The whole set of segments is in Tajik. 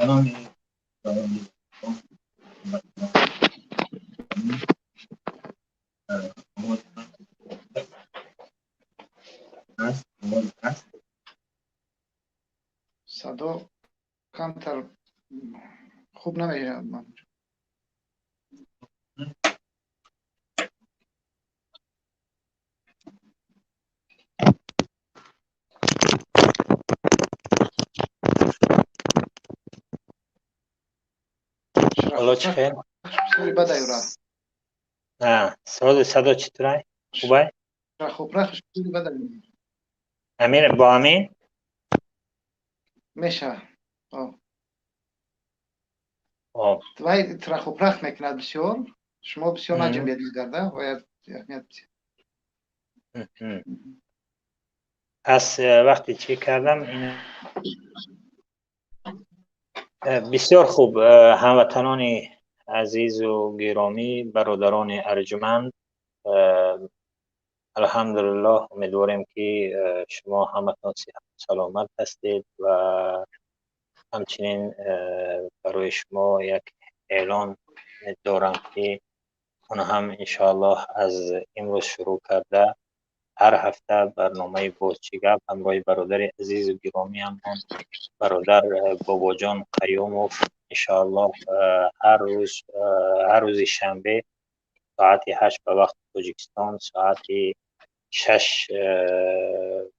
Ба номи Худованд. Садо камтар хуб намеояд. Ҳоло чӣ хел? Бисёри бад аюра. Садо чӣ турай? Хубай? Хубрах бисёри бад. Амин бо амин? Меша. Вай трахупрах мекунад бисёр. Шумо бисёр наҷунбед мегарда, бояд аҳамият. Пас вақте чӣ кардам, бисёр хуб. Ҳамватанони азизу гиромӣ, бародарони арҷуманд, алҳамдулиллоҳ, умедворем, ки шумо ҳаматон сиҳату саломат ҳастед ва ҳамчунин барои шумо як эълон дорам, ки он ҳам иншоаллоҳ аз имрӯз шурӯъ карда ҳар ҳафта барномаи «Боз чӣ гап» ҳамроҳи бародари азизу гиромиамон, бародар Бобоҷон Қаюмов, иншоаллоҳ ҳар рӯз, ҳар рӯзи шанбе соати 8 ба вақти Тоҷикистон, соати 6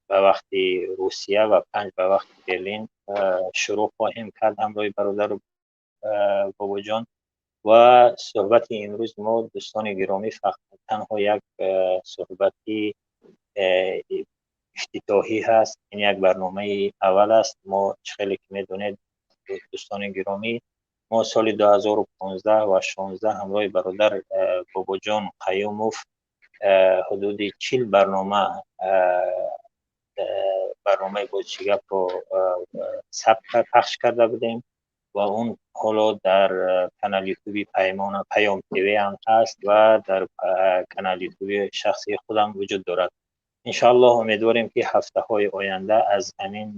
ба вақти Русия ва 5 ба вақти Берлин шурӯъ хоҳем кард ҳамроҳи бародару Бобоҷон. Ва суҳбати имрӯз мо, дӯстони гиромӣ, танҳо як суҳбати ифтитоҳӣ ҳаст. Ин як барномаи аввал аст. Мо, чӣ хеле ки медонед, дӯстони гиромӣ, мо соли 2015 ва 16 ҳамроҳи бародар Бобоҷон Қаюмов ҳудуди 40 барнома, барномаи «Боз чӣ гапро» сабт, пахш карда будем ва он ҳоло дар канали Ютуби Паём ТВ ҳам ҳаст ва дар канали Ютуби шахсии худам вуҷуд дорад. Иншоаллоҳ, умедворем, ки ҳафтаҳои оянда, аз ҳамин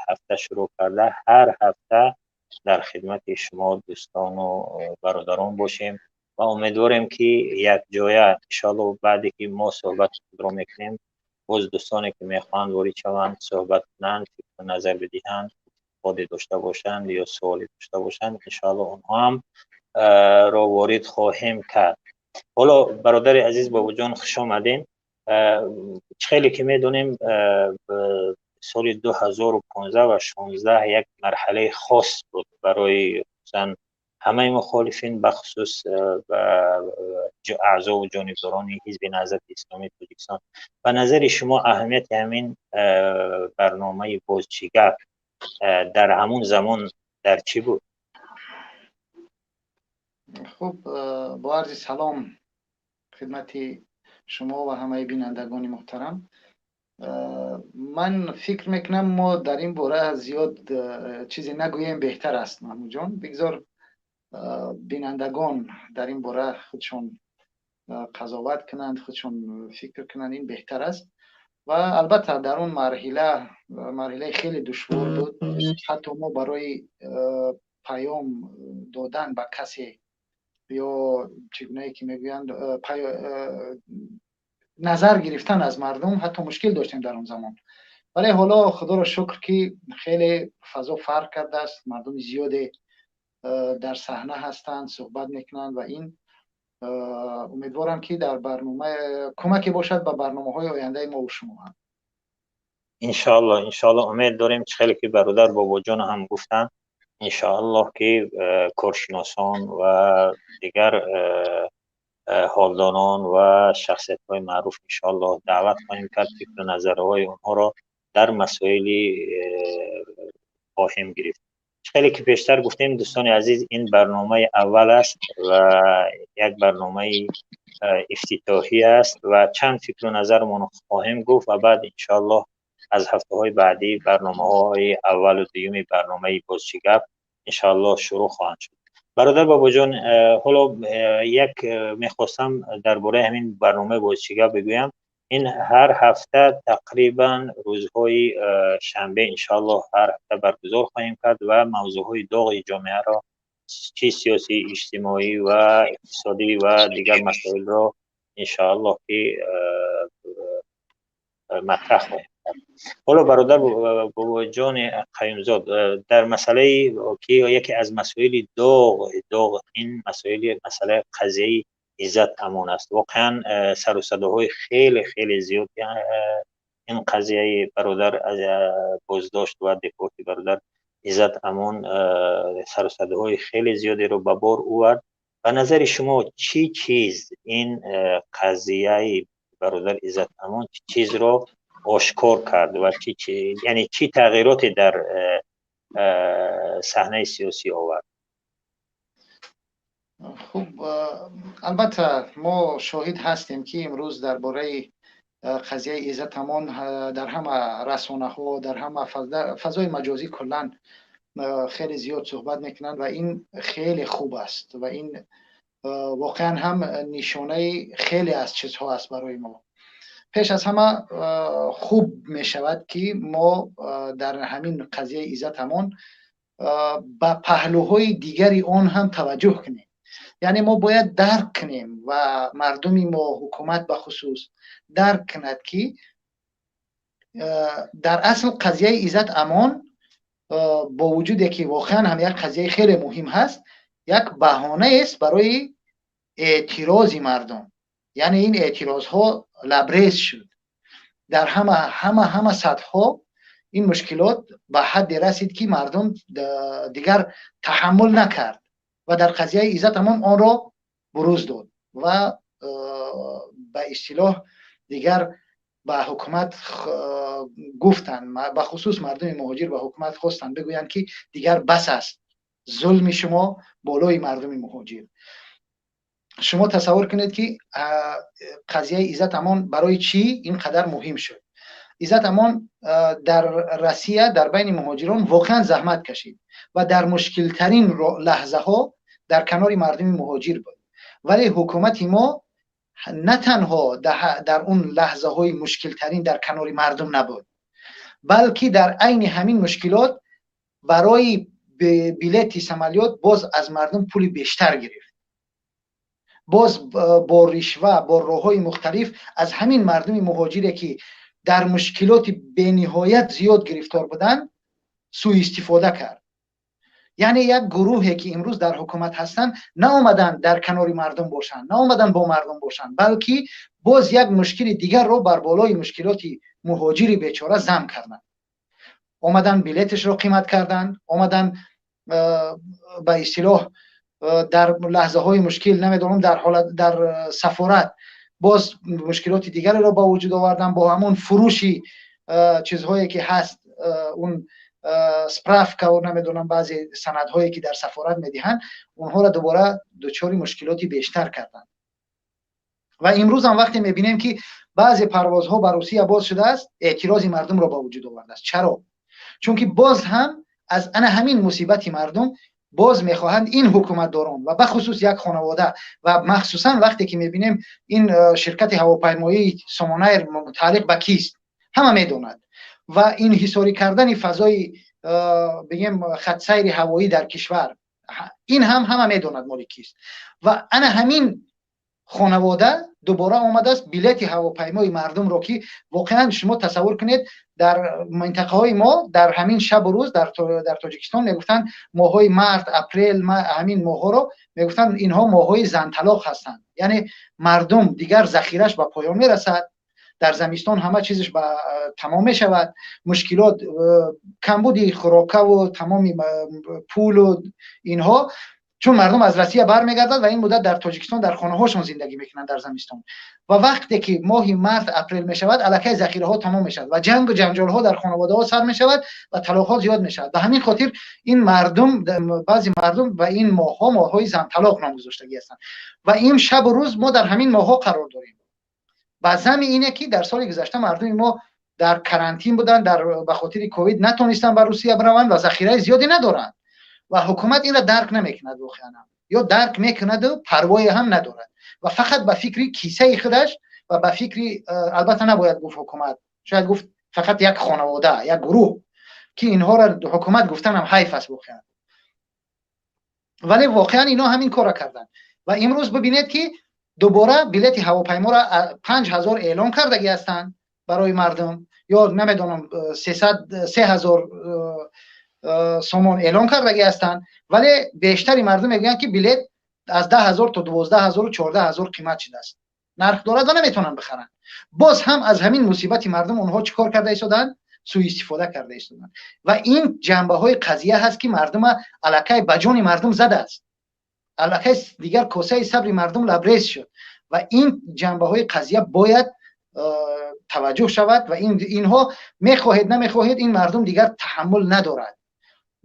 ҳафта шурӯъ карда, ҳар ҳафта дар хидмати шумо дӯстону бародарон бошем ва умедворем, ки якҷоя иншоаллоҳ, баъде ки мо суҳбати худро мекунем, боз дӯстоне ки мехоҳанд ворид шаванд, суҳбат кунанд, фикру назар бидиҳанд, интиқоде дошта бошанд ё суоле дошта бошанд, иншоаллоҳ онҳо ҳам ро ворид хоҳем кард. Ҳоло, бародари азиз Бобоҷон, хуш омадем. Чӣ хеле ки медонем, соли 2015 ва 16 як марҳалаи хос буд барои хусусан ҳамаи мухолифин, бахусус аъзову ҷонибдорони Ҳизби Наҳзати Исломии Тоҷикистон. Ба назари шумо, аҳамияти ҳамин барномаи «Боз чӣ гап» дар ҳамун замон дар чӣ буд? Хуб, бо арзи салом хидмати шумо ва ҳамаи бинандагони муҳтарам, ман фикр мекунам, мо дар ин бора зиёд чизе нагӯем беҳтар аст, Маҳмудҷон. Бигзор бинандагон дар ин бора худшон қазоват кунанд, худшон фикр кунанд, ин беҳтар аст. Ва албатта дар он марҳила, марҳилаи хеле душвор буд. Ҳатто мо барои паём додан ба касе ё, чӣ гунае ки мегӯянд, назар гирифтан аз мардум ҳатто мушкил доштем дар он замон. Вале ҳоло, худоро шукр, ки хеле фазо фарқ кардааст, мардуми зиёде дар саҳна ҳастанд, суҳбат мекунанд ва ин умедворам, ки дар барнома кӯмаке бошад ба барномаҳои ояндаи мо шумо ҳам. Иншоаллоҳ, иншоаллоҳ, умед дорем, чӣ хеле ки бародар Бобоҷон ҳам гуфтанд, иншоаллоҳ, ки коршиносон ва дигар ҳолдонон ва шахсиятҳои маъруф иншоаллоҳ даъват хоҳем кард, фикру назарҳои онҳоро дар масоили хоҳем гирифт. Хеле ки пештар гуфтем, дӯстони азиз, ин барномаи аввал аст ва як барномаи ифтитоҳӣ аст ва чанд фикру назармон хоҳем гуфт ва баъд иншоаллоҳ аз ҳафтаҳои баъдӣ барномаҳои аввалу дуюми барномаи «Боз чӣ гап» иншоаллоҳ шурӯъ хоҳанд шуд. Бародар Бобоҷон, ҳоло як мехостам дар бораи ҳамин барномаи «Боз чӣ гап» бигӯям. Ин ҳар ҳафта тақрибан рӯзҳои шанбе, иншоаллоҳ, ҳар ҳафта баргузор хоҳем кард ва мавзӯъҳои доғи ҷомеаро, чӣ сиёсӣ, иҷтимоӣ ва иқтисодӣ ва дигар масоилро, иншоаллоҳ, ки матраҳ хоҳем кард. Ҳоло, бародар Бобоҷони Қаюмзод, дар масъалаи ки яке аз масоили доғ ин масоили масъалаи қазияи Иззат Амон аст. Воқеан, сару садоҳои хеле хеле зиёд ин қазияи бародар, боздошт ва депорти бародар Иззат Амон сару садоҳои хеле зиёдеро ба бор овард. Ба назари шумо, чӣ чиз ин қазияи бародар Иззат Амон чӣ чизро ошкор кард ва чӣ, яъне чӣ тағйироте дар саҳнаи сиёсӣ овард? Хуб, албатта, мо шоҳид ҳастем, ки имрӯз дар бораи қазияи Иззат Амон дар ҳама расонаҳо, дар ҳама фазои маҷозӣ куллан хеле зиёд суҳбат мекунанд ва ин хеле хуб аст ва ин воқеан ҳам нишонаи хеле аз чизҳо аст барои мо. Пеш аз ҳама, хуб мешавад, ки мо дар ҳамин қазияи Иззат Амон ба паҳлӯҳои дигари он ҳам таваҷҷӯҳ кунем. Яъне мо бояд дарк кунем ва мардуми мо, ҳукумат бахусус, дарк кунад, ки дар асл қазияи Иззат Амон, бо вуҷуде ки воқеан ҳам як қазияи хеле муҳим ҳаст, як баҳонаест барои эътирози мардум. Яъне ин эътирозҳо лабрез шуд дар ҳама сатҳҳо. Ин мушкилот ба ҳадде расид, ки мардум дигар таҳаммул накард ва дар қазияи Иззат Амон онро бурӯз дод ва ба истилоҳ дигар ба ҳукумат гуфтанд, бахусус мардуми муҳоҷир ба ҳукумат хостанд бигӯянд, ки дигар бас аст зулми шумо болои мардуми муҳоҷир. Шумо тасаввур кунед, ки қазияи Иззат Амон барои чӣ ин қадар муҳим шуд. Иззат Амон дар Россия дар байни муҳоҷирон воқеан заҳмат кашид ва дар мушкилтарин лаҳзаҳо дар канори мардуми муҳоҷир буд. Вале ҳукумати мо на танҳо дар он лаҳзаҳои мушкилтарин дар канори мардум набуд, балки дар айни ҳамин мушкилот барои билети самолёт боз аз мардум пули бештар гирифт. Боз бо ришва, бо роҳҳои мухталиф аз ҳамин мардуми муҳоҷире, ки дар мушкилоти бениҳоят зиёд гирифтор буданд, сӯистифода кард. Яъне як гурӯҳе, ки имрӯз дар ҳукумат ҳастанд, наомаданд дар канори мардум бошанд, наомаданд бо мардум бошанд, балки боз як мушкили дигарро бар болои мушкилоти муҳоҷири бечора зам карданд. Омаданд, билеташро қимат карданд, омаданд, ба истилоҳ, дар лаҳзаҳои мушкил, намедонам, дар ҳолат дар сафорат боз мушкилоти дигареро ба вуҷуд овардан бо ҳамон фурӯши чизҳое ки ҳаст, он справка, намедонам, баъзе санадҳое, ки дар сафорат медиҳанд, онҳоро дубора дучори мушкилоти бештар карданд. Ва имрӯзам вақте мебинем, ки баъзе парвозҳо ба Русия боз шудааст, эътирози мардумро ба вуҷуд овардааст. Чаро? Чунки боз ҳам аз ана ҳамин мусибати мардум боз мехоҳанд ин ҳукуматдорон ва бахусус як хонавода. Ва махсусан вақте ки мебинем, ин ширкати ҳавопаймоии Сомонаир мутааллиқ ба кист, ҳама медонад, ва инҳисорӣ кардани фазои, бигем, хатсайри ҳавоӣ дар кишвар, ин ҳам ҳама медонад моли кист. Ва ана ҳамин хонавода дубора омадааст билети ҳавопаймои мардумро, ки воқеан шумо тасаввур кунед, дар минтақаҳои мо дар ҳамин шабу рӯз дар Тоҷикистон мегуфтанд, моҳҳои март, апрел, ҳамин моҳҳоро мегуфтанд, инҳо моҳҳои занталоқ ҳастанд. Яъне мардум дигар захираш ба поён мерасад, дар замистон ҳама чизаш ба тамом мешавад, мушкилот, камбуди хӯрокаву тамоми пулу инҳо, чун мардум аз Россия бармегардад ва ин муддат дар Тоҷикистон дар хонаҳошон зиндагӣ мекунанд дар замистон. Ва вақте ки моҳи март, апрел мешавад, аллакай захираҳо тамом мешавад ва ҷангу ҷанҷолҳо дар хонаводаҳо сар мешавад ва талоқҳо зиёд мешавад. Ба ҳамин хотир ин мардум, баъзе мардум ба ин моҳҳо моҳҳои занталоқ ном гузоштагӣ ҳастанд. Ва ин шабу рӯз мо дар ҳамин моҳҳо қарор дорем. Ба зами ине, ки дар соли гузашта мардуми мо дар карантин буданд, дар ба хотири ковид натонистанд ба Русия бираванд ва захираи зиёде надоранд. Ва ҳукумат инро дарк намекунад воқеан, ё дарк мекунаду парвое ҳам надорад ва фақат ба фикри кисаи худаш. ва ба фикри, албатта набояд гуфт ҳукумат, шояд гуфт фақат як хонавода, як гурӯҳ, ки инҳоро ҳукумат гуфтанам ҳайф аст воқеан. Вале воқеан инҳо ҳамин корро карданд ва имрӯз бибинед, ки дубора билети ҳавопайморо 5000 эълон кардагӣ ҳастанд барои мардум, ё намедонам, 3000 сомон эълон кардагӣ ҳастанд, вале бештари мардум мегӯянд, ки билет аз 10 000 то 12 000, 14 000 қимат шудааст, нарх дорад ва наметавонанд бихаранд. Боз ҳам аз ҳамин мусибати мардум онҳо чӣ кор карда истоданд? Суистифода карда истоданд. Ва ин ҷанбаҳои қазия ҳаст, ки мардума аллакай ба ҷони мардум задааст, аллакай дигар косаи сабри мардум лабрез шуд ва ин ҷанбаҳои қазия бояд таваҷҷӯҳ шавад. Ва инҳо, мехоҳед намехоҳед, ин мардум дигар таҳаммул надорад.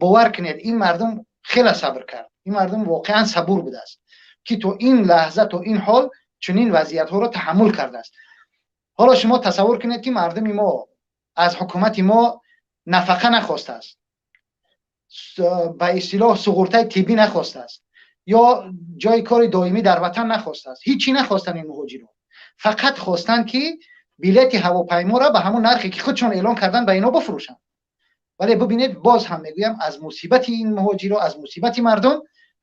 Бовар кунед, ин мардум хеле сабр кард, ин мардум воқеан сабур будааст, ки то ин лаҳза, то ин ҳол чунин вазъиятҳоро таҳаммул кардааст. Ҳоло шумо тасаввур кунед, ки мардуми мо аз ҳукумати мо нафақа нахостааст, ба истилоҳ суғуртаи тиббӣ нахостааст ё ҷои кори доимӣ дар ватан нахостааст. Ҳичӣ нахостанд ин муҳоҷирон, фақат хостанд, ки билети ҳавопайморо ба ҳамон нархе, ки худшон эълон карданд, ба инҳо бифурӯшанд. Вале бибинед, боз ҳам мегӯям, аз мусибати ин муҳоҷиро, аз мусибати мардум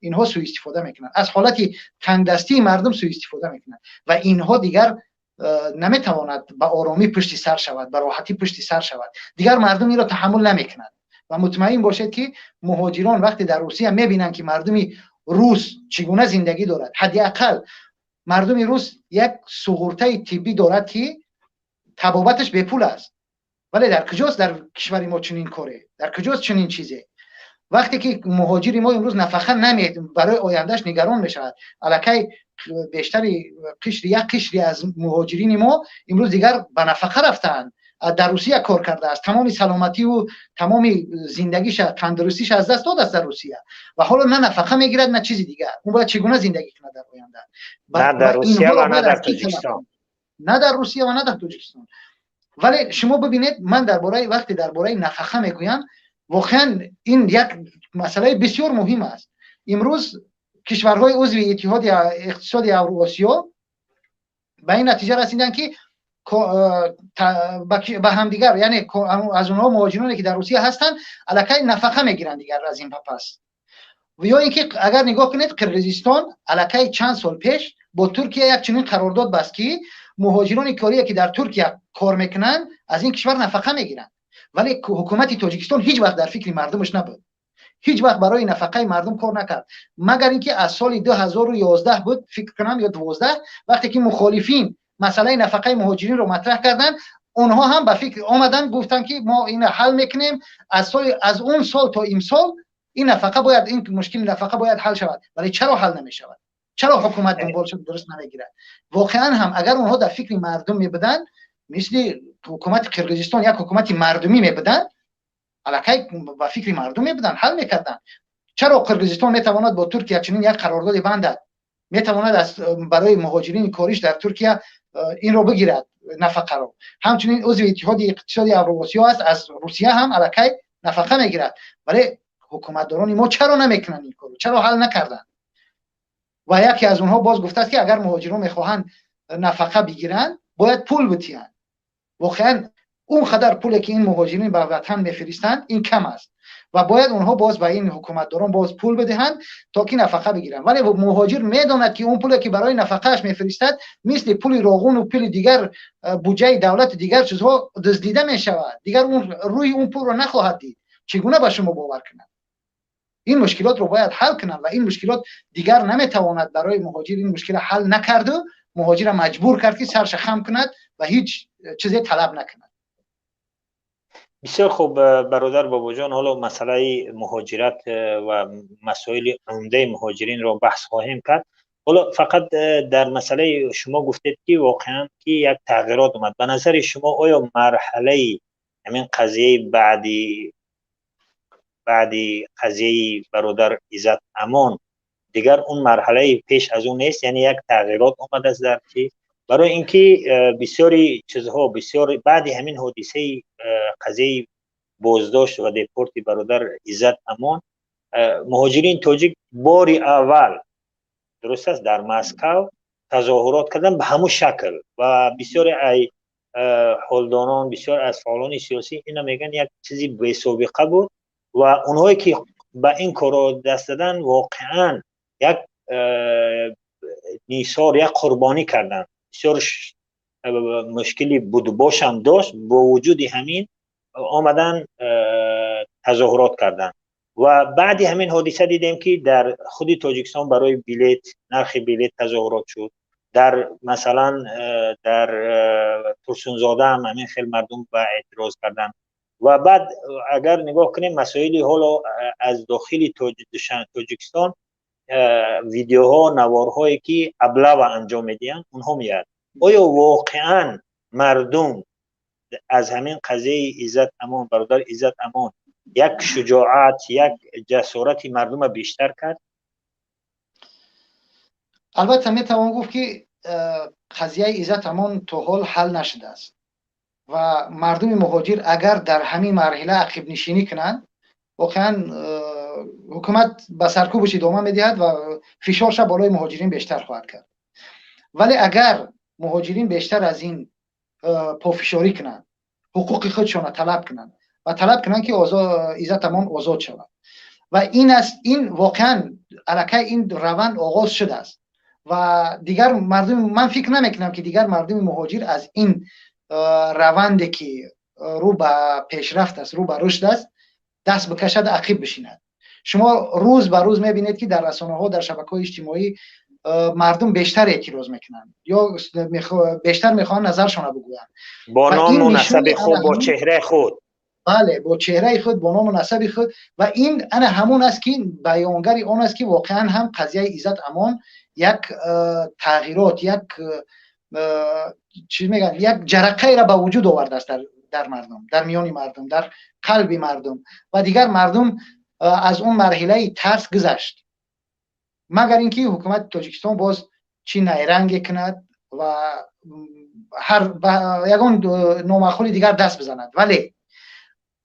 инҳо суистифода мекунанд, аз ҳолати тангдастии мардум суистифода мекунанд ва инҳо дигар наметавонад ба оромӣ пушти сар шавад, ба роҳатӣ пушти сар шавад. Дигар мардум инро таҳаммул намекунад ва мутмаин бошед, ки муҳоҷирон вақте дар Русия мебинанд, ки мардуми рус чӣ гуна зиндагӣ дорад, ҳадди ақал мардуми рус як суғуртаи тиббӣ дорад, ки табобаташ бепул аст. Вале дар куҷост дар кишвари мо чунин коре? Дар куҷост чунин чизе? Вақте ки муҳоҷири мо имрӯз нафақа намед, барои ояндаш нигарон мешавад. Аллакай бештари қишри, як қишри аз муҳоҷирини мо имрӯз дигар ба нафақа рафтаанд, дар Русия кор кардааст, тамоми саломативу тамоми зиндагиша, тандурустиша аз даст додааст дар Русия ва ҳоло на нафақа мегирад, на чизи дигар. Ӯ бояд чӣ гуна зиндагӣ кунад дар оянда? На дар Русия ва на дар Тоҷикистон. На дар Русия ва на дар Тоҷикистон. Вале шумо бибинед, ман дар бораи, вақте дар бораи нафақа мегӯям, воқеан ин як масъалаи бисёр муҳим аст. Имрӯз кишварҳои узви Иттиҳоди иқтисоди Авруосиё ба ин натиҷа расиданд, ки ба ҳамдигар, яъне аз онҳо муҳоҷироне, ки дар Русия ҳастанд, аллакай нафақа мегиранд дигар аз ин пас. Ё ин ки агар нигоҳ кунед, Қирғизистон аллакай чанд сол пеш бо Туркия як чунин қарордод баст, ки муҳоҷирони корие, ки дар Туркия кор мекунанд, аз ин кишвар нафақа мегиранд. Вале ҳукумати Тоҷикистон ҳеҷ вақт дар фикри мардумаш набуд, ҳеҷ вақт барои нафақаи мардум кор накард, магар ин ки аз соли 2011 буд, фикр кунам, ё 12, вақте ки мухолифин масъалаи нафақаи муҳоҷиринро матраҳ карданд, онҳо ҳам ба фикр омаданд, гуфтанд, ки мо ина ҳал мекунем. Аз соли, аз он сол то имсол ин нафақа бояд, ин мушкили нафақа бояд ҳал шавад. Вале чаро ҳал намешавад? Чаро ҳукумат дунболшо дуруст намегирад? Воқеан ҳам агар онҳо дар фикри мардум мебуданд, мисли ҳукумати Қирғизистон як ҳукумати мардумӣ мебуданд, аллакай ба фикри мардум мебуданд, ҳал мекарданд. Чаро Қирғизистон метавонад бо Туркия чунин як қарордоде бандад, метавонад аз барои муҳоҷирини кориш дар Туркия инро бигирад, нафақаро? Ҳамчунин узви Иттиҳоди иқтисоди Авроосиё аст, аз Русия ҳам аллакай нафақа мегирад. Вале ҳукуматдорони мо чаро намекунанд ин корро? Чаро ҳал накарданд? Ва яке аз онҳо боз гуфтааст, ки агар муҳоҷирон мехоҳанд нафақа бигиранд, бояд пул битиҳанд. Воқеан он қадар пуле, ки ин муҳоҷирин ба ватан мефиристанд, ин кам аст ва бояд онҳо боз ба ин ҳукуматдорон боз пул бидиҳанд, то ки нафақа бигиранд. Вале муҳоҷир медонад, ки он пуле, ки барои нафақааш мефиристад, мисли пули роғуну пули дигар, буҷаи давлати, дигар чизҳо дуздида мешавад, дигар он рӯи он пулро нахоҳад дид. Чӣ гуна ба шумо бовар кунад? Ин мушкилотро бояд ҳал кунанд ва ин мушкилот дигар наметавонад барои муҳоҷир, ин мушкилро ҳал накарду муҳоҷирро маҷбур кард, ки сарша хам кунад ва ҳеҷ чизе талаб накунад. Бисёр хуб, бародар Бобоҷон, ҳоло масъалаи муҳоҷират ва масоили умдаи муҳоҷиринро баҳс хоҳем кард. Ҳоло фақат дар масъалаи шумо гуфтед, ки воқеан ки як тағйирот омад. Ба назари шумо, оё марҳалаи ҳамин қазияи баъди қазияи бародар Иззат Амон дигар он марҳалаи пеш аз он нест? Яъне як тағйирот омадааст дар чи? Барои инки бисёри чизҳо, бисёр баъди ҳамин ҳодисаи қазияи боздошт ва депорти бародар Иззат Амон, муҳоҷирин тоҷик бори аввал, дуруст аст, дар Москав тазоҳурот карданд ба ҳамун шакл ва бисёре ай ҳолдонон, бисёр аз фаъолони сиёсӣ ина мегӯянд, як чизи бесобиқа буд ва онҳое ки ба ин корро даст даданд, воқеан як нисор, як қурбонӣ карданд. Бисёр мушкили будубошам дошт, бо вуҷуди ҳамин омадан тазоҳурот карданд. Ва баъди ҳамин ҳодиса дидем, ки дар худи Тоҷикистон барои билет, нархи билет тазоҳурот шуд. Дар масалан дар Турсунзода ҳам ҳамин хел мардум ба эътироз карданд. Ва баъд агар нигоҳ кунем, масоили ҳоло аз дохили Тоҷикистон видеоҳо, наворҳое ки облава анҷом медиҳанд, онҳо меяд. Оё воқеан мардум аз ҳамин қазияи Иззат Амон, бародар Иззат Амон, як шуҷоат, як ҷасорати мардума бештар кард? Албатта, метавон гуфт, ки қазияи Иззат Амон то ҳол ҳал нашудааст ва мардуми муҳоҷир агар дар ҳамин марҳила ақибнишинӣ кунанд, воқеан ҳукумат ба саркӯбаш идома медиҳад ва фишорша болои муҳоҷирин бештар хоҳад кард. Вале агар муҳоҷирин бештар аз ин пофишорӣ кунанд, ҳуқуқи худшонро талаб кунанд ва талаб кунанд, ки Иззат Амон озод шавад, ва ин аст, ин воқеан аллакай ин раванд оғоз шудааст ва дигар мардум, ман фикр намекунам, ки дигар мардуми муҳоҷир аз ин раванде ки рӯ ба пешрафт аст, рӯ ба рушд аст, даст бикашад, ақиб бишинад. Шумо рӯз ба рӯз мебинед, ки дар расонаҳо, дар шабакаҳои иҷтимоӣ мардум бештар эътироз мекунанд ё бештар мехоҳанд назаршонро бигӯянд. Бо ному насаби худ, бо чеҳраи худ. Бале, бо чеҳраи худ, бо ному насаби худ. Ва ин ана ҳамон аст, ки баёнгари он аст, ки воқеан ҳам қазияи Иззат Амон як тағйирот, як чӣ мегӯянд, як ҷарақаеро ба вуҷуд овардааст дар мардум, дар миёни мардум, дар қалби мардум. Ва дигар мардум аз он марҳилаи тарс гузашт, магар ин ки ҳукумати Тоҷикистон боз чӣ найранге кунад ва ҳар ягон номаъқули дигар даст бизанад. Вале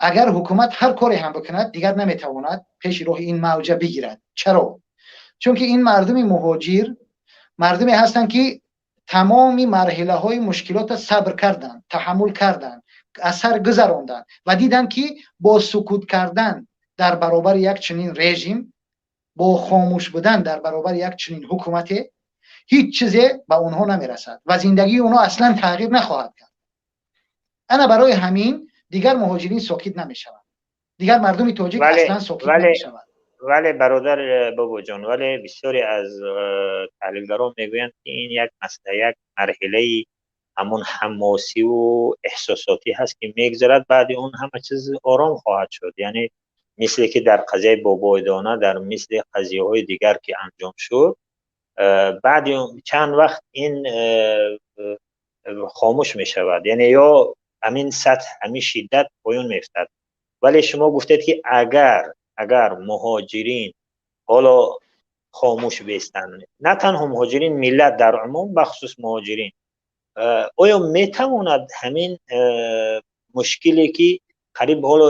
агар ҳукумат ҳар коре ҳам бикунад, дигар наметавонад пеши роҳи ин мавҷа бигирад. Чаро? Чунки ин мардуми муҳоҷир мардуме ҳастанд, ки тамоми марҳилаҳои мушкилотро сабр карданд, таҳаммул карданд, аз сар гузаронданд ва диданд, ки бо сукут кардан дар баробари як чунин режим, бо хомӯш будан дар баробари як чунин ҳукумате ҳеҷ чизе ба онҳо намерасад ва зиндагии онҳо аслан тағйир нахоҳад кард. Ана барои ҳамин дигар муҳоҷирин сокит намешаванд, дигар мардуми тоҷик аслан сокит намешавад. Вале, бародар Бобоҷон, вале бисёре аз таҳлилгарон мегӯянд, ки ин як масъала, як марҳилаи ҳамон ҳамосиву эҳсосотӣ ҳаст, ки мегузарад, баъди он ҳама чиз ором хоҳад шуд. Яъне мисле ки дар қазияи Бобойдона, дар мисли қазияҳои дигар ки анҷом шуд, баъди чанд вақт ин хомӯш мешавад, яъне ё ҳамин сатҳ, ҳамин шиддат поён меафтад. Вале шумо гуфтед, ки агар муҳоҷирин ҳоло хомӯш бестанд, на танҳо муҳоҷирин, миллат дар умум, бахусус муҳоҷирин, оё метавонад ҳамин мушкиле ки қариб ҳоло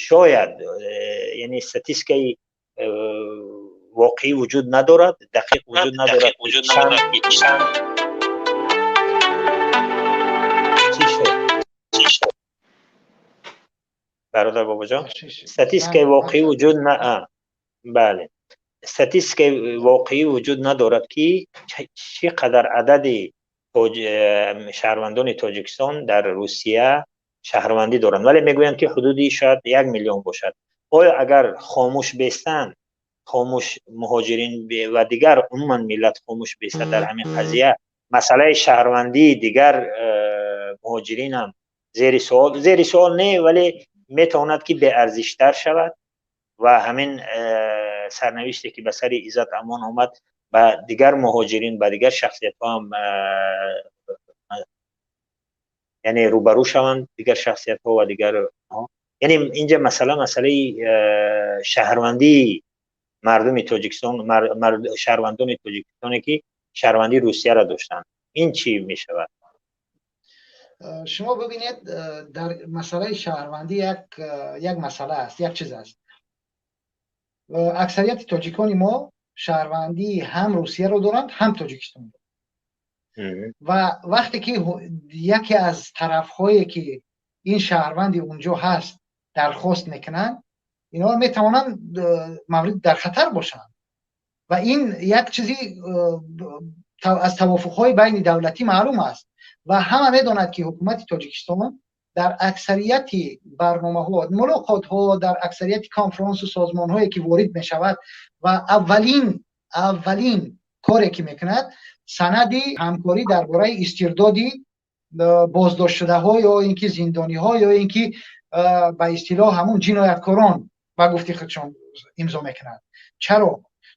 шояд, яъне статистикаи воқеӣ вуҷуд надорад, дақиқ вуҷуд надорад, чӣ шуд, бародар Бобоҷон, статистикаи воқеӣ вуҷуд на, бале, статистикаи воқеӣ вуҷуд надорад, ки чӣ қадар адади шаҳрвандони Тоҷикистон дар Русия шаҳрвандӣ доранд, вале мегӯянд, ки ҳудуди шояд 1 миллион бошад. Оё агар хомӯш бестанд, хомӯш муҳоҷирин ва дигар умуман миллат хомӯш бестад дар ҳамин қазия, масъалаи шаҳрвандии дигар муҳоҷиринам зери суол не, вале метавонад, ки беарзиштар шавад ва ҳамин сарнавиште ки ба сари Иззат Амон омад, ба дигар муҳоҷирин, ба дигар шахсиятҳо ҳам, яъне рӯбарӯ шаванд дигар шахсиятҳо ва дигар, яъне инҷа масъала масъалаи шаҳрвандии мардуми Тоҷикистон, шаҳрвандони Тоҷикистоне ки шаҳрвандии Русияро доштанд, ин чӣ мешавад? Шумо бибинед, дар масъалаи шаҳрвандӣ як масъала аст, як чиз аст. Аксарияти тоҷикони мо шаҳрвандии ҳам Русияро доранд, ҳам Тоҷикистонро. Ва вақте ки яке аз тарафҳое ки ин шаҳрванди унҷо ҳаст дархост мекунанд, инҳо метавонанд маврид дар хатар бошанд. Ва ин як чизи аз тавофуқҳои байни давлатӣ маълум аст ва ҳама медонад, ки ҳукумати Тоҷикистон дар аксарияти барномаҳо, мулоқотҳо, дар аксарияти конфронсу созмонҳое ки ворид мешавад ва аввалин коре ки мекунад, санади ҳамкорӣ дар бораи истирдоди боздоштшудаҳо ё ин ки зиндониҳо ё ин ки ба истилоҳ ҳамун ҷинояткорон ба гуфти худшон имзо мекунад. Чаро?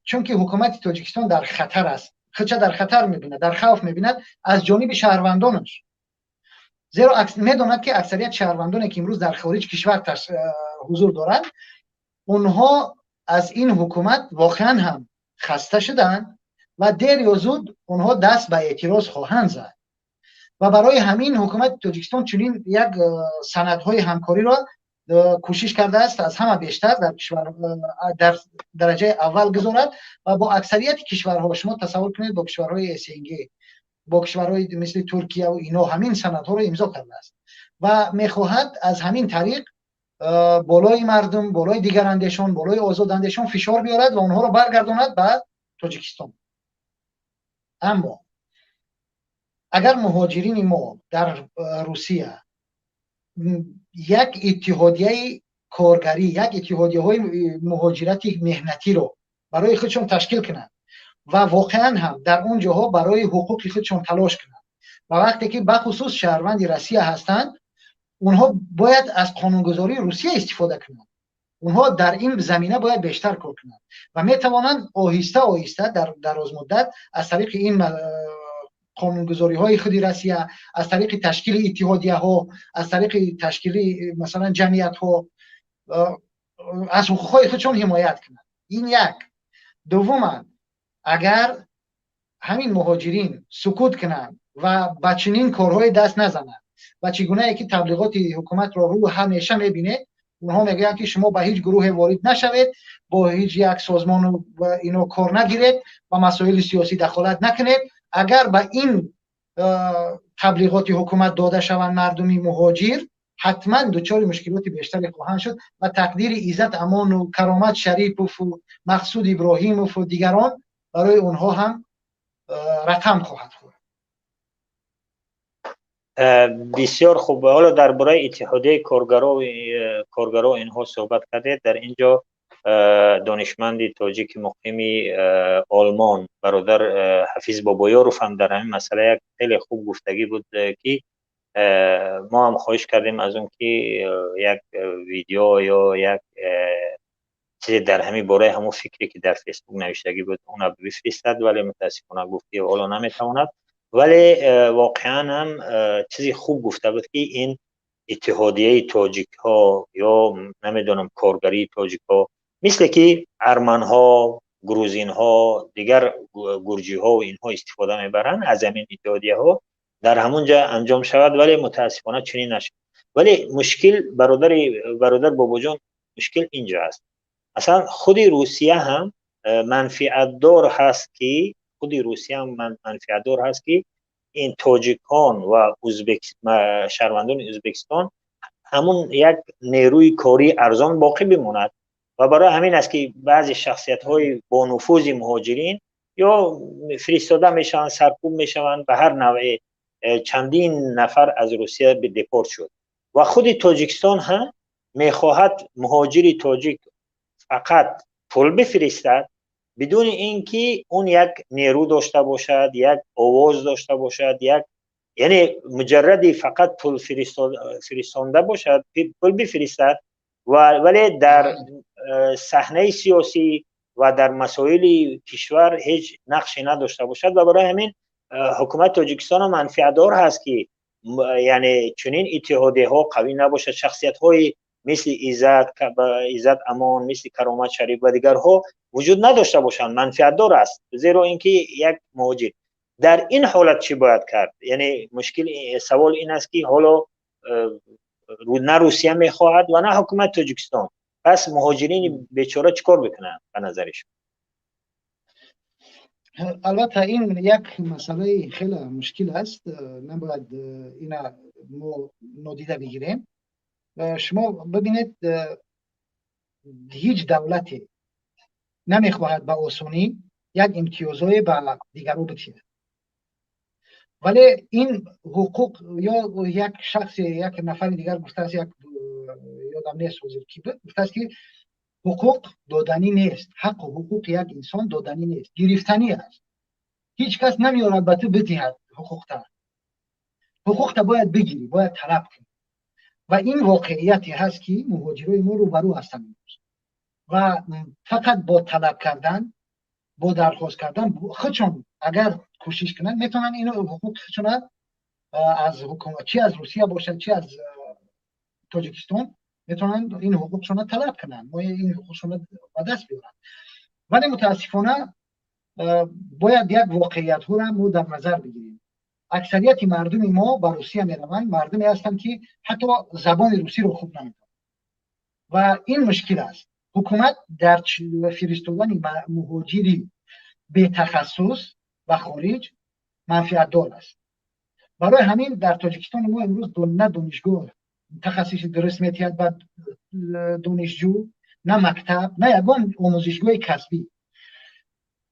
Чунки ҳукумати Тоҷикистон дар хатар аст, худша дар хатар мебинад, дар хавф мебинад аз ҷониби шаҳрвандонаш, зеро медонад, ки аксарияти шаҳрвандоне ки имрӯз дар хориҷ кишвар ҳузур доранд, онҳо аз ин ҳукумат воқеан ҳам хаста шуданд ва дер ё зуд онҳо даст ба эътироз хоҳанд зад. Ва барои ҳамин ҳукумати Тоҷикистон чунин як санадҳои ҳамкориро кӯшиш кардааст аз ҳама бештар дар кишвар дар дараҷаи аввал гузорад ва бо аксарияти кишварҳо, шумо тасаввур кунед, бо кишварҳои СНГ, бо кишварҳои мисли Туркия ва ино ҳамин санадҳоро имзо кардааст ва мехоҳад аз ҳамин тариқ болои мардум, болои дигарандешон, болои озодандешон фишор биёрад ва онҳоро баргардонад ба Тоҷикистон. Аммо агар муҳоҷирини мо дар Русия як иттиҳодияи коргарӣ, як иттиҳодияҳои муҳоҷирати меҳнатиро барои худшон ташкил кунанд ва воқеан ҳам дар он ҷоҳо барои ҳуқуқи худшон талош кунанд ва вақте ки бахусус шаҳрванди Россия ҳастанд, онҳо бояд аз қонунгузории Русия истифода кунанд. Онҳо дар ин замина бояд бештар кор кунанд ва метавонанд оҳиста оҳиста дар дарозмуддат аз тариқи ин қонунгузориҳои худи Россия, аз тариқи ташкили иттиҳодияҳо, аз тариқи ташкили, масалан, ҷамъиятҳо аз ҳуқуқҳои худшон ҳимоят кунанд. Ин як. Дуввуман, агар ҳамин муҳоҷирин сукут кунанд ва ба чунин корҳое даст назананд ва чӣ гунае ки таблиғоти ҳукуматро рӯ ҳамеша мебинед, онҳо мегӯянд, ки шумо ба ҳеҷ гурӯҳе ворид нашавед, бо ҳеҷ як созмону ино кор нагиред, ба масоили сиёсӣ дахолат накунед. Агар ба ин таблиғоти ҳукумат дода шаванд, мардуми муҳоҷир ҳатман дучори мушкилоти бештаре хоҳанд шуд ва тақдири Иззат Амону Каромат Шарипову Мақсуд Иброҳимову дигарон барои онҳо ҳам рақам хоҳад хӯрд. Бисёр хуб. Ҳоло дар бораи иттиҳодияи коргаро инҳо суҳбат кардед. Дар ин ҷо донишманди тоҷики муқими Олмон, бародар Ҳафиз Бобоёров ҳам дар ҳамин масъала як хеле хуб гуфтагӣ буд, ки мо ҳам хоҳиш кардем аз он ки як видео ё як чизе дар ҳамин бораи ҳамон фикре ки дар Фейсбук навиштагӣ буд, она бифиристад, вале мутаассифона гуфт, ки ҳоло наметавонад. Вале воқеан ҳам чизи хуб гуфта буд, ки ин иттиҳодияи тоҷикҳо ё намедонам коргарии тоҷикҳо, мисле ки арманҳо, грузинҳо, дигар гурҷиҳо инҳо истифода мебаранд аз ҳамин иттиҳодияҳо, дар ҳамон ҷа анҷом шавад, вале мутаассифона чунин нашуд. Вале мушкил, бародар Бобоҷон, мушкил инҷо аст. Масалан, худи Русия ҳам манфиатдор ҳаст ки худи Русия ҳам манфиатдор ҳаст, ки ин тоҷикон ва шаҳрвандони Ӯзбекистон ҳамун як нерӯи кории арзон боқӣ бимонад. Ва барои ҳамин аст, ки баъзе шахсиятҳои бонуфузи муҳоҷирин ё фиристода мешаванд, саркӯб мешаванд, ба ҳар навъе чандин нафар аз Русия депорт шуд. Ва худи Тоҷикистон ҳам мехоҳад муҳоҷири тоҷик фақат пул бифиристад, бидуни ин ки он як нерӯ дошта бошад, як овоз дошта бошад, як яъне муҷарради фақат пул фиристонда бошад, пул бифиристад, вале дар саҳнаи сиёсӣ ва дар масоили кишвар ҳеҷ нақше надошта бошад. Ва барои ҳамин ҳукумати Тоҷикистон ҳам манфиатдор ҳаст, ки яъне чунин иттиҳодияҳо қавӣ набошад, шахсиятҳои мисли Иззат Амон, мисли Каромат Шариф ва дигарҳо вуҷуд надошта бошанд. Манфиатдор аст, зеро ин ки як муҳоҷир дар ин ҳолат чӣ бояд кард? Яъне мушкил савол ин аст, ки ҳоло на Русия мехоҳад ва на ҳукумати Тоҷикистон. Пас муҳоҷирини бечора чӣ кор бикунанд ба назари шумо? Албатта, ин як масъалаи хеле мушкил аст, набояд ина мо нодида бигирем. Шумо бибинед, ҳеҷ давлате намехоҳад ба осонӣ як имтиёзое ба дигарон бидиҳад, вале ин ҳуқуқ ё як шахсе, як нафари дигар гуфтааст, як ёдам нест ҳозир ки буд, гуфтааст, ки ҳуқуқ доданӣ нест, ҳаққу ҳуқуқи як инсон доданӣ нест, гирифтанӣ аст. Ҳеҷ кас намеорад ба ту бидиҳад ҳуқуқта. Ҳуқуқта бояд бигирӣ, бояд талаб кунӣ. Ва ин воқеияте ҳаст, ки муҳоҷирои мо рӯбарӯ ҳастанд имрӯз ва фақат бо талаб кардан, бо дархост кардан, худшон агар кӯшиш кунанд, метавонанд ино ҳуқуқи худшона аз ҳукумат, чи аз Русия бошад, чи аз Тоҷикистон, метавонанд ин ҳуқуқшона талаб кунанд, мо ин ҳуқуқшона ба даст биёранд. Вале мутаассифона бояд як воқеиятҳоро мо дар назар бигирем. Аксарияти мардуми мо ба Русия мераванд, мардуме ҳастанд, ки ҳатто забони русиро хуб наметавонанд, ва ин мушкил аст. Ҳукумат дар фиристодани муҳоҷири бетахассус ба хориҷ манфиатдор аст. Барои ҳамин дар Тоҷикистони мо имрӯз на донишгоҳ тахассуси дуруст метиҳад ба донишҷӯ, на мактаб, на ягон омӯзишгоҳи касбӣ.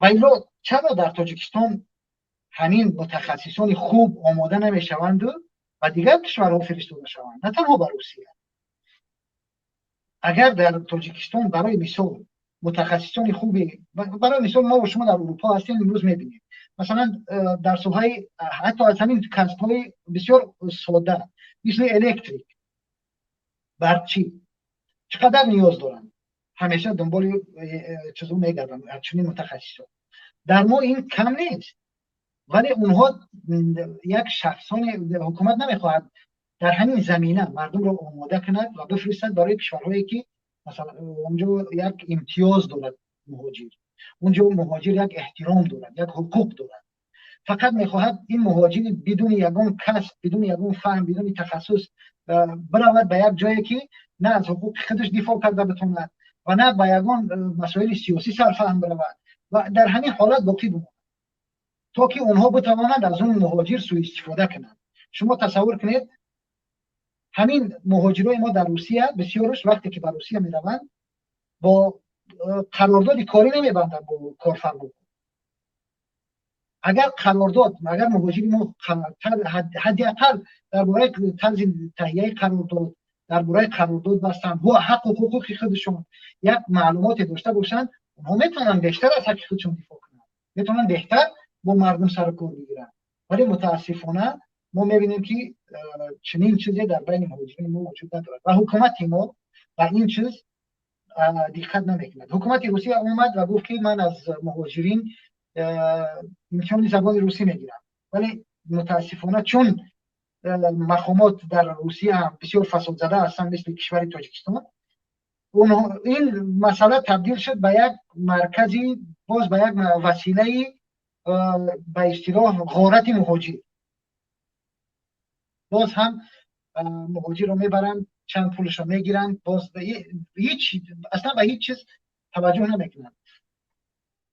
Ва илло чаро дар Тоҷикистон ҳамин мутахассисони хуб омода намешаванду ба дигар кишварҳо фиристода шаванд, на танҳо ба Русия? Агар дар Тоҷикистон, барои мисол, мутахассисони хуби, барои мисол, мо шумо дар Урупо ҳастем, имрӯз мебинем, масалан, дар соҳаи ҳатто аз ҳамин касбҳои бисёр содда, мисли электрик, барқчӣ, чӣ қадар ниёз доранд, ҳамеша дунболи чизо мегарданд чунин мутахассисо. Дар мо ин кам нест, вале онҳо як шахсоне, ҳукумат намехоҳад дар ҳамин замина мардумро омода кунад ва бифиристад барои кишварҳое, ки масалан онҷо як имтиёз дорад муҳоҷир, онҷо муҳоҷир як эҳтиром дорад, як ҳуқуқ дорад. Фақат мехоҳад ин муҳоҷири бидуни ягон касб, бидуни ягон фаҳм, бидуни тахассус биравад ба як ҷое, ки на аз ҳуқуқи худаш дифоъ карда битонад ва на ба ягон масоили сиёсӣ сарфаҳм биравад ва дар ҳамин ҳолат боқӣ бимонад, то ки онҳо битавонанд аз он муҳоҷир сӯистифода кунанд. Шумо тасаввур кунед, ҳамин муҳоҷирои мо дар Русия бисёрш вақте ки ба Русия мераванд, бо қарордоди корӣ намебанданд бо корфармо. Агар қарордод, агар муҳоҷири мо ҳадди ақал дар бораи тарзи таҳияи қарордод, дар бораи қарордод бастан, ҳаққу ҳуқуқи худашон як маълумоте дошта бошанд, онҳо метавонанд бештар аз ҳаққи худшон дифоъ кунанд, метавонанд беҳтар бо мардум сару кор бигиранд. Вале мутаассифона мо мебинем, ки чунин чизе дар байни муҳоҷирони мо вуҷуд надорад ва ҳукумати мо ба ин чиз диққат намекунад. Ҳукумати Русия омад ва гуфт, ки ман аз муҳоҷирин имтиҳони забони русӣ мегирам, вале мутаассифона, чун мақомот дар Русия ҳам бисёр фасодзада ҳастанд, мисли кишвари Тоҷикистон, ин масъала табдил шуд ба як маркази, боз ба як василаи, ба истилоҳ, ғорати муҳоҷир. Боз ҳам муҳоҷирро мебаранд, чанд пулашро мегиранд, боз ҳеҷ, аслан ба ҳеҷ чиз таваҷҷӯҳ намекунанд,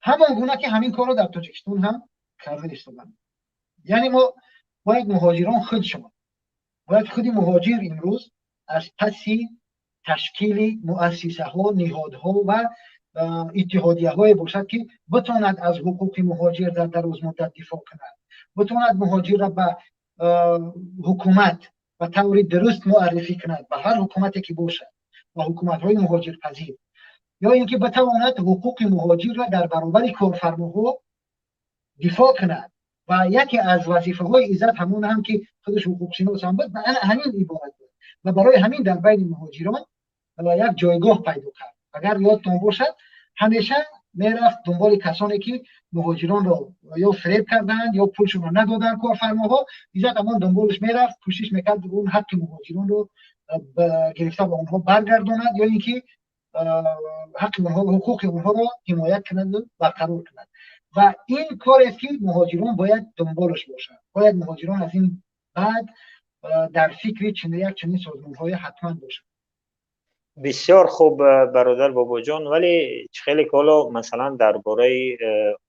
ҳамон гуна ки ҳамин корро дар Тоҷикистон ҳам карда истоданд. Яъне мо бояд муҳоҷирон худшон, бояд худи муҳоҷир имрӯз аз паси ташкили муассисаҳо, ниҳодҳо ва иттиҳодияҳое бошад, ки битавонад аз ҳуқуқи муҳоҷир дар дарозмуддат дифоъ кунад, битавонад муҳоҷирро ба ҳукумат ба таври дуруст муаррифӣ кунад, ба ҳар ҳукумате ки бошад, ба ҳукуматҳои муҳоҷирпазир, ё ин ки битавонад ҳуқуқи муҳоҷирро дар баробари корфармоҳо дифоъ кунад. Ва яке аз вазифаҳои Иззат ҳамон ҳам, ки худаш ҳуқуқшинос ҳам буд, ҳамин иборат буд ва барои ҳамин дар байни муҳоҷирон як ҷойгоҳ пайдо кард. Агар ёдтон бошад, ҳамеша мерафт дунболи касоне, ки муҳоҷиронро ё фиреб карданд, ё пулшонро надоданд корфармоҳо. Иззат Амон дунболаш мерафт, кӯшиш мекард он ҳаққи муҳоҷиронро гирифта ба онҳо баргардонад ё ин ки ҳаққи онҳо, ҳуқуқи онҳоро ҳимоят кунад, барқарор кунад. Ва ин корест, ки муҳоҷирон бояд дунболаш бошанд. Бояд муҳоҷирон аз ин баъд дар фикри як чунин созмонҳое ҳатман бошанд. Бисёр хуб, бародар Бобоҷон, вале хеле ки ҳоло масалан дар бораи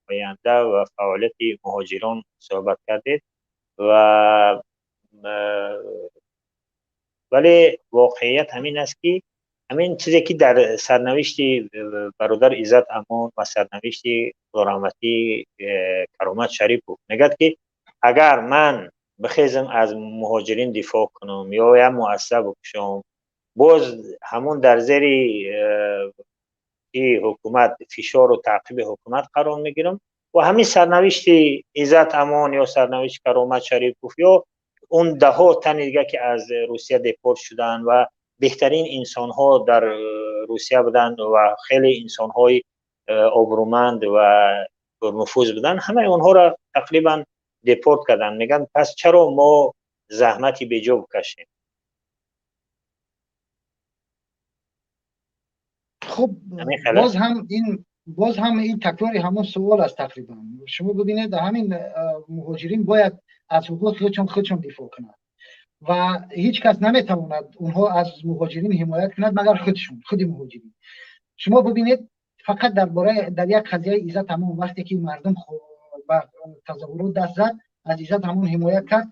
оянда ва фаъолияти муҳоҷирон суҳбат кардед ва вале воқеият ҳамин аст, ки ҳамин чизе ки дар сарнавишти бародар Иззат Амон ва сарнавишти Худораҳматӣ Каромат Шарипов мегӯяд, ки агар ман бихезам аз муҳоҷирин дифоъ кунам ё як муассиса бикушам, боз ҳамон дар зери ҳукумат фишору таъқиби ҳукумат қарор мегирам ва ҳамин сарнавишти Иззат Амон ё сарнавишти Каромат Шарипов ё он даҳо тани дига, ки аз Русия депорт шуданд ва беҳтарин инсонҳо дар Русия буданд ва хеле инсонҳои обрӯманд ва пурнуфуз буданд, ҳамаи онҳоро тақрибан депорт карданд. Мегӯянд, пас чаро мо заҳмати беҷо бикашем? Хуб, боз ҳам ин такрори ҳамон суол аст тақрибан. Шумо бибинед, ҳамин муҳоҷирин бояд аз ҳуқуқи худшон дифоъ кунанд ва ҳеҷ кас наметавонад онҳо аз муҳоҷирин ҳимоят кунад, магар худшон, худи муҳоҷирин. Шумо бибинед, фақат дар бораи дар як қазияи Иззат Амон, вақте ки мардум ба тазоҳурот даст зад, аз Иззат Амон ҳимоят кард,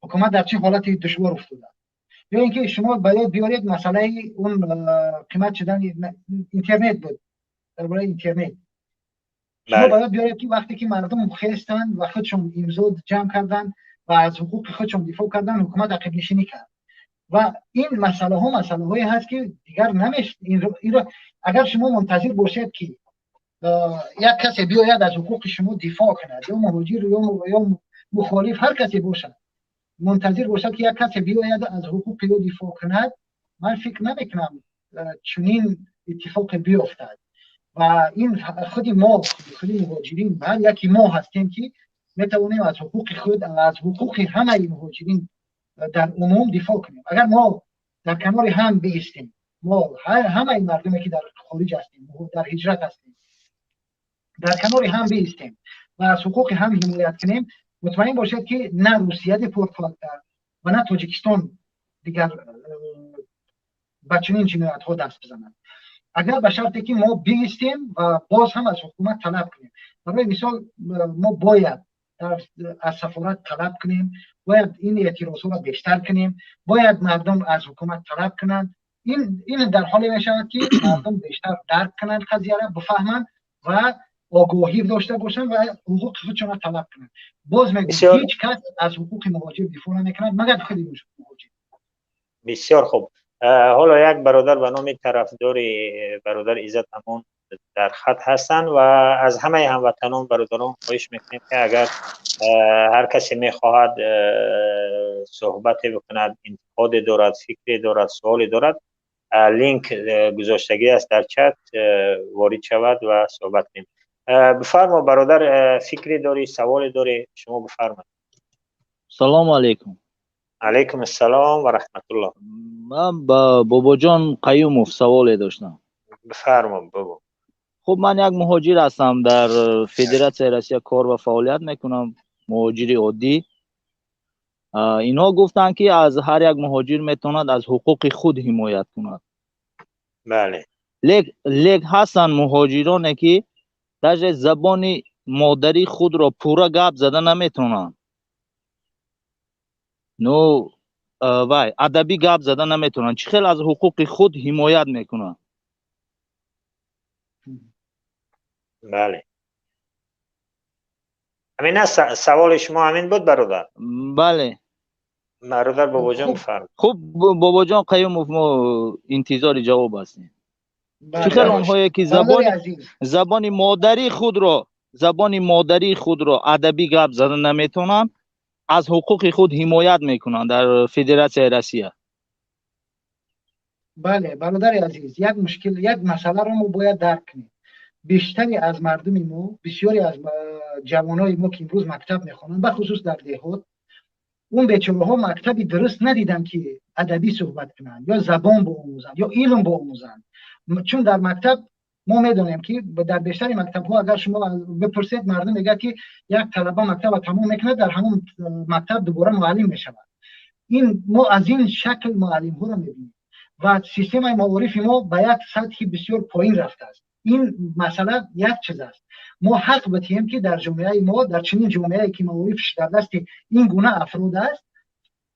ҳукумат дар чӣ ҳолати душвор уфтода. Ё ин ки шумо ба ёд биёред, масъалаи он қимат шудани интернет буд, дар бораи интернет. Шумо ба ёд биёред, ки вақте ки мардум хестанд ва худшон имзо ҷамъ карданд ва аз ҳуқуқи худшон дифоъ карданд, ҳукумат ақибнишинӣ кард. Ва ин масъалаҳо масъалаҳое ҳаст, ки дигар намеш инро агар шумо мунтазир бошед, ки як касе биёяд, аз ҳуқуқи шумо дифоъ кунад, ё муҳоҷир, ё мухолиф, ҳар касе бошад, мунтазир бошад, ки як касе биёяд, аз ҳуқуқи ӯ дифоъ кунад, ман фикр намекунам чунин иттифоқе биёфтад. Ва ин худи мо, худи муҳоҷирин, ҳар яки мо ҳастем, ки метавонем аз ҳуқуқи худ, аз ҳуқуқи ҳамаи муҳоҷирин дар умум дифоъ кунем. Агар мо дар канори ҳам биистем, мо ҳамаи мардуме, ки дар хориҷ ҳастем, дар ҳиҷрат ҳастем, дар канори ҳам биистем ва аз ҳуқуқи ҳам ҳимоят кунем, мутмаин бошед, ки на Русия депорт хоҳад кард ва на Тоҷикистон дигар ба чунин ҷиноятҳо даст бизанад. Агар ба шарте ки мо биистем ва боз ҳам аз ҳукумат талаб кунем. Барои мисол, мо бояд аз сафорат талаб кунем, бояд ин эътирозҳоро бештар кунем, бояд мардум аз ҳукумат талаб кунанд. Ин дар ҳоле мешавад, ки мардум бештар дарк кунанд, қазияро бифаҳманд ва огоҳӣ дошта бошанд ва ҳуқуқи худшонро талаб кунанд. Боз мегӯям, ҳеҷ кас аз ҳуқуқи муҳоҷир дифоъ намекунад, магар худи муҳоҷир. Бисёр хуб. Ҳоло як бародар ба номи тарафдори бародар Иззат Амон дар хат ҳастанд ва аз ҳамаи ҳамватанон, бародарон хоҳиш мекунем, ки агар ҳар касе мехоҳад суҳбате бикунад, интиқоде дорад, фикре дорад, суоле дорад, линк гузоштагӣ аст дар чат, ворид шавад ва суҳбат кунем. Бифармо, бародар, фикре дорӣ, саволе дорӣ, шумо бифармоед. Салому алейкум. Алейкум ассалом ва раҳматуллоҳ. Ман ба Бобоҷон Қаюмов саволе доштам. Бифармо, бобо. Хуб, ман як муҳоҷир ҳастам, дар Федератсияи Россия кор ва фаъолият мекунам, муҳоҷири оддӣ. Инҳо гуфтанд, ки аз ҳар як муҳоҷир метавонад аз ҳуқуқи худ ҳимоят кунад. Бале. Лек ҳастанд муҳоҷироне, ки даже забони модарии худро пурра гап зада наметавонанд, ну вай адабӣ гап зада наметавонанд. Чӣ хел аз ҳуқуқи худ ҳимоят мекунанд? Бале, ҳамин аст саволи шумо, ҳамин буд, бародар? Бале. Бародар Бобоҷон, бифармоед. Хуб, Бобоҷон Қаюмов, мо интизори ҷавоб ҳастем. Чӣ хел онҳое, ки забони модарии худро адабӣ гап зада наметавонанд, аз ҳуқуқи худ ҳимоят мекунанд дар Федератсияи Россия? Бале, бародари азиз, як мушкил, як масъаларо мо бояд дарк кунем. Бештари аз мардуми мо, бисёре аз ҷавонои мо, ки имрӯз мактаб мехонанд, бахусус дар деҳот, он бечораҳо мактаби дуруст надиданд, ки адабӣ суҳбат кунанд ё забон биомӯзанд ё илм биомӯзанд. Чун дар мактаб мо медонем, ки дар бештари мактабҳо агар шумо бипурсед, мардум мегӯяд, ки як талаба мактаба тамом мекунад, дар ҳамон мактаб дубора муаллим мешавад. Ин мо аз ин шакл муаллимҳоро мебинем. Ва системаи маорифи мо ба як сатҳи бисёр поин рафтааст. Ин масъала як чиз аст. Мо ҳақ битиҳем, ки дар ҷомеаи мо, дар чунин ҷомеае ки маорифш дар дасти ин гуна афрод аст,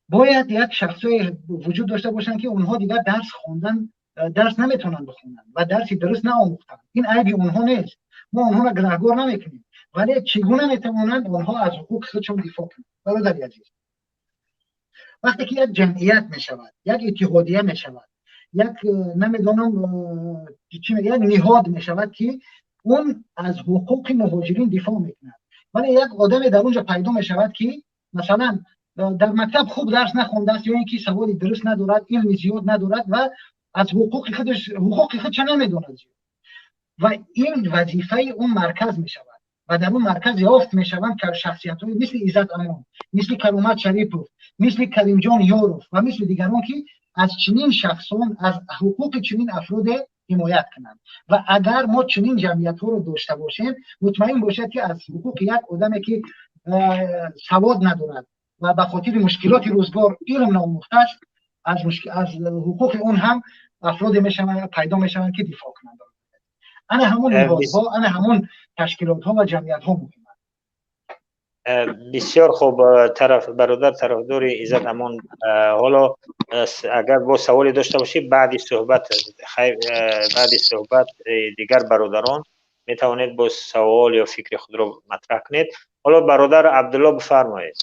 бояд як шахсое вуҷуд дошта бошанд, ки онҳо дигар дарс хондан, дарс наметавонанд бихонанд ва дарси дуруст наомӯхтанд. Ин айби онҳо нест, мо онҳоро гунаҳгор намекунем, вале чӣ гуна метавонанд онҳо аз ҳуқуқи худшон дифоъ кунанд? Бародари азиз, вақте ки як ҷамъият мешавад, як иттиҳодия мешавад, як намедонам чӣ, як ниҳод мешавад, ки он аз ҳуқуқи муҳоҷирин дифоъ мекунад, вале як одаме дар онҷо пайдо мешавад, ки масалан дар мактаб хуб дарс нахондааст ё ин ки саводи дуруст надорад, илми зиёд надорад ва аз ҳуқуқи худаш, ҳуқуқи худша намедонад зиёд, ва ин вазифаи он марказ мешавад ва дар он марказ ёфт мешаванд шахсиятҳои мисли Иззат Амон, мисли Каромат Шарипов, мисли Каримҷон Ёров ва мисли дигарон, ки аз чунин шахсон, аз ҳуқуқи чунин афроде ҳимоят кунанд. Ва агар мо чунин ҷамъиятҳоро дошта бошем, мутмаин бошед, ки аз ҳуқуқи як одаме, ки савод надорад ва ба хотири мушкилоти рӯзгор илм наомӯхтааст, аз ҳуқуқи он ҳам афроде мешаванд, пайдо мешаванд, ки дифоъ кунанд. Ана ҳамон ниҳодҳо, ана ҳамон ташкилотҳо ва ҷамъиятҳо муҳиманд. Бисёр хуб, тараф бародар тарафдори Иззат Амон. Ҳоло агар боз саволе дошта бошӣ, баъди суҳбат, баъди суҳбат дигар бародарон метавонед боз савол ё фикри худро матраҳ кунед. Ҳоло бародар Абдулло, бифармоед.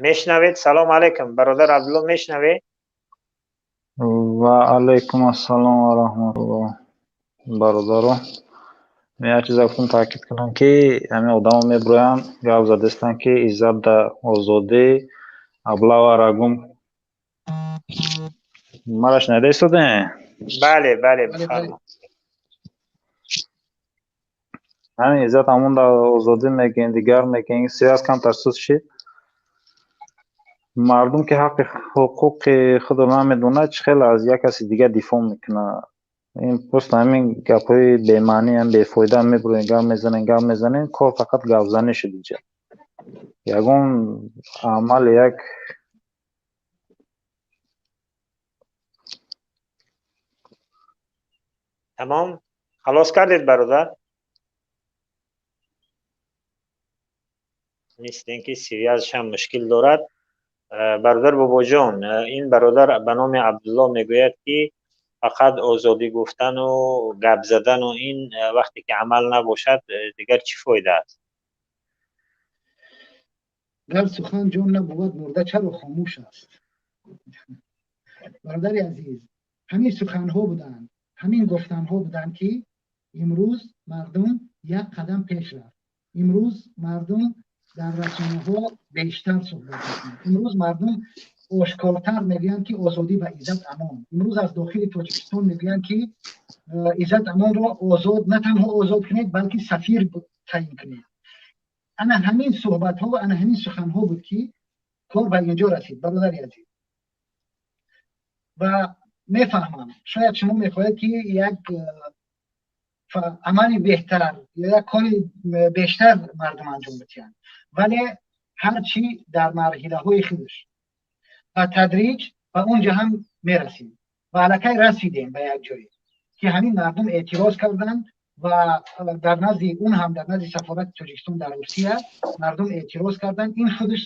Мешнавед? Салом алайкум, бародар Абдулло, мешнавед? Ва алайкум ассалом ва раҳматуллоҳ. Бародаро, ман як чиза гуфтам, таъкид кунам, ки ҳамин одамо мебироянд, гап задистанд, ки Иззат да озодӣ аблава рагум. Мара шунида истодем? Бале, бифармо. Ҳамин Иззат ҳамон да озодӣ мегӯем, дигар мегӯем, связь камтар суст шид. Мардум ки ҳаққи ҳуқуқи худро намедонад, чӣ хел аз як каси дигар дифоъ мекунад? Ин просто ҳамин гапҳои бемаъниам, бефоида мебурем, гап мезанем, гап мезанем, кор фақат гапзанӣ шуд инҷа. Ягон амал як Тамом, халос кардед, бародар? Мисли ин ки связь ш ҳам мушкил дорад. Бародар Бобоҷон, ин бародар ба номи Абдулло мегӯяд, ки фақат озодӣ гуфтану гап задану ин, вақте ки амал набошад, дигар чӣ фоида аст? Гар сухан ҷон набувад, мурда чаро хомӯш аст? Бародари азиз, ҳамин суханҳо буданд, ҳамин гуфтанҳо буданд, ки имрӯз мардум як қадам пеш рафт. Имрӯз мардум дар расонаҳо бештар суҳбат мекунанд. Имрӯз мардум ошкортар мегӯянд, ки озодӣ ба Иззат Амон. Имрӯз аз дохили Тоҷикистон мегӯянд, ки Иззат Амонро озод, на танҳо озод кунед, балки сафир таъин кунед. Ана ҳамин суҳбатҳо ва ана ҳамин суханҳо буд, ки кор ба инҷо расид, бародари азиз. Ва мефаҳмам, шояд шумо мехоҳед, ки як амали беҳтар ё як кори бештар мардум анҷом бидиҳанд, вале ҳарчи дар марҳилаҳои худаш, ба тадриҷ ба онҷа ҳам мерасем ва аллакай расидем ба як ҷое, ки ҳамин мардум эътироз карданд ва дар назди он ҳам, дар назди сафорати Тоҷикистон дар Русия мардум эътироз карданд. Ин худаш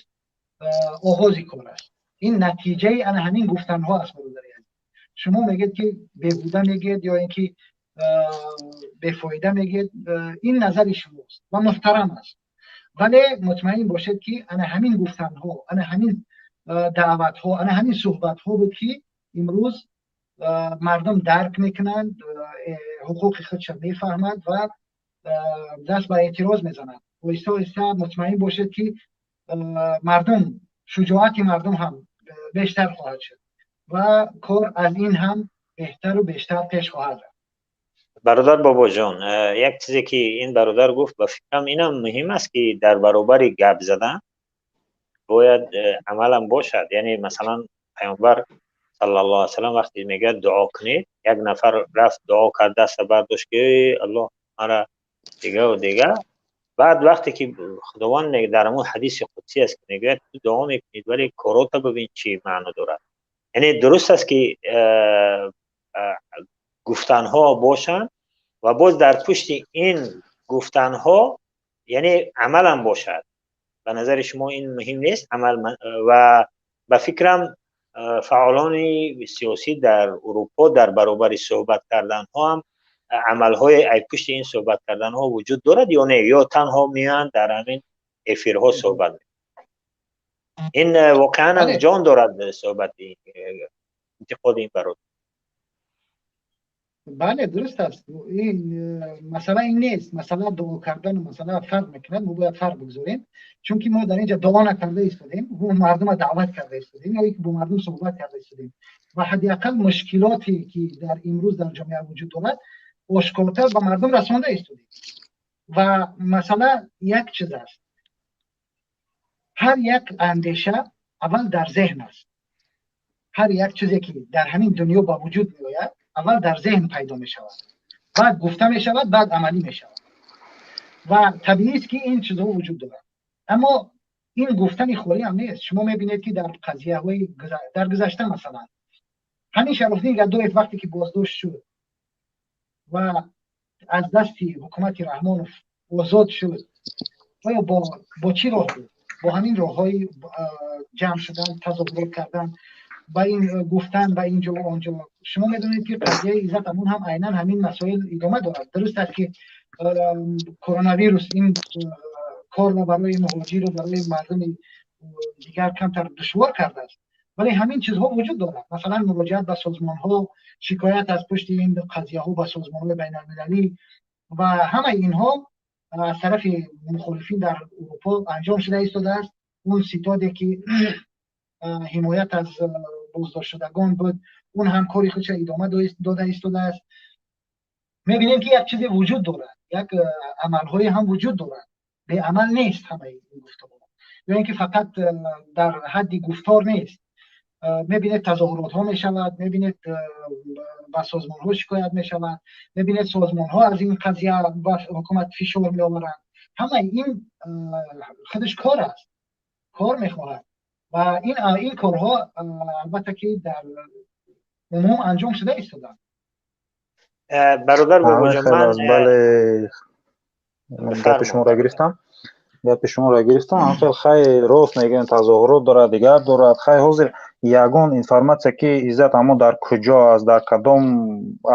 оғози кор аст, ин натиҷаи ана ҳамин гуфтанҳо аст. Бародари азиз, шумо мегӯед, ки беҳуда мегӯед ё ин ки бефоида мегӯед, ин назари шумост ва муҳтарам аст, вале мутмаин бошед, ки ана ҳамин гуфтанҳо, ана ҳамин даъватҳо, ана ҳамин суҳбатҳо буд, ки имрӯз мардум дарк мекунанд, ҳуқуқи худша мефаҳмад ва даст ба эътироз мезанад. Оҳиста оҳиста мутмаин бошед, ки мардум, шуҷоати мардум ҳам бештар хоҳад шуд ва кор аз ин ҳам беҳтару бештар пеш хоҳад рафт. Бародар Бобоҷон, як чизе ки ин бародар гуфт, ба фикрам инам муҳим аст, ки дар баробари гап задан бояд амалам бошад. Яъне масалан Паёмбар саллаллоҳу алайҳи васаллам вақте мегӯяд дуо кунед, як нафар рафт, дуо кард, даста бардошт, ки эй Аллоҳ, мара дигаву дига. Баъд вақте ки Худованд дар ҳамон ҳадиси қудсӣ аст, ки мегӯяд, ту дуо мекунӣ, вале корота бибин чӣ маъно дорад. Яъне дуруст аст, ки гуфтанҳо бошанд ва боз дар пушти ин гуфтанҳо, яъне амалам бошад. Ба назари шумо ин муҳим нест, амал? Ва ба фикрам, фаъолони сиёсӣ дар Урупо дар баробари суҳбат карданҳо ҳам амалҳои ай пушти ин суҳбат карданҳо вуҷуд дорад ё не, ё танҳо меоянд, дар ҳамин эфирҳо суҳбат? Ин воқеан ҳам ҷон дорад, суҳбати интиқоди ин бародар. Бале, дуруст аст. Ин масъала ин нест, масъала дуо кардан, масъала фарқ мекунад. Мо бояд фарқ бигзорем, чунки мо дар инҷа дуо накарда истодем, мо мардума даъват карда истодем ё ки бо мардум суҳбат карда истодем ва ҳадди ақал мушкилоте, ки дар имрӯз дар ҷомеа вуҷуд дорад, ошкортар ба мардум расонда истодем. Ва масъала як чиз аст: ҳар як андеша аввал дар зеҳн аст. Ҳар як чизе, ки дар ҳамин дунё ба вуҷуд меояд, аввал дар зеҳн пайдо мешавад, баъд гуфта мешавад, баъд амалӣ мешавад. Ва табиист, ки ин чизҳо вуҷуд дорад, аммо ин гуфтани холӣ ҳам нест. Шумо мебинед, ки дар қазияҳои дар гузашта, масалан, ҳамин Шарофиддин Гадоев вақте ки боздошт шуд ва аз дасти ҳукумати Раҳмонов озод шуд, оё бо чӣ роҳ буд? Бо ҳамин роҳҳои ҷамъ шудан, тазоҳурот кардан, ба ин гуфтан, ба инҷо ва онҷо. Шумо медонед, ки қазияи Иззат Амон ҳам айнан ҳамин масоил идома дорад. Дуруст аст, ки коронавирус ин корро барои муҳоҷиру барои мардуми дигар камтар душвор кардааст, вале ҳамин чизҳо вуҷуд дорад. Масалан, муроҷиат ба созмонҳо, шикоят аз пушти ин қазияҳо ба созмонҳои байналмилалӣ ва ҳамаи инҳо аз тарафи мухолифин дар Урупо анҷом шуда истодааст. Он ситоде, ки ҳимоят аз боздоштшудагон буд, он ҳам кори худша идома дода истодааст. Мебинем, ки як чизе вуҷуд дорад, як амалҳое ҳам вуҷуд дорад, беамал нест ҳамаи ин гуфтугӯ ё ин ки фақат дар ҳадди гуфтор нест. Мебинед, тазоҳуротҳо мешавад, мебинед, ба созмонҳо шикоят мешавад, мебинед, созмонҳо аз ин қазия ба ҳукумат фишор меоваранд. Ҳамаи ин худаш кор аст, кор мехоҳад ва ин корҳо албатта ки дар умум анҷом шуда истоданд. Бародар Бобоҷон, ман Бале, гапи шуморо гирифтам, гапи шуморо гирифтам. Ҳамхел, хай, рост мегӯем, тазоҳурот дорад, дигар дорад. Хай, ҳозир ягон информатсия, ки Иззат Амон дар куҷо аст, дар кадом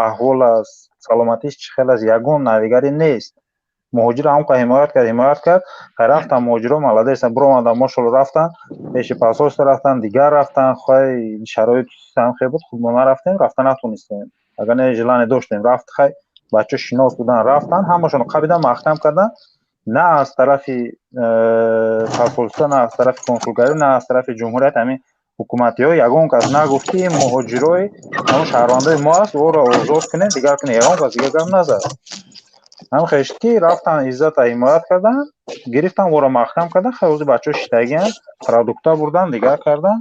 аҳвол аст, саломатиш чӣ хел аст, ягон навигарӣ нест. Муҳоҷиро ҳамқа ҳимоят кард, ҳимоят кард, хай, рафтан муҳоҷиро, молодец, биромадан, мошалло, рафтан пеши посольство, рафтан, дигар рафтан. Хай, шароит ҳам хел буд, худ мо нарафтем, рафта натонистем, агар не, желание доштем рафт. Хай, бачаҳо шинос будан, рафтан, ҳамашонро қабидан, маҳкам кардан. На аз тарафи посольство, на аз тарафи консулгарӣ, на аз тарафи ҷумҳурият, ҳамин ҳукуматиҳо ягон кас нагуфт, ки ин муҳоҷирои ҳамон шаҳрвандои мо аст, ӯро озод кунед, дигар кунед. Ягон кас дигар гап назад. Ҳам хешт, ки рафтан, Иззата ҳимоят кардан, гирифтан, ӯро маҳкам кардан. Хай, ҳозир бачаҳо шиштагианд, продукта бурдан, дигар кардан.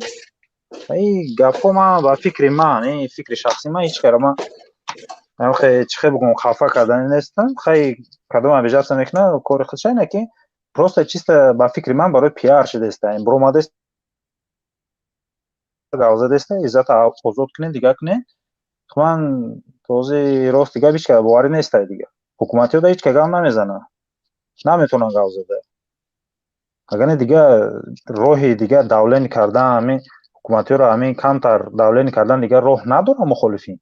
Ин гапҳо, ман ба фикри ман, ин фикри шахси ман, ҳеҷ кара ман чӣ хел бигӯям, хафа кардани нестам. Хай, кадом обижаться мекунад, кори худша ине, ки просто чисто ба фикри ман барои пиар шудааста, ин биромадааст, гап задааста, Иззата озод кунед, дигар кунед. Ман този рост дигар ҳеҷ кара боварӣ нестай. Дигар ҳукуматиҳо да ҳеҷ ка гап намезананд, наметавонанд гап зада. Агар не, дигар роҳи дигар давление кардан, ҳамин ҳукуматиҳоро ҳамин камтар давление кардан, дигар роҳ надоранд мухолифин.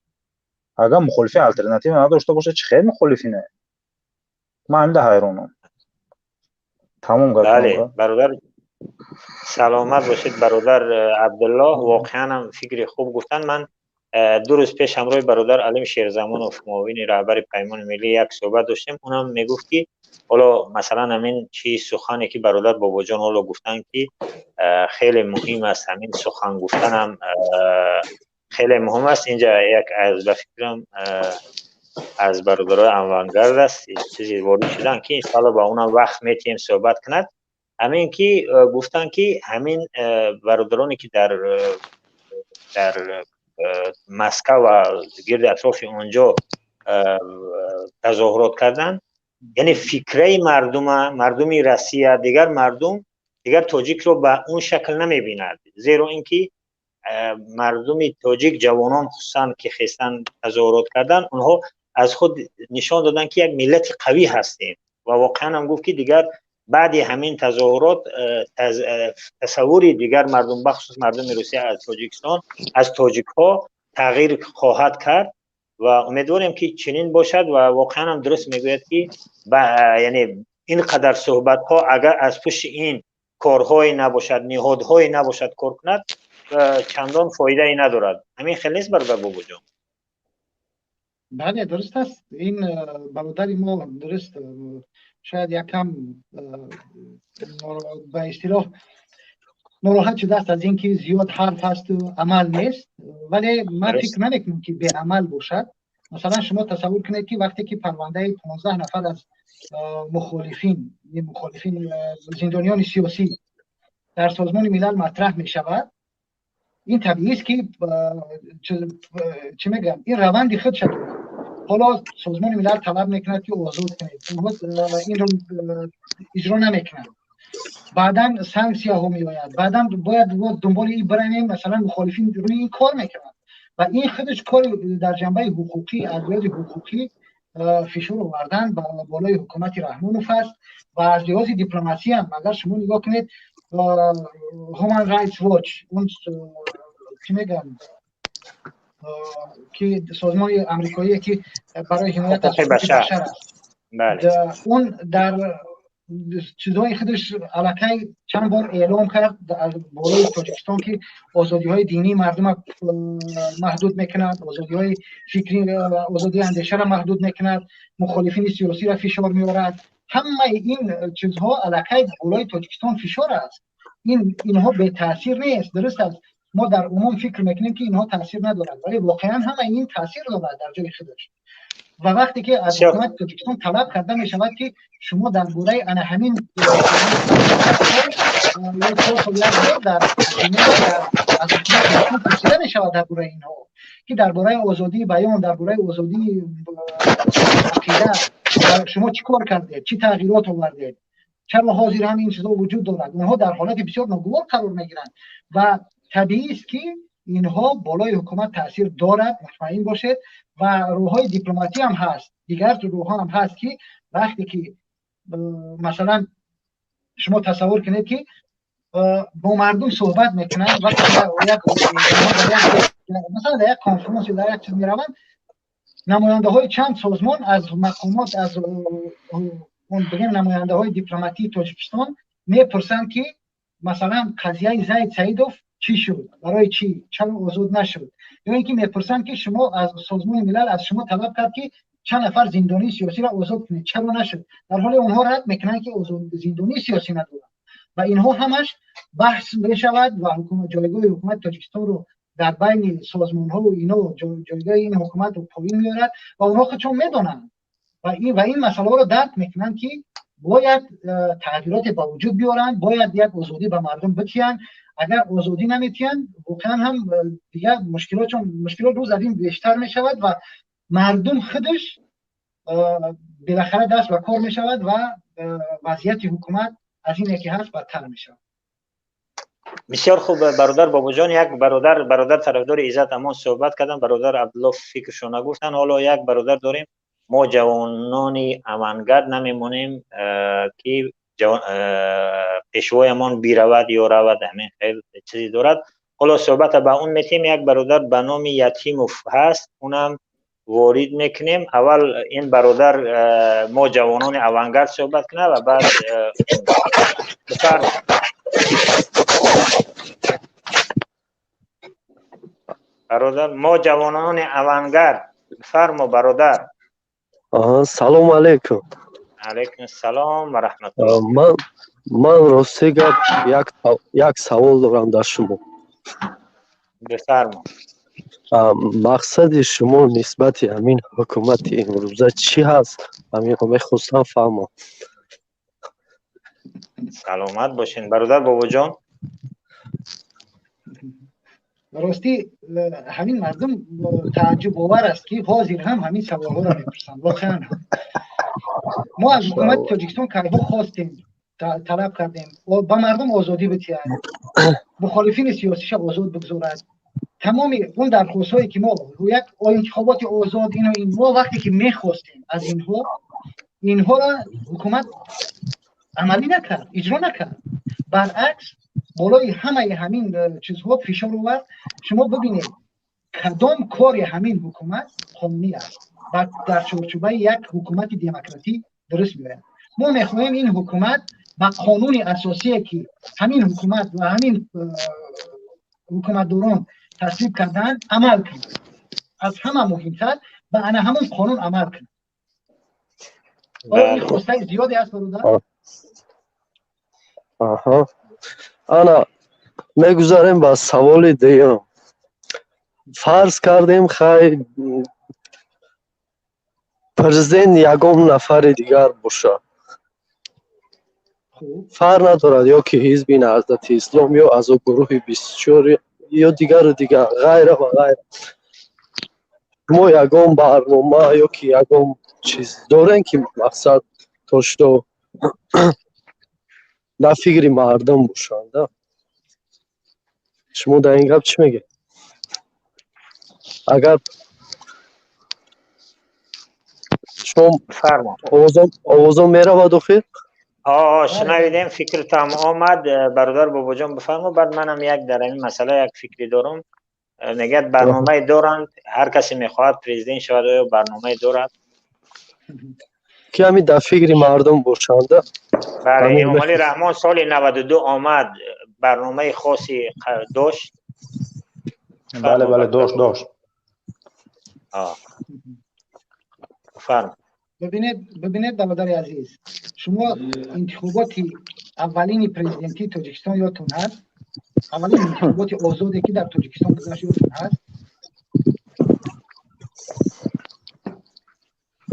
Агар мухолифин алтернатива надошта бошад, чӣ хел мухолифине? Ман ҳамин да ҳайронам. Тамом гап. Бале, бародар, саломат бошед. Бародар Абдуллоҳ воқеан ҳам фикри хуб гуфтанд. Ман 2 рӯз пеш ҳамроҳи бародар Алим Шерзамонов, муовини раҳбари Паймони Миллӣ, як суҳбат доштем. Унам мегуфт, ки ҳоло масалан ҳамин чи сухане, ки бародар Бобоҷон ҳоло гуфтанд, ки хеле муҳим аст, ҳамин сухан гуфтанам хеле муҳим аст. Инҷа як аз, ба фикрам, аз бародарои авангард аст, чизе ворид шудан, ки иншоалло ба унам вақт метиҳем суҳбат кунад. Ҳамин ки гуфтанд, ки ҳамин бародароне, ки дар Москав ва гирди атрофи онҷо тазоҳурот карданд. Яъне фикраи мардума, мардуми Россия, дигар мардум дигар тоҷикро ба он шакл намебинад, зеро ин ки мардуми тоҷик, ҷавонон хусусан, ки хестан тазоҳурот кардан, онҳо аз худ нишон доданд, ки як миллати қавӣ ҳастем. Ва воқеан ҳам гуфт, ки дигар баъди ҳамин тазоҳурот тасаввури дигар мардум, бахусус мардуми Русия, аз Тоҷикистон, аз тоҷикҳо тағйир хоҳад кард ва умедворем, ки чунин бошад. Ва воқеан ҳам дуруст мегӯяд, ки яъне ин қадар суҳбатҳо агар аз пушти ин корҳое набошад, ниҳодҳое набошад кор кунад, чандон фоидае надорад. Ҳамин хел нест, бародар Бобоҷон? Бале, дуруст аст. Ин бародари мо дуруст шояд якам ба истилоҳ нороҳат шудааст аз ин ки зиёд ҳарф ҳасту амал нест, вале ман фикр намекунам, ки беамал бошад. Масалан, шумо тасаввур кунед, ки вақте ки парвандаи 15 нафар аз мухолифин, зиндониёни сиёсӣ дар Созмони Милал матраҳ мешавад, ин табиист, ки чӣ мегӯям, ин раванди худша дорад. Ҳоло Созмони Милал талаб мекунад, ки озод кунед, онҳо инро иҷро намекунанд. Баъдан санксияҳо меояд, баъдан бояд дунболи ин биравем. Масалан, мухолифин рӯи ин кор мекунанд ва ин худаш кори дар ҷанбаи ҳуқуқӣ, аз лиҳози ҳуқуқӣ фишор овардан ба болои ҳукумати Раҳмонов аст. Ва аз лиҳози дипломатсӣ ҳам агар шумо нигоҳ кунед, Human Rights Watch, он чӣ мегӯям, ки созмони амрикоие, ки барои ҳимоят аз ҳуқуқи башар аст, он дар чизҳои худаш аллакай чанд бор эълом кард болои Тоҷикистон, ки озодиҳои динии мардума маҳдуд мекунад, озодиҳои фикрӣ, озодии андешаро маҳдуд мекунад, мухолифини сиёсиро фишор меорад. Ҳамаи ин чизҳо аллакай болои Тоҷикистон фишор аст. Инҳо бетаъсир нест. Дуруст аст, мо дар умум фикр мекунем, ки инҳо таъсир надорад, вале воқеан ҳамаи ин таъсир дорад дар ҷои худаш. Ва вақте ки аз ҳукумати Тоҷикистон талаб карда мешавад, ки шумо дар бораи ана ҳамин дар аз ҳукумати пурсида мешавад дар бораи инҳо, ки дар бораи озодии баён, дар бораи озодии ақида шумо чӣ кор кардед, чӣ тағйирот овардед, чаро ҳозир ҳам ин чизҳо вуҷуд дорад, онҳо дар ҳолати бисёр ногувор қарор мегиранд. Ва табиист, ки инҳо болои ҳукумат таъсир дорад, мутмаин бошед. Ва роҳҳои дипломатӣ ҳам ҳаст, дигар роҳҳо ҳам ҳаст, ки вақте ки масалан шумо тасаввур кунед, ки бо мардум суҳбат мекунанд, вақте масалан дар як конференс дар як чиз мераванд, намояндаҳои чанд созмон аз мақомот, аз бигем, намояндаҳои дипломатии Тоҷикистон мепурсанд, ки масалан қазияи Зайд Саидов чӣ шуд, барои чӣ, чаро озод нашуд? Ё ин ки мепурсанд, ки шумо аз Созмони Милал аз шумо талаб кард, ки чанд нафар зиндонии сиёсиро озод кунед, чаро нашуд? Дар ҳоле онҳо рад мекунанд, ки зиндонии сиёсӣ надоранд. Ва инҳо ҳамаш баҳс мешавад ва ҷойгоҳи ҳукумати Тоҷикистонро дар байни созмонҳову ино, ҷойгоҳи ин ҳукуматро поин меорад. Ва онҳо худшон медонанд ва ин масъалаҳоро дарк мекунанд, ки бояд тағйироте ба вуҷуд биёранд, бояд як озодӣ ба мардум битиҳанд. Агар озодӣ наметиҳанд, воқеан ҳам дигар мушкилотшон, мушкилот рӯз аз ин бештар мешавад ва мардум худаш билахара даст ба кор мешавад ва вазъияти ҳукумат аз ине ки ҳаст бадтар мешавад. Бисёр хуб, бародар Бобоҷон. Як бародар тарафдори Иззат Амон суҳбат кардам, бародар Абдулло фикршон нагуфтанд. Ҳоло як бародар дорем: мо ҷавонони авангард намемонем, ки пешвоямон биравад ё равад. Ҳамин хел чизе дорад. Ҳоло суҳбата ба он метиҳем. Як бародар ба номи Ятимов ҳаст, унам ворид мекунем. Аввал ин бародар, мо ҷавонони авангард, суҳбат кунад ва баъд. Бифармо. Бародар, мо ҷавонони авангард, бифармо, бародар. Салому алайкум. Алайкум ассалом ва раҳматуллоҳ. Ман рости гап як савол дорам дар шумо. Бифармо. Мақсади шумо нисбати ҳамин ҳукумати имрӯза чӣ ҳаст? Ҳаминро мехостам фаҳмам. Саломат бошед, бародар Бобоҷон. Ростӣ, ҳамин мардум тааҷҷубовар аст, ки ҳозир ҳам ҳамин саволҳоро мепурсанд. Воқеан ҳам Мо аз ҳукумати Тоҷикистон кайҳо хостем, талаб кардем, ба мардум озодӣ бидиҳад, мухолифини сиёсиша озод бигзорад. Тамоми он дархостҳое ки мо як интихоботи озод, ино ин, мо вақте ки мехостем аз инҳо, инҳоро ҳукумат амалӣ накард, иҷро накард. Баръакс, болои ҳамаи ҳамин чизҳо фишор овард. Шумо бибинед, кадом кори ҳамин ҳукумат қонунӣ аст ва дар чорчӯбаи як ҳукумати демократӣ дуруст меояд? Мо мехоҳем ин ҳукумат ба қонуни асосие, ки ҳамин ҳукумат ва ҳамин ҳукуматдорон тасвиб карданд, амал кунад. Аз ҳама муҳимтар, ба ана ҳамон қонун амал кунад. Оё ин хостаи зиёде аст, бародар? Аҳа, ана мегузарем ба саволи дуюм. Фарз кардем, хай, президент ягон нафари дигар бошад, фарқ надорад, ё ки ҳизби Наҳзати Ислом, ё аз гурӯҳи 24, ё дигару дигар, ғайра ва ғайра, шумо ягон барнома ё ки ягон чиз дорем, ки мақсад то что дар фикри мардум бошанд? Шумо дар ин гап чӣ мегӯед? Агар шумо овозон меравад охир? Шунавидем, фикртам омад. Бародар Бобоҷон, бифармо, баъд манам як дар ҳамин масъала як фикре дорам. Мегӯяд, барномае доранд, ҳар касе мехоҳад президент шавад, оё барномае дорад? Ки ҳамин дар фикри мардум бошанд. Бале, Эмомалӣ Раҳмон соли 92 омад, барномаи хосе дошт? Бале, дошт. Фарм. Бибинед, бародари азиз, шумо интихоботи аввалини президентии Тоҷикистон ёдтон ҳаст? Аввалин интихоботи озоде, ки дар Тоҷикистон гузашт, ёдтон ҳаст?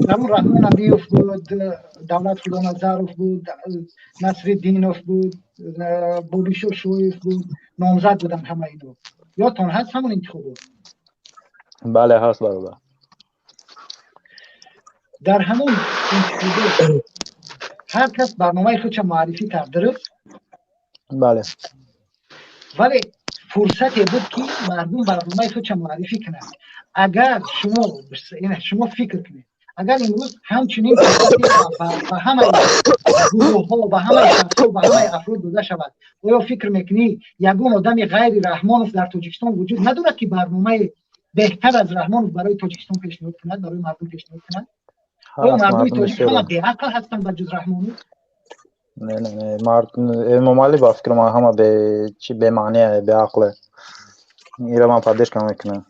Дар он Раҳмон Набиев буд, Давлат Худоназаров буд, Насриддинов буд, Бобишо Шоев буд, номзад буданд ҳама ино. Ёдтон ҳаст ҳамон интихобот? Бале, ҳаст, бародар. Дар ҳамон интихобот ҳар кас барномаи худша муаррифӣ кард, дуруст? Бале. Вале фурсате буд, ки мардум барномаи худша муаррифӣ кунанд. Агар шумо фикр кунед, агар имрӯз ҳамчунин ба ҳамаи гурӯҳҳо, ба ҳамаи шахсҳо, ба ҳамаи афрод дода шавад, оё фикр мекунӣ, ягон одами ғайри Раҳмонов дар Тоҷикистон вуҷуд надорад, ки барномаи беҳтар аз Раҳмонов барои Тоҷикистон пешниҳод кунад, барои мардум пешниҳод кунад? Оё мардуми тоҷик ҳама беақл ҳастанд ба ҷуз Раҳмонов? Не, не, не, мард Эмомалӣ, ба фикри ман, ҳама чи бемаъния, беақле. Ира ман поддержка мекунам.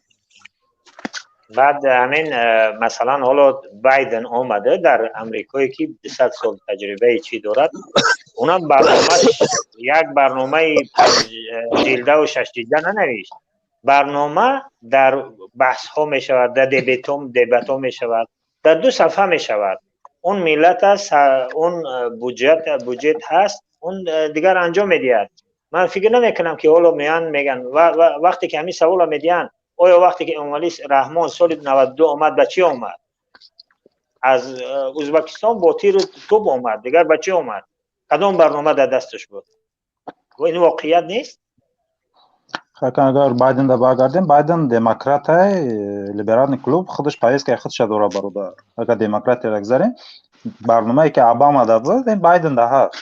Баъд ҳамин, масалан, ҳоло Байден омада дар Амрикое, ки 200 сол таҷрибаи чӣ дорад, унам барномаш як барномаи панҷ ҷилдаву шаш ҷилда нанавишт. Барнома дар баҳсҳо мешавад, дар дебатҳо мешавад, дар ду сафҳа мешавад. Он миллат аст, он буҷет ҳаст, он дигар анҷом медиҳад. Ман фикр намекунам, ки ҳоло меян меган вақте ки ҳамин савола медиҳанд, оё вақте ки Эмомалӣ Раҳмон соли 92 омад, ба чӣ омад? Аз Ӯзбекистон бо тиру тӯб омад, дигар ба чӣ омад? Кадом барнома дар дасташ буд? Ин воқеият нест? Агар Байден да баргардем, Байден демократай, либеральный клуб, худаш повесткаи худша дора, бародар. Агар демократияро гузарем, барномае, ки Обама да буд, ин Байден да ҳаст.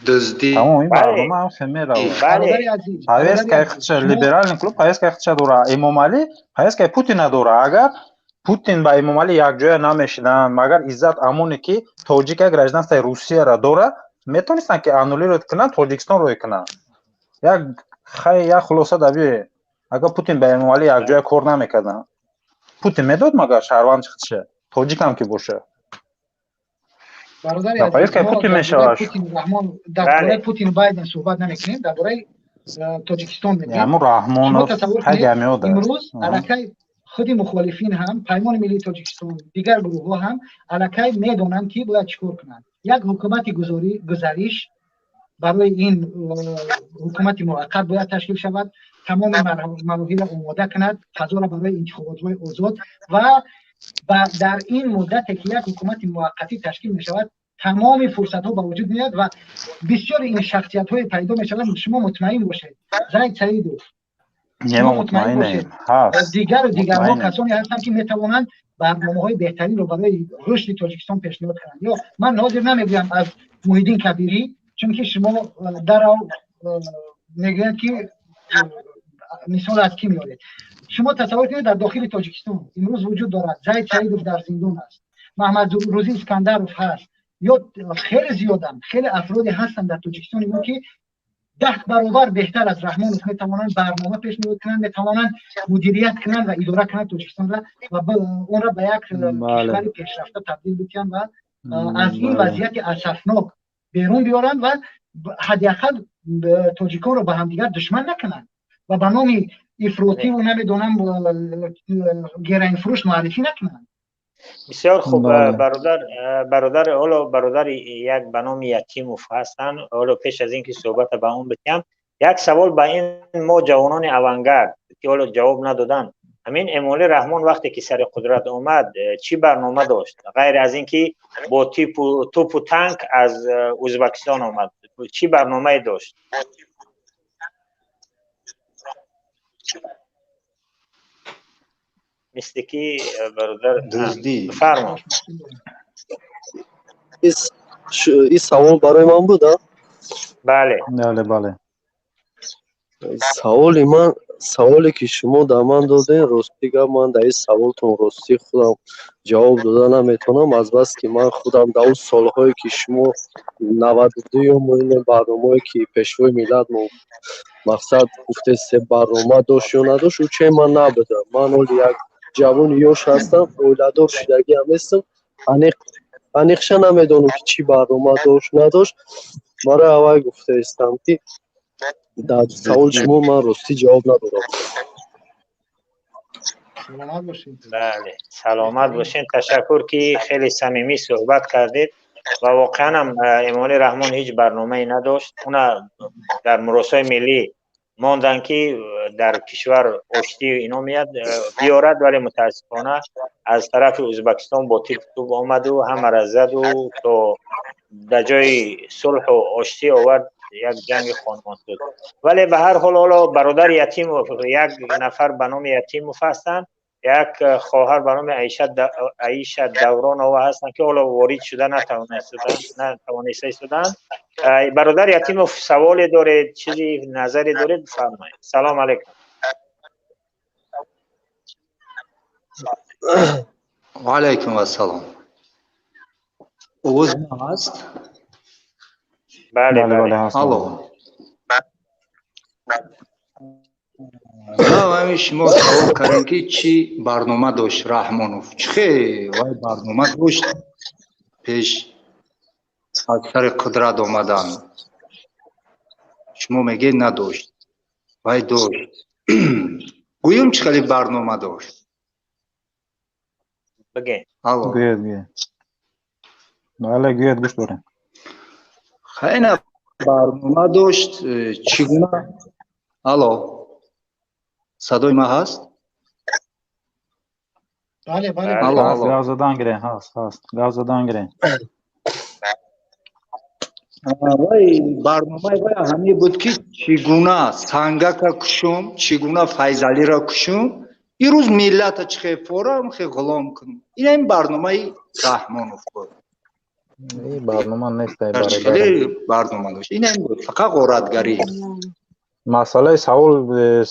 Дуздӣ. Тамом, ин барнома ҳам хел меравад. Повесткаи худша, либеральный клуб повесткаи худша дора. Эмомалӣ повесткаи Путина дора. Агар Путин ба Эмомалӣ якҷоя намешиданд, магар Иззат Амоне, ки тоҷика, гражданствои Русияро дора, метавонистанд, ки аннулировать кунанд, Тоҷикистон рӯй кунанд? Як хай, як хулоса да биёед. Агар Путин ба Эмомалӣ якҷоя кор намекарданд, Путин медод магар шаҳрванди худша, тоҷикам ки боша? Бародари повесткаи Путин мешавад. Дар бораи Путин, Байден суҳбат намекунем, дар бораи Тоҷикистон мегӯем. Ҳамун Раҳмонов. Имрӯз аллакай худи мухолифин ҳам, Паймони миллии Тоҷикистон, дигар гурӯҳҳо ҳам аллакай медонанд, ки бояд чӣ кор кунанд. Як ҳукумати гузариш барои ин ҳукумати муваққат бояд ташкил шавад, тамоми мароҳилро омода кунад, фазоро барои интихоботҳои озод ва Ва дар ин муддате ки як ҳукумати муваққатӣ ташкил мешавад, тамоми фурсатҳо ба вуҷуд меояд ва бисёри ин шахсиятҳое пайдо мешаванд. Шумо мутмаин бошед, Зайд Саидов, шумо мутмаин бошед, дигару дигарҳо касоне ҳастанд, ки метавонанд барномаҳои беҳтаринро барои рушди Тоҷикистон пешниҳод кунанд. Ё ман ҳозир намегӯям аз Муҳиддин Кабирӣ, чунки шумо дарав мегӯянд, ки мисол аз кӣ меоред. Шумо тасаввур кунед, дар дохили Тоҷикистон имрӯз вуҷуд дорад: Зайд Саидов дар зиндон аст, Маҳмадрӯзӣ Искандаров ҳаст, ё хеле зиёданд, хеле афроде ҳастанд дар Тоҷикистони мо, ки 10 баробар беҳтар аз Раҳмонов метавонанд барнома пешниҳод кунанд, метавонанд мудирият кунанд ва идора кунанд Тоҷикистонро ва онро ба як кишвари пешрафта табдил бидиҳанд ва аз ин вазъияти асафнок берун биёранд ва ҳадди ақал тоҷиконро ба ҳамдигар душман накунанд ва ба номи ифротиву, намедонам, героинфурӯш муаррифӣ накунанд. Бисёр хуб, бародар. Бародар, ҳоло бародари як ба номи Ятимов ҳастанд. Ҳоло пеш аз ин ки суҳбата ба он битиҳам, як савол ба ин мо ҷавонони авангард, ки ҳоло ҷавоб надоданд. Ҳамин Эмомалӣ Раҳмон вақте ки сари қудрат омад, чӣ барнома дошт, ғайр аз ин ки бо тӯпу танк аз Ӯзбекистон омад? Чӣ барномае дошт? Мисли ки бародар дуздӣ. Фармо. Ин савол барои ман буд? Бале. Бале. Саволи ман, саволе ки шумо дар ман додем, рости гап, ман дар ин саволтон ростӣ худам ҷавоб дода наметавонам, азбаски ман худам дар он солҳое ки шумо 92-юм барномаое ки Пешвои миллат мо мақсад гуфтед, барнома дошт ё надошт, уче ман набудам. Ман ҳоли як ҷавони ёш ҳастам, оиладор шудагиам нестам, аниқша намедонам, ки чӣ барнома дошт, надошт. Барои аввал гуфтаистам, ки дар саволи шумо ман ростӣ ҷавоб надорам. Бале, саломат бошед. Ташаккур, ки хеле самимӣ суҳбат кардед. Ва воқеан ҳам Эмомалӣ Раҳмон ҳеҷ барномае надошт. Уна дар муросои миллӣ монданд, ки дар кишвар оштӣ ино меяд биёрад, вале мутаассифона аз тарафи Ӯзбекистон бо тип туб омаду ҳамаро заду то дар ҷои сулҳу оштӣ овард як ҷанги хонмонсуд. Вале ба ҳар ҳол, ҳоло бародари Ятимов, як нафар ба номи Ятимов ҳастанд, як хоҳар ба номи Аиша Давронова ҳастанд, ки ҳоло ворид шуда натавониста истоданд. Бародар Ятимов, саволе доред, чизи назаре доред, бифармоед. Салом алейкум. Ваалайкум ассалом. Овоз ҳаст? Бале, бале. Алло. Ҳамин шумо савол кардем, ки чӣ барнома дошт Раҳмонов, чӣ хе вай барнома дошт пеш аз сари қудрат омадан. Шумо мегӯед, надошт. Вай дошт. Гӯём, чӣ хеле барнома дошт? Бигӯед. Алло. Гӯед, гӯед. Бале, гӯед, гӯш дорем. Хайна барнома дошт, чӣ гуна. Алло, садои ман ҳаст? Бале, бале. Алло, алло. Гап задан гирен, ҳаст, ҳаст, гап задан гирен. Вай барномаи вай ҳамин буд, ки чӣ гуна Сангака кушум, чӣ гуна Файзалиро кушум, ирӯз миллата чӣ хе форам хе ғулом кунум. Ин ҳамин барномаи Раҳмонов буд. Барнома нест. Хеле барнома дошт, ин ҳамин буд, фақат ғоратгарӣ. Масъалаи савол,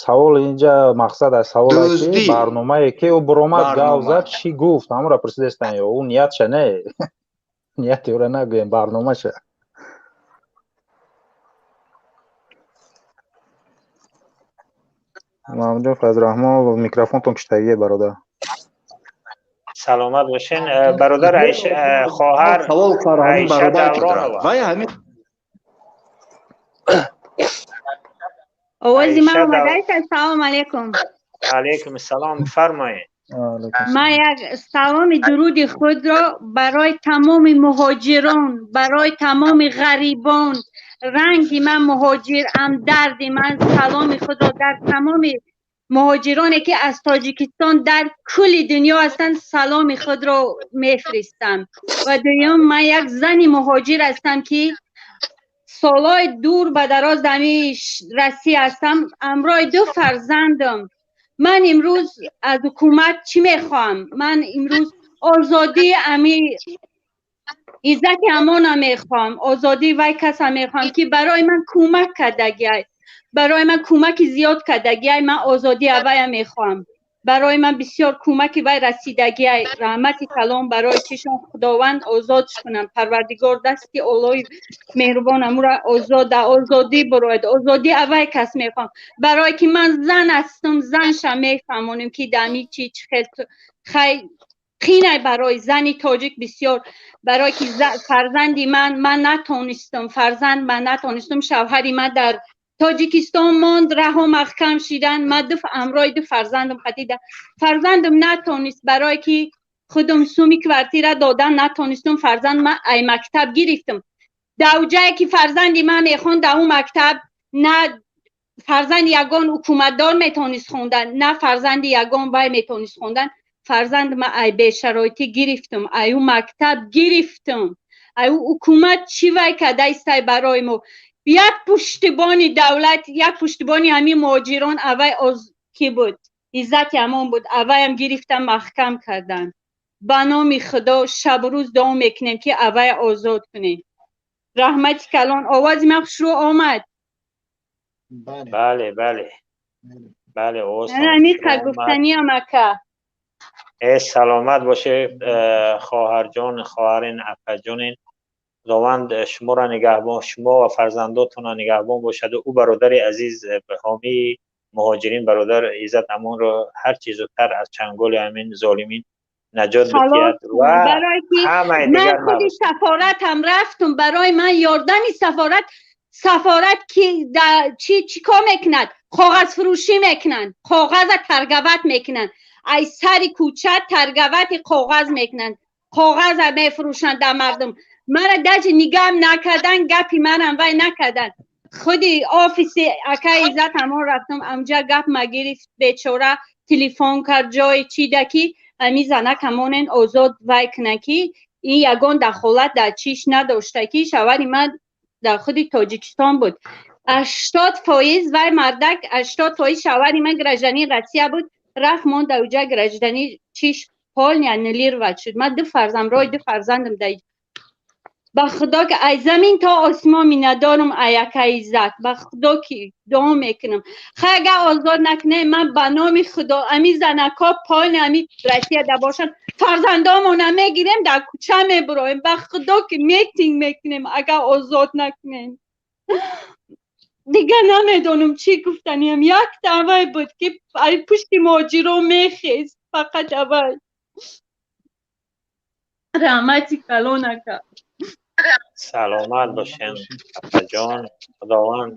савол инҷа, мақсад аз савол, ки барномае ки ӯ буромад, гав зад, чӣ гуфт, ҳамонро пурсидастан. Ё ӯ ниятша не, нияти ӯро нагӯем, барномаша. Маҳмудҷон Файзраҳмон, микрофонтон киштагие, бародар. Саломат бошен, бародар. Хоҳар Аиша Давронова. Вай ҳамин Овози ман омадааст? Ассалому алайкум. Алайкум ассалом, бифармоед. Ман як саломи дуруди худро барои тамоми муҳоҷирон, барои тамоми ғарибон, ранги ман муҳоҷир ам, дарди ман, саломи худро дар тамоми Муҳоҷироне ки аз Тоҷикистон дар кулли дунё ҳастанд, саломи худро мефиристам. Ва дуюм, ман як зани муҳоҷир ҳастам, ки солҳои дур ба дароз дар Россия ҳастам, ҳамроҳи ду фарзандам. Ман имрӯз аз ҳукумат чӣ мехоҳам? Ман имрӯз озодии ами Иззати Амона мехоҳам, озодии вай каса мехоҳам, ки барои ман кӯмак кардагиай, барои ман кӯмаки зиёд кардагиай. Ман озодии авая мехоҳам. Барои ман бисёр кӯмаки вай расидагиай. Раҳмати калон барои чишон, Худованд озодш кунам. Парвардигор дасти Оллои меҳрубон амура озод озодӣ бирояд. Озодии авай кас мехоҳам, барое ки ман зан ҳастам, занша мефаҳмонем, ки дами чи чӣ хел хай қинай барои зани тоҷик бисёр, барое ки фарзанди ман, ман натонистам, фарзанд ман натонистам. Шавҳари ман дар Тоҷикистон монд, раҳо маҳкам шидан. Ман ду ҳамроҳи ду фарзандам хатида, фарзандам натонист, барое ки худам суми квартира додан натонистам. Фарзанд ман ай мактаб гирифтам. Дар ҷае ки фарзанди ман мехонд, дар он мактаб на фарзанди ягон ҳукуматдор метавонист хондан, на фарзанди ягон вай метавонист хондан. Фарзанд ман ай бешароитӣ гирифтам, ай ӯ мактаб гирифтам. Ай ӯ ҳукумат чӣ вай карда истай барои мо? Як пуштибони давлат, як пуштибони ҳамин муҳоҷирон авай ки буд, Иззати Амон буд. Аваям гирифтам, маҳкам кардан. Ба номи Худо шабу рӯз дуо мекунем, ки авая озод кунем. Раҳмати калон. Овози ман хушрӯ омад? Бале. Амиқа гуфтаниам, ака. Э, саломат боше, хоҳарҷон, хоҳарин, апаҷонин. Худованд шуморо нигаҳбон, шумо ва фарзандотонро нигаҳбон бошаду ӯ бародари азиз, ҳомии муҳоҷирин, бародар Иззат Амонро ҳар чӣ зудтар аз чанголи ҳамин золимин наҷот бидиҳад ва ҳамаи дигар. Ман худи сафоратам рафтум, барои ман ёрдами сафорат. Сафорат ки чӣ чӣ кор мекунад? Коғазфурӯшӣ мекунанд, коғаза торговать мекунанд, ай сари кӯча торговать и коғаз мекунанд, коғаза мефурӯшанд дар мардум. Мара даже нигаҳам накардан, гапи манам вай накардан. Худи офиси акаи Иззат Амон рафтам, амҷа гап ма гирифт бечора, телефон кард ҷои чида, ки ами занак ҳамонен озод вай кунад, ки ин ягон дахолат дар чиш надошта, ки шавари ман дар худи Тоҷикистон буд. 80% вай мардак, 80% шавари ман гражданин Россия буд, рафт монд уҷа, гражданин чиш полный аннулировать шуд. Ман ду фарзанд, рои ду фарзандам дар. Ба Худо ки ай замин то осмон миннатдорам ай акаи Иззат. Ба Худо ки дуо мекунам. Хай, агар озод накунем, ман ба номи Худо, ами занако полный ами Россия да бошанд, фарзандомона мегирем, дар кӯча мебуроем. Ба Худо ки митинг мекунем, агар озод накунем. Дигар намедонам чӣ гуфтаниям. Якта авай буд, ки ай пушти муҳоҷиро мехест, фақат авай. Раҳмати калон, ака. Саломат бошем, апаҷон. Худованд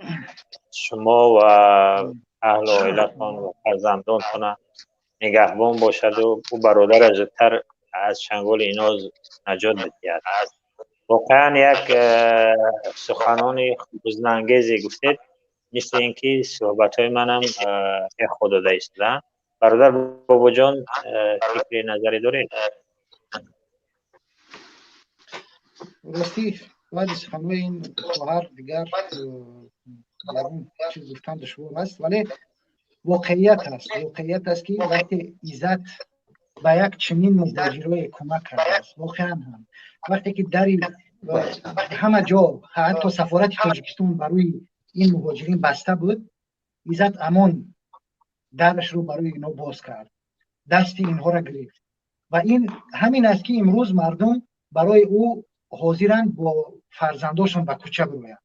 шумо ва аҳлу оилатон ва фарзандонтона нигаҳбон бошаду ӯ бародара зудтар аз чанголи ино наҷот бидиҳад. Воқеан, як суханони ҳузнангезе гуфтед, мисли ин ки суҳбатҳои манам эхо дода истодаанд. Бародар Бобоҷон, фикри назаре доред? Ростӣ, баъди суханҳои ин хоҳар дигар ягон чиз гуфтан душвор аст, вале воқеият аст, воқеият аст, ки вақте Иззат ба як чунин муҳоҷирое кӯмак кардааст, воқеан ҳам вақте ки дари ҳама ҷо, ҳатто сафорати Тоҷикистон, барои ин муҳоҷирин баста буд, Иззат Амон дарашро барои инҳо боз кард, дасти инҳоро гирифт. Ва ин ҳамин аст, ки имрӯз мардум барои ӯ ҳозиранд бо фарзандошон ба кӯча бироянд.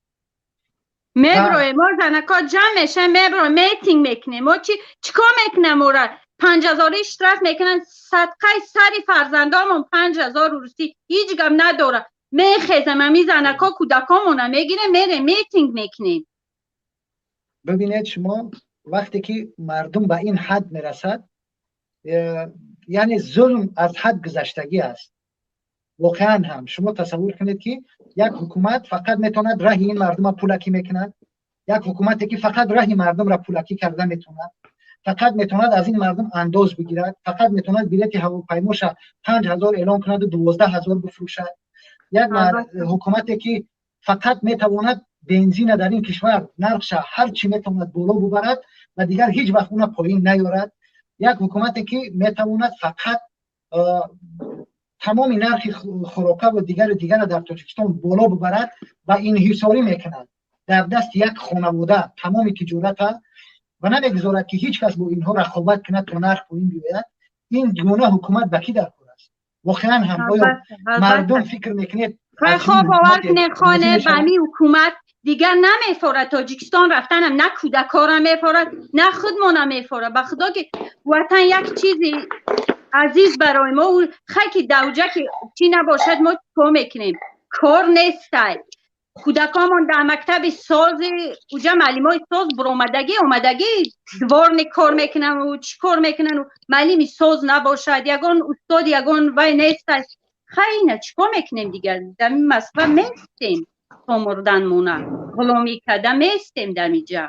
Меброем, мо занако ҷамъ мешавем, меброем, митинг мекунем. Мо чи чикор мекунем? Мора 5000-и штраф мекунанд, садқаи сари фарзандомон 5000 русӣ ҳеҷ гап надорад. Мехезем, ами занако кӯдакомона мегирем, мерем, митинг мекунем. Бибинед шумо, вақте ки мардум ба ин ҳад мерасад, яъне зулм аз ҳад гузаштагӣ аст. Воқеан ҳам шумо тасаввур кунед, ки як ҳукумат фақат метавонад раҳи ин мардума пулакӣ мекунад, як ҳукумате ки фақат раҳи мардумра пулакӣ карда метавонад. Фақат метавонад аз ин мардум андоз бигирад, фақат метавонад билети ҳавопаймоша 5000 эълон кунаду 12 000 бифурӯшад. Як ҳукумате, ки фақат метавонад бензина дар ин кишвар нархша ҳар чӣ метавонад боло бубарад ва дигар ҳеҷ вақт уна поин наёрад. Як ҳукумате, ки метавонад фақат тамоми нархи хӯрока ва дигару дигара дар Тоҷикистон боло бубарад ва инҳисорӣ мекунад дар дасти як хонавода тамоми тиҷората ва намегузорад, ки ҳеҷ кас бо инҳо рақобат кунад, то нарх поин биёяд. Ин гуна ҳукумат ба кӣ дар кор аст воқеан ҳам? Оё мардум фикр мекунед? Хоб, бовар кунед, хоне, ба ҳамин ҳукумат дигар намефорад Тоҷикистон рафтанам, на кӯдакора мефорад, на худмона мефорад. Ба худо, ки ватан як чизи азиз барои мо. Хай, ки давҷа ки чӣ набошад, мо чикор мекунем? Кор нестай. Кӯдакомон дар мактаби сози уҷа маълимои соз буромадагӣ омадагӣ, дворник кор мекунанд, чӣ кор мекунанд. Маълими соз набошад, ягон устод, ягон вай нестай. Хай, ина чӣ кор мекунем дигар? Дар Москва местем то мурданмона, ғуломӣ карда местем дар иҷа.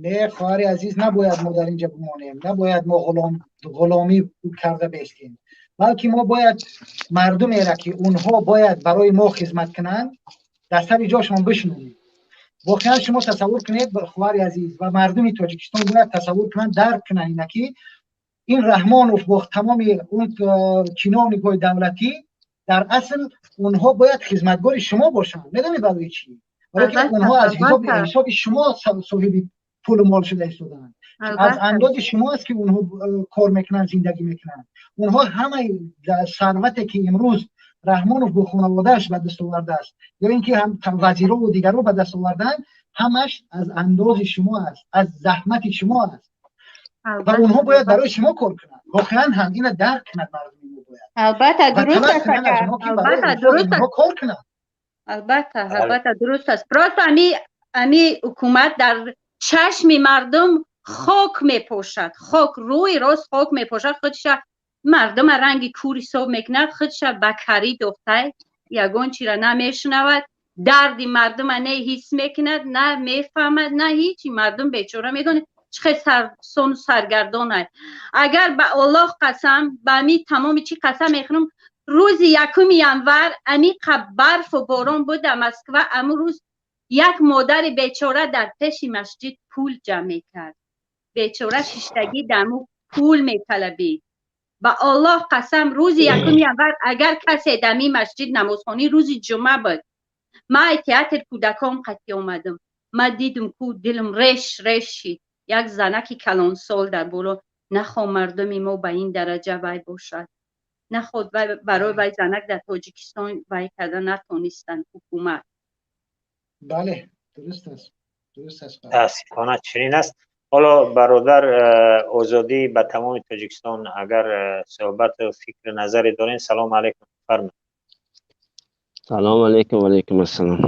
Не, хоҳари азиз, набояд мо дар инҷа бимонем, набояд мо ғуломӣ карда бестем, балки мо бояд мардумеро, ки онҳо бояд барои мо хизмат кунанд, дар сари ҷошон бишнонем. Воқеан, шумо тасаввур кунед, хоҳари азиз, ва мардуми Тоҷикистон бояд тасаввур кунанд, дарк кунанд ина, ки ин Раҳмонов бо тамоми он чиновникҳои давлатӣ дар асл онҳо бояд хизматгори шумо бошанд. Медонед барои чӣ? Барои ки онҳо аз ҳисоби шумо соҳиби пулу мол шуда истодаанд. Аз андози шумо аст, ки онҳо кор мекунанд, зиндагӣ мекунанд. Онҳо ҳамаи сарвате, ки имрӯз Раҳмонов бо хонаводааш ба даст овардааст ё ин ки вазирову дигарро ба даст овардаанд, ҳамаш аз андози шумо аст, аз заҳмати шумо аст ва онҳо бояд барои шумо кор кунанд. Воқеан ҳам ина дарк кунад мардуми мо бояд. Албатта, дуруст аст. Албатта, дуруст аст. Кор кунанд. Албатта, албатта, дуруст аст. Просто ами ҳукумат дар чашми мардум хок мепошад, хок, рӯи рост хок мепошад. Худша мардума ранги кур ҳисоб мекунад, худша ба карӣ дохтай, ягон чира намешунавад, дарди мардума не ҳис мекунад, на мефаҳмад, на ҳичи. Мардум бечора медонад, чӣ хел сарсону саргардонад. Агар ба Оллоҳ қасам, ба ами тамоми чӣ қасам мехӯрам, рӯзи 1 январ амиқа барфу борон буд дар Москва. Аму рӯз як модари бечора дар пеши масҷид пул ҷамъ мекард. Бечора шиштагӣ даму пул металабид. Ба Оллоҳ қасам, рӯзи 1 январ агар касе дами масҷид намозхонӣ, рӯзи ҷумъа буд, ман ай театр кӯдакон қатӣ омадам, ман дидум ку дилам реш реш шид. Як занаки калонсол дар боло. Нахо мардуми мо ба ин дараҷа вай бошад, наход барои вай занак дар Тоҷикистон вай карда натонистанд ҳукумат. Бале, дуруст аст, дуруст аст. Мутаассифона, чунин аст. Ҳоло, бародар Озодӣ, ба тамоми Тоҷикистон агар суҳбату фикру назаре дорем. Салому алайкум, фармоед. Салому алайкум, алайкум ассалом.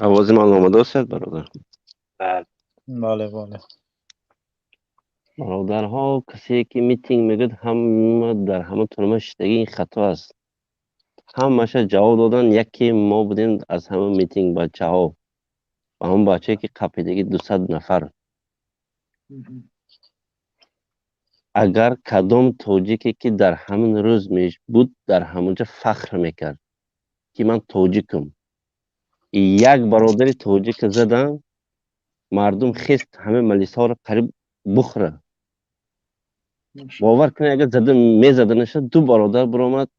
Овози ман омадааст, бародар? Бале. Бале. Бародарҳо, касе ки митинг мегӯяд, ҳама дар ҳама турма шиштагӣ, ин хато аст. Ҳамаша ҷавоб додан. Яке мо будем аз ҳама митинг бачаҳо ва ҳамон бачае, ки қапидагӣ 200 нафар. Агар кадом тоҷике, ки дар ҳамин рӯз буд, дар ҳамонҷа фахр мекард, ки ман тоҷикам. Як бародари тоҷика задан, мардум хест, ҳама малисҳоро қариб бухра. Бовар кунед, агар зада мезаданаша, ду бародар биромад,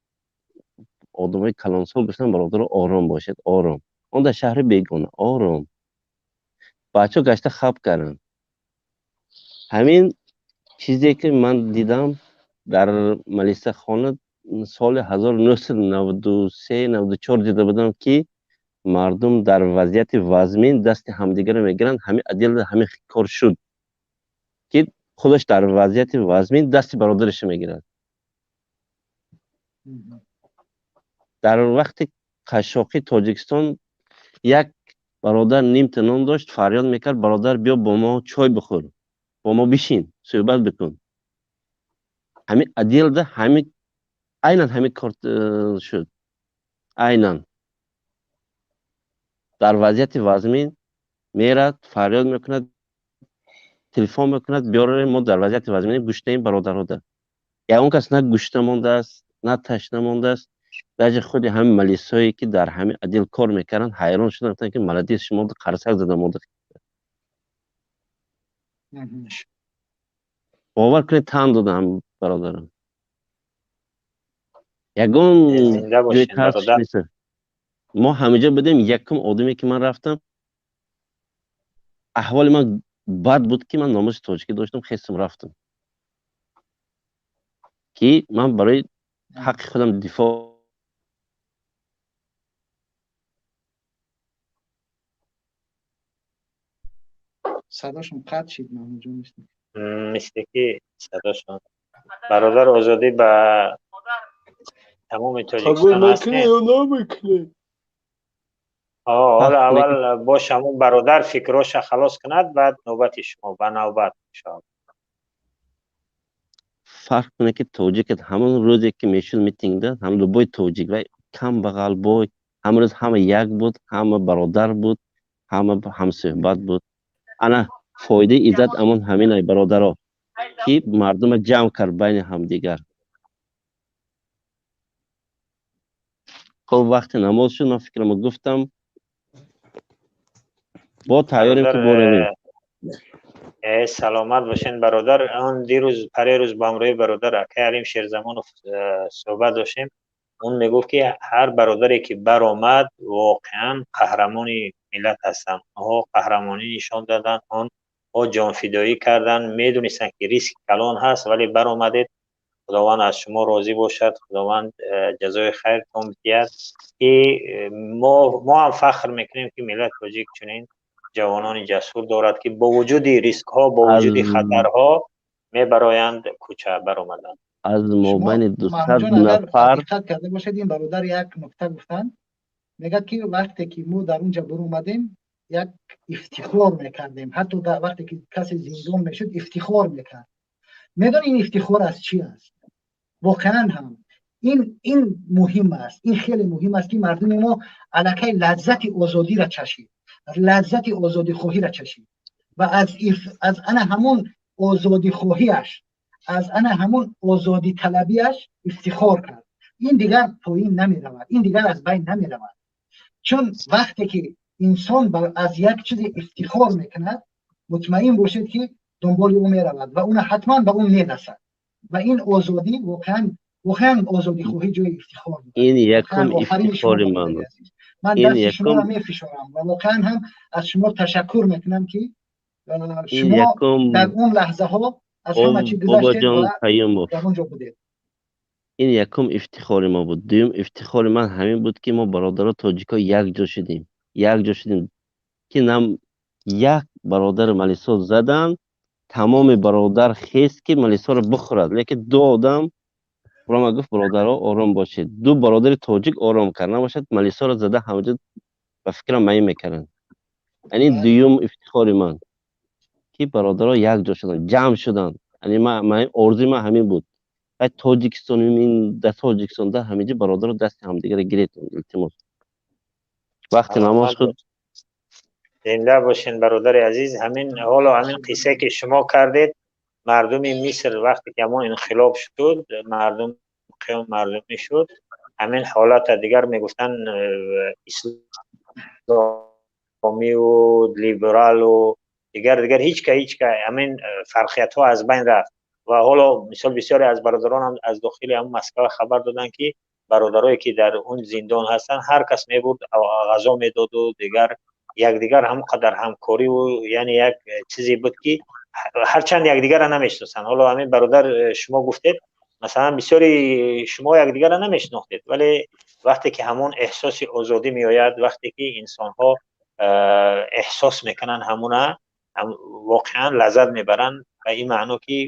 одамои калонсол гуфтан: «Бародаро, ором бошед, ором, он дар шаҳри бегона, ором». Бачаҳо гашта хаб карданд. Ҳамин чизе, ки ман дидам дар малисахона соли 1993, 94 дида будам, ки мардум дар вазъияти вазмин дасти ҳамдигарро мегиранд. Ҳамин отдел ҳамин кор шуд, ки худаш дар вазъияти вазмин дасти бародарашро мегирад. Дар вақти қашшоқи Тоҷикистон як бародар нимта нон дошт, фарёд мекард: «Бародар, биё, бо мо чой бихӯр, бо мо бишин, суҳбат бикун». Ҳамин отделда ҳамин айнан ҳамин кор шуд. Айнан дар вазъияти вазмин Мерад, фарёд мекунад, телефон мекунад, биёрем, мо дар вазъияти вазминем, гӯштаем бародарода. Ягон кас на гӯшта мондааст, на ташна мондааст. Даже худи ҳамин малисое ки дар ҳамин отдел кор мекарданд, ҳайрон шуданд, гуфтанд ки молодец, шумо қарсак зада монда. Бовар кунед, тан додам бародарам. Ягон ҷои тарсш нест. Мо ҳамиҷо будем, якум одаме ки ман рафтам, аҳволи ман бад буд, ки ман номуси тоҷикӣ доштам, хестам, рафтам, ки ман барои ҳаққи худам дифоъ. Садошон қатъ шид, Маҳмудҷон. Мисли ки садошон. Бародар Озодӣ, ба тамоми Тоҷикистон ҳастем. Ҳоло аввал бош, ҳамун бародар фикроша халос кунад, баъд навбати шумо, ба навбат, иншоалло. Фарқ кунед, ки тоҷикат ҳамон рӯзе ки мешуд митингда, ҳам любой тоҷик ва кам бағал бой, ҳамон рӯз ҳама як буд, ҳама бародар буд, ҳама ҳамсӯҳбат буд. Ана фоидаи Иззат Амон ҳаминай, бародаро, ки мардума ҷамъ кард байни ҳамдигар. Хоб, вақти намоз шуд, ман фикрамо гуфтам, бо тайёрем ки боравем. Саломат бошен, бародар. Он дирӯз, парерӯз бо ҳамроҳи бародар акай Алим Шерзамонов суҳбат доштем. Он мегуфт, ки ҳар бародаре ки баромад, воқеан қаҳрамони миллат ҳастанд. Онҳо қаҳрамонӣ нишон доданд, онҳо ҷонфидоӣ карданд, медонистанд, ки риски калон ҳаст, вале баромадед. Худованд аз шумо розӣ бошад, Худованд ҷазои хайртон бидиҳад, ки мо ҳам фахр мекунем, ки миллати тоҷик чунин ҷавонони ҷасур дорад, ки бо вуҷуди рискҳо, бо вуҷуди хатарҳо мебароянд, кӯча баромаданд. Аз мобайни 200 нафар диққат карда бошед, ин бародар як нукта гуфтанд, мегӯяд, ки вақте ки мо дар унҷа буромадем, як ифтихор мекардем. Ҳатто вақте ки касе зиндон мешуд, ифтихор мекард. Медони, ин ифтихор аз чӣ аст? Воқеан ҳам ин муҳим аст, ин хеле муҳим аст, ки мардуми мо аллакай лаззати озодиро чашид, лаззати озодихоҳиро чашид ва аз ана ҳамон озодихоҳиаш, аз ана ҳамон озодиталабиаш ифтихор кард. Ин дигар поин намеравад, ин дигар аз байн намеравад, чун вақте ки инсон аз як чизе ифтихор мекунад, мутмаин бошед, ки дунболи ӯ меравад ва уна ҳатман ба ӯ мерасад. Ва ин озодӣ, воқеан озодихоҳӣ ҷои ифтихор. Ин якум ифтихори ман. Ман дасти шуморо мефишорам ва воқеан ҳам аз шумо ташаккур мекунам, ки шумо дар он лаҳзаҳо аз ҳама чӣ гузаштед ва дар он ҷо будед. Ин якум ифтихори мо буд. Дуюм ифтихори ман ҳамин буд, ки мо бародаро тоҷико якҷо шудем, якҷо шудем, ки нам як бародари малисо задан, тамоми бародар хест, ки малисоро бихӯрад, лекин ду одам рома гуфт: «Бародаро, ором бошед». Ду бародари тоҷик ором кард, набошад малисоро зада ҳамаҷо ба фикрам маин мекарданд. Яъне дуюм ифтихори ман, ки бародаро якҷо шуданд, ҷамъ шуданд. Яъне орзуи ман ҳамин буд. Ва Тоҷикистон, дар Тоҷикистон, дар ҳаминҷо бародаро дасти ҳамдигарро гиред, илтимос. Вақти намоз шуд. Зинда бошен, бародари азиз. Ҳамин ҳоло ҳамин қиссае ки шумо кардед, мардуми Миср вақте ки ҳамон инқилоб шуд, мардум қиём мардумӣ шуд, ҳамин ҳолата дигар мегуфтанд исломиву либералу дигар, ҳеҷ ка ҳамин фарқиятҳо аз байн рафт. Ва ҳоло мисол бисёре аз бародаронам аз дохили ҳамон Москва хабар доданд, ки бародарое ки дар он зиндон ҳастанд, ҳар кас мебурд, ғазо медоду дигар, якдигар ҳамон қадар ҳамкориву, яъне як чизе буд, ки ҳарчанд якдигарро намешиносанд. Ҳоло ҳамин бародар, шумо гуфтед, масалан, бисёри шумо якдигарро намешинохтед, вале вақте ки ҳамон эҳсоси озодӣ меояд, вақте ки инсонҳо эҳсос мекунанд, ҳамуна воқеан лаззат мебаранд. Ба ин маъно, ки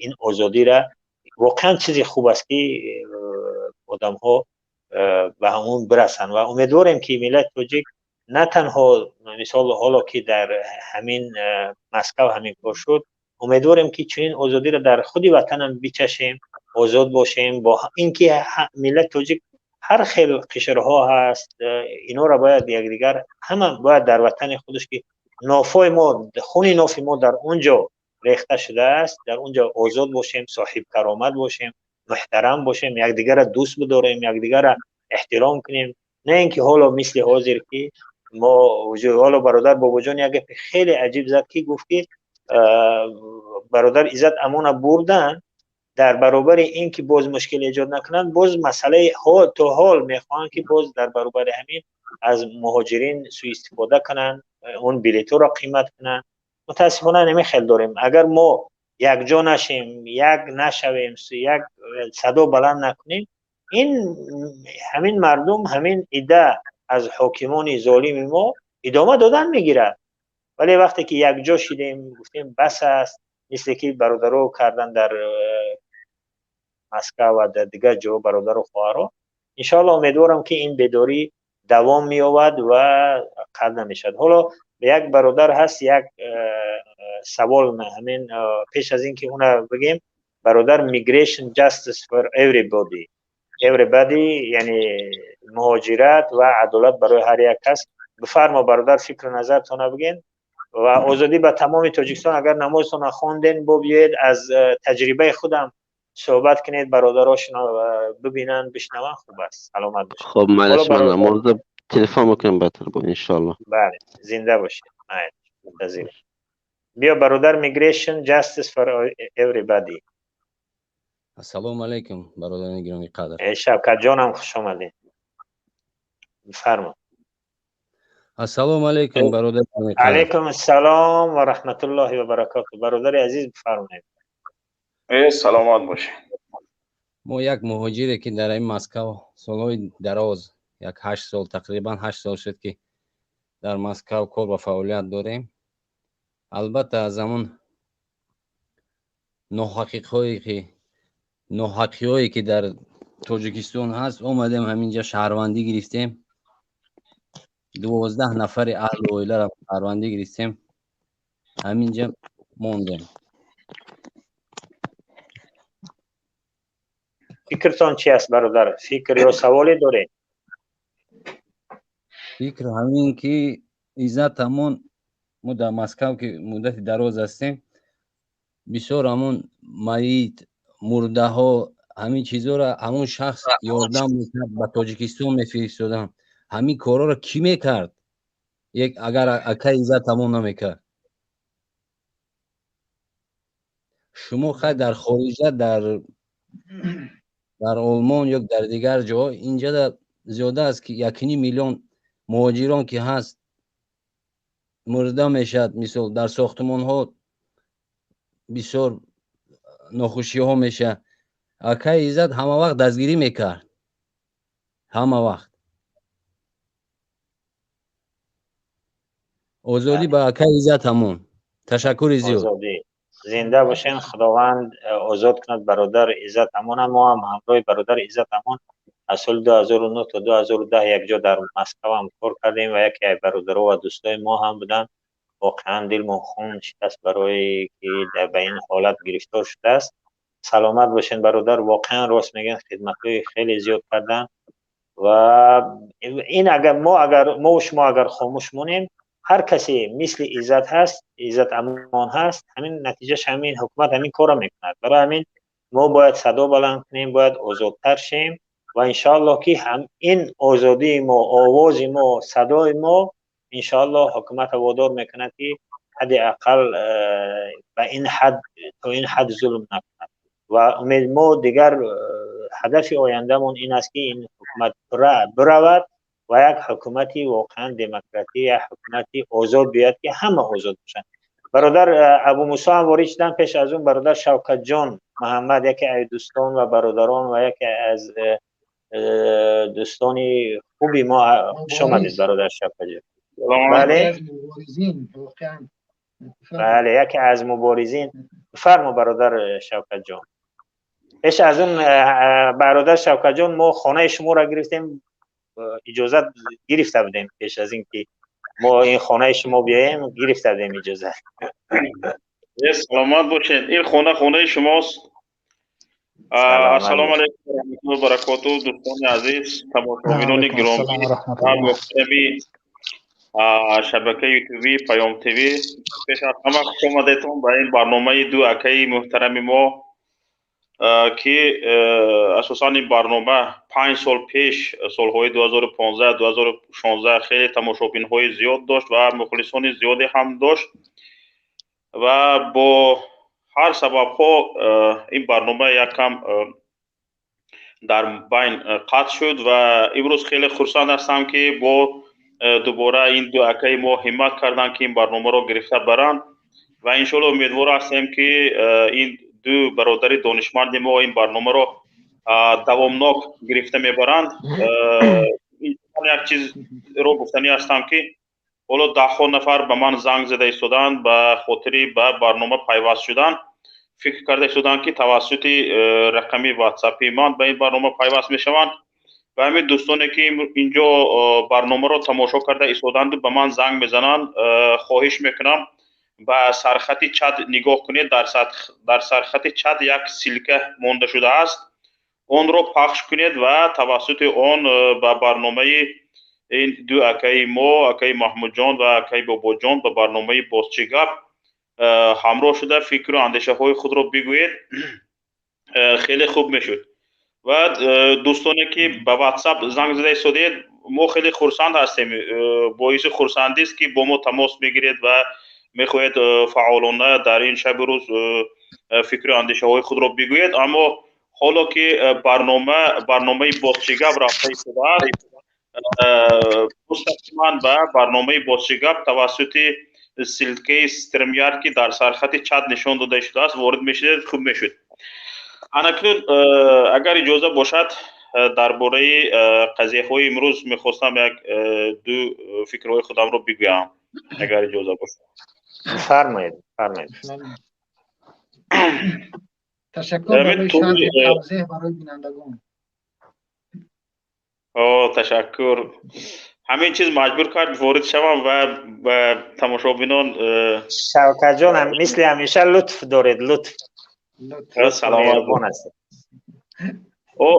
ин озодира воқеан чизи хуб аст, ки одамҳо ба ҳамон бирасанд. Ва умедворем, ки миллати тоҷик на танҳо мисол ҳоло ки дар ҳамин Москав ҳамин кор шуд, умедворем, ки чунин озодиро дар худи ватанам бичашем, озод бошем. Бо ин ки миллати тоҷик Ҳар хел қишрҳо ҳаст, инҳоро бояд якдигар, ҳама бояд дар ватани худаш, ки нофои мо, хуни нофи мо дар он ҷо рехта шудааст, дар он ҷо озод бошем, соҳиб каромат бошем, муҳтарам бошем, якдигарро дӯст бидорем, якдигарро эҳтиром кунем. На ин ки ҳоло мисли ҳозир ки мо ҳоло бародар Бобоҷон як гапи хеле аҷиб зад, ки гуфт ки бародар Иззат Амона бурдан, дар баробари ин ки боз мушкил эҷод накунанд, боз масъалаи то ҳол мехоҳанд ки боз дар баробари ҳамин аз муҳоҷирин суистифода кунанд, он билетҳоро қимат кунанд. Мутаассифона ҳамин хел дорем. Агар мо якҷо нашем, як нашавем, як садо баланд накунем, ин ҳамин мардум, ҳамин идда аз ҳокимони золими мо идома додан мегирад. Вале вақте ки якҷо шидем, гуфтем бас аст, мисле ки бародаро кардан дар Москва ва дар дигар ҷо бародару хоҳаро, иншоаллоҳ умедворам ки ин бедорӣ давом меёбад ва қат намешавад. Ҳоло як бародар ҳаст, як савол ҳамин пеш аз ин ки уна бигем, бародар Migration Justice for Everybody, everybody яъне муҳоҷират ва адолат барои ҳар як кас. Бифармо бародар, фикру назартона биген ва озодӣ ба тамоми Тоҷикистон. Агар намозтона хонден, бо биёед аз таҷрибаи худам суҳбат кунед, бародаро бибинанд, бишнаванд, хуб аст. Саломат бошед. Хоб, майлаш, ман намозда телефон мекунам баъдтар бо, иншоаллоҳ. Бале, зинда бошед. Майли, мунтазирем. Биё бародар Migration Justice for Everybody. Ассалому алайкум, бародарони гиромӣ қадр. Шавкат ҷонам, хуш омадед, бифармо. Ассалому алайкум, бародари гиромӣ қадр. Алайкум ассалом ва раҳматуллоҳи ва баракоту, бародари азиз, бифармоед. Саломат бошед. Мо як муҳоҷире ки дар ин Москав солҳои дароз, як 8 сол, тақрибан 8 сол шуд ки дар Москав кор ва фаъолият дорем. Албатта, аз ҳамон ноҳақиқҳое ки, ноҳақиҳое ки дар Тоҷикистон ҳаст, омадем ҳаминҷа, шаҳрвандӣ гирифтем. 12 нафари аҳли оиларо шаҳрвандӣ гирифтем, ҳаминҷа мондем. Фикртон чи аст, бародар? Фикр ё саволе доред? Фикр ҳамин ки Иззат ҳамон мо дар Москав ки муддати дароз ҳастем, бисёр ҳамон маит, мурдаҳо, ҳамин чизҳоро ҳамон шахс ёрдам мекард, ба Тоҷикистон мефиристоданд. Ҳамин корҳоро кӣ мекард, як агар акаи Иззат ҳамон намекард? Шумо хай дар хориҷа, дар Олмон ё дар дигар ҷо, инҷа зиёда аст ки 1,5 миллион муҳоҷирон ки ҳаст, мурда мешавад. Мисол, дар сохтмонҳо бисёр нохушиҳо мешавад. Акаи Иззат ҳама вақт дастгирӣ мекард, ҳама вақт. Озодӣ ба акаи Иззат ҳамон. Ташаккури зиёд. Озодӣ, зинда бошен. Худованд озод кунад бародар Иззат Амона. Мо ҳам ҳамроҳи бародар Иззат Амон аз соли 2009 то 2010 якҷо дар Москва ҳам кор кардем ва яке аз бародаро ва дӯстои мо ҳам буданд. Воқеан дилмон хун шикаст барои ки ба ин ҳолат гирифтор шудааст. Саломат бошен, бародар. Воқеан рост мегӯянд, хидматҳои хеле зиёд карданд. Ва ин агар мо, агар мо шумо агар хомӯш монем, ҳар касе мисли Иззат ҳаст, Иззат Амон ҳаст, ҳамин натиҷаш ҳамин ҳукумат ҳамин корро мекунад. Барои ҳамин мо бояд садо баланд кунем, бояд озодтар шем ва иншоаллоҳ ки ҳам ин озодии мо, овози мо, садои мо иншоаллоҳ ҳукуматро водор мекунад ки ҳадди ақал ба ин ҳад, то ин ҳад зулм накунад. Ва умед мо дигар ҳадафи ояндамон ин аст ки ин ҳукумат биравад ва як ҳукумати воқеан демократӣ, як ҳукумати озод биёяд ки ҳама озод бошанд. Бародар Абумусо ҳам ворид шуданд. Пеш аз он бародар Шавкатҷон Муҳаммад, яке аз дӯстон ва бародарон ва яке аз дӯстони хуби мо. Хуш омадед, бародар Шавкатҷон. Бале, бале, яке аз муборизин. Бифармо, бародар Шавкатҷон. Пеш аз он, бародар Шавкатҷон, мо хонаи шуморо гирифтем, иҷозат гирифта будем. Пеш аз ин ки мо ин хонаи шумо биёем, гирифта будем иҷозат. Саломат бошед. Ин хона хонаи шумост. Ассалому алайкум ва раҳматуллоҳи ва баракотуҳ, дӯстони азиз, тамошобинони гиромӣ ва муҳтарами шабакаи ютуби Паём ТВ. Пеш аз ҳама хуш омадедтон ба ин барномаи ду акаи муҳтарами мо, ки асосан ин барнома 5 сол пеш, солҳои 2015, 2016 хеле тамошобинҳои зиёд дошт ва мухлисони зиёде ҳам дошт ва бо ҳар сабабҳо ин барнома якам дар байн қатъ шуд. Ва имрӯз хеле хурсанд ҳастам, ки бо дубора ин ду акаи мо ҳиммат карданд, ки ин барномаро гирифта баранд, ва иншоалло умедвор ҳастем, ки ин ду бародари донишманди мо ин барномаро давомнок гирифта мебаранд. Як чизро гуфтанӣ ҳастам, ки ҳоло даҳҳо нафар ба ман занг зада истоданд ба хотири ба барнома пайваст шудан. Фикр карда истоданд, ки тавассути рақами ватсапи ман ба ин барнома пайваст мешаванд. Ва ҳамин дӯстоне, ки инҷо барномаро тамошо карда истоданду ба ман занг мезананд, хоҳиш мекунам, ба сархати чат нигоҳ кунед. Дар сархати чат як ссылка монда шудааст, онро пахш кунед ва тавассути он ба барномаи ин ду акаи мо, акаи Маҳмудҷон ва акаи Бобоҷон, ба барномаи «Боз чӣ гап» ҳамроҳ шуда, фикру андешаҳои худро бигӯед, хеле хуб мешуд. Ва дӯстоне, ки ба ватсап занг зада истодед, мо хеле хурсанд ҳастем, боиси хурсандист, ки бо мо тамос мегиред ва мехоҳед фаъолона дар ин шаби рӯз фикру андешаҳои худро бигӯед. Аммо ҳоло ки барнома, барномаи «Боз чӣ гап» рафта истодааст, мустақиман ба барномаи «Боз чӣ гап» тавассути ссылкаи StreamYard, ки дар сархати чат нишон дода шудааст, ворид мешудед, хуб мешуд. Анакнун, агар иҷоза бошад, дар бораи қазияҳои имрӯз мехостам як ду фикрҳои худамро бигӯям, агар иҷоза бошад. Фармоед, фармоед. Ташаккур барои шарҳи тавзеҳ барои бинандагон. О, ташаккур. Ҳамин чиз маҷбур кард ворид шавам ва ба тамошобинон. Шавкатҷон, мисли ҳамеша лутф доред, лутф. Саломат ҳастед. О,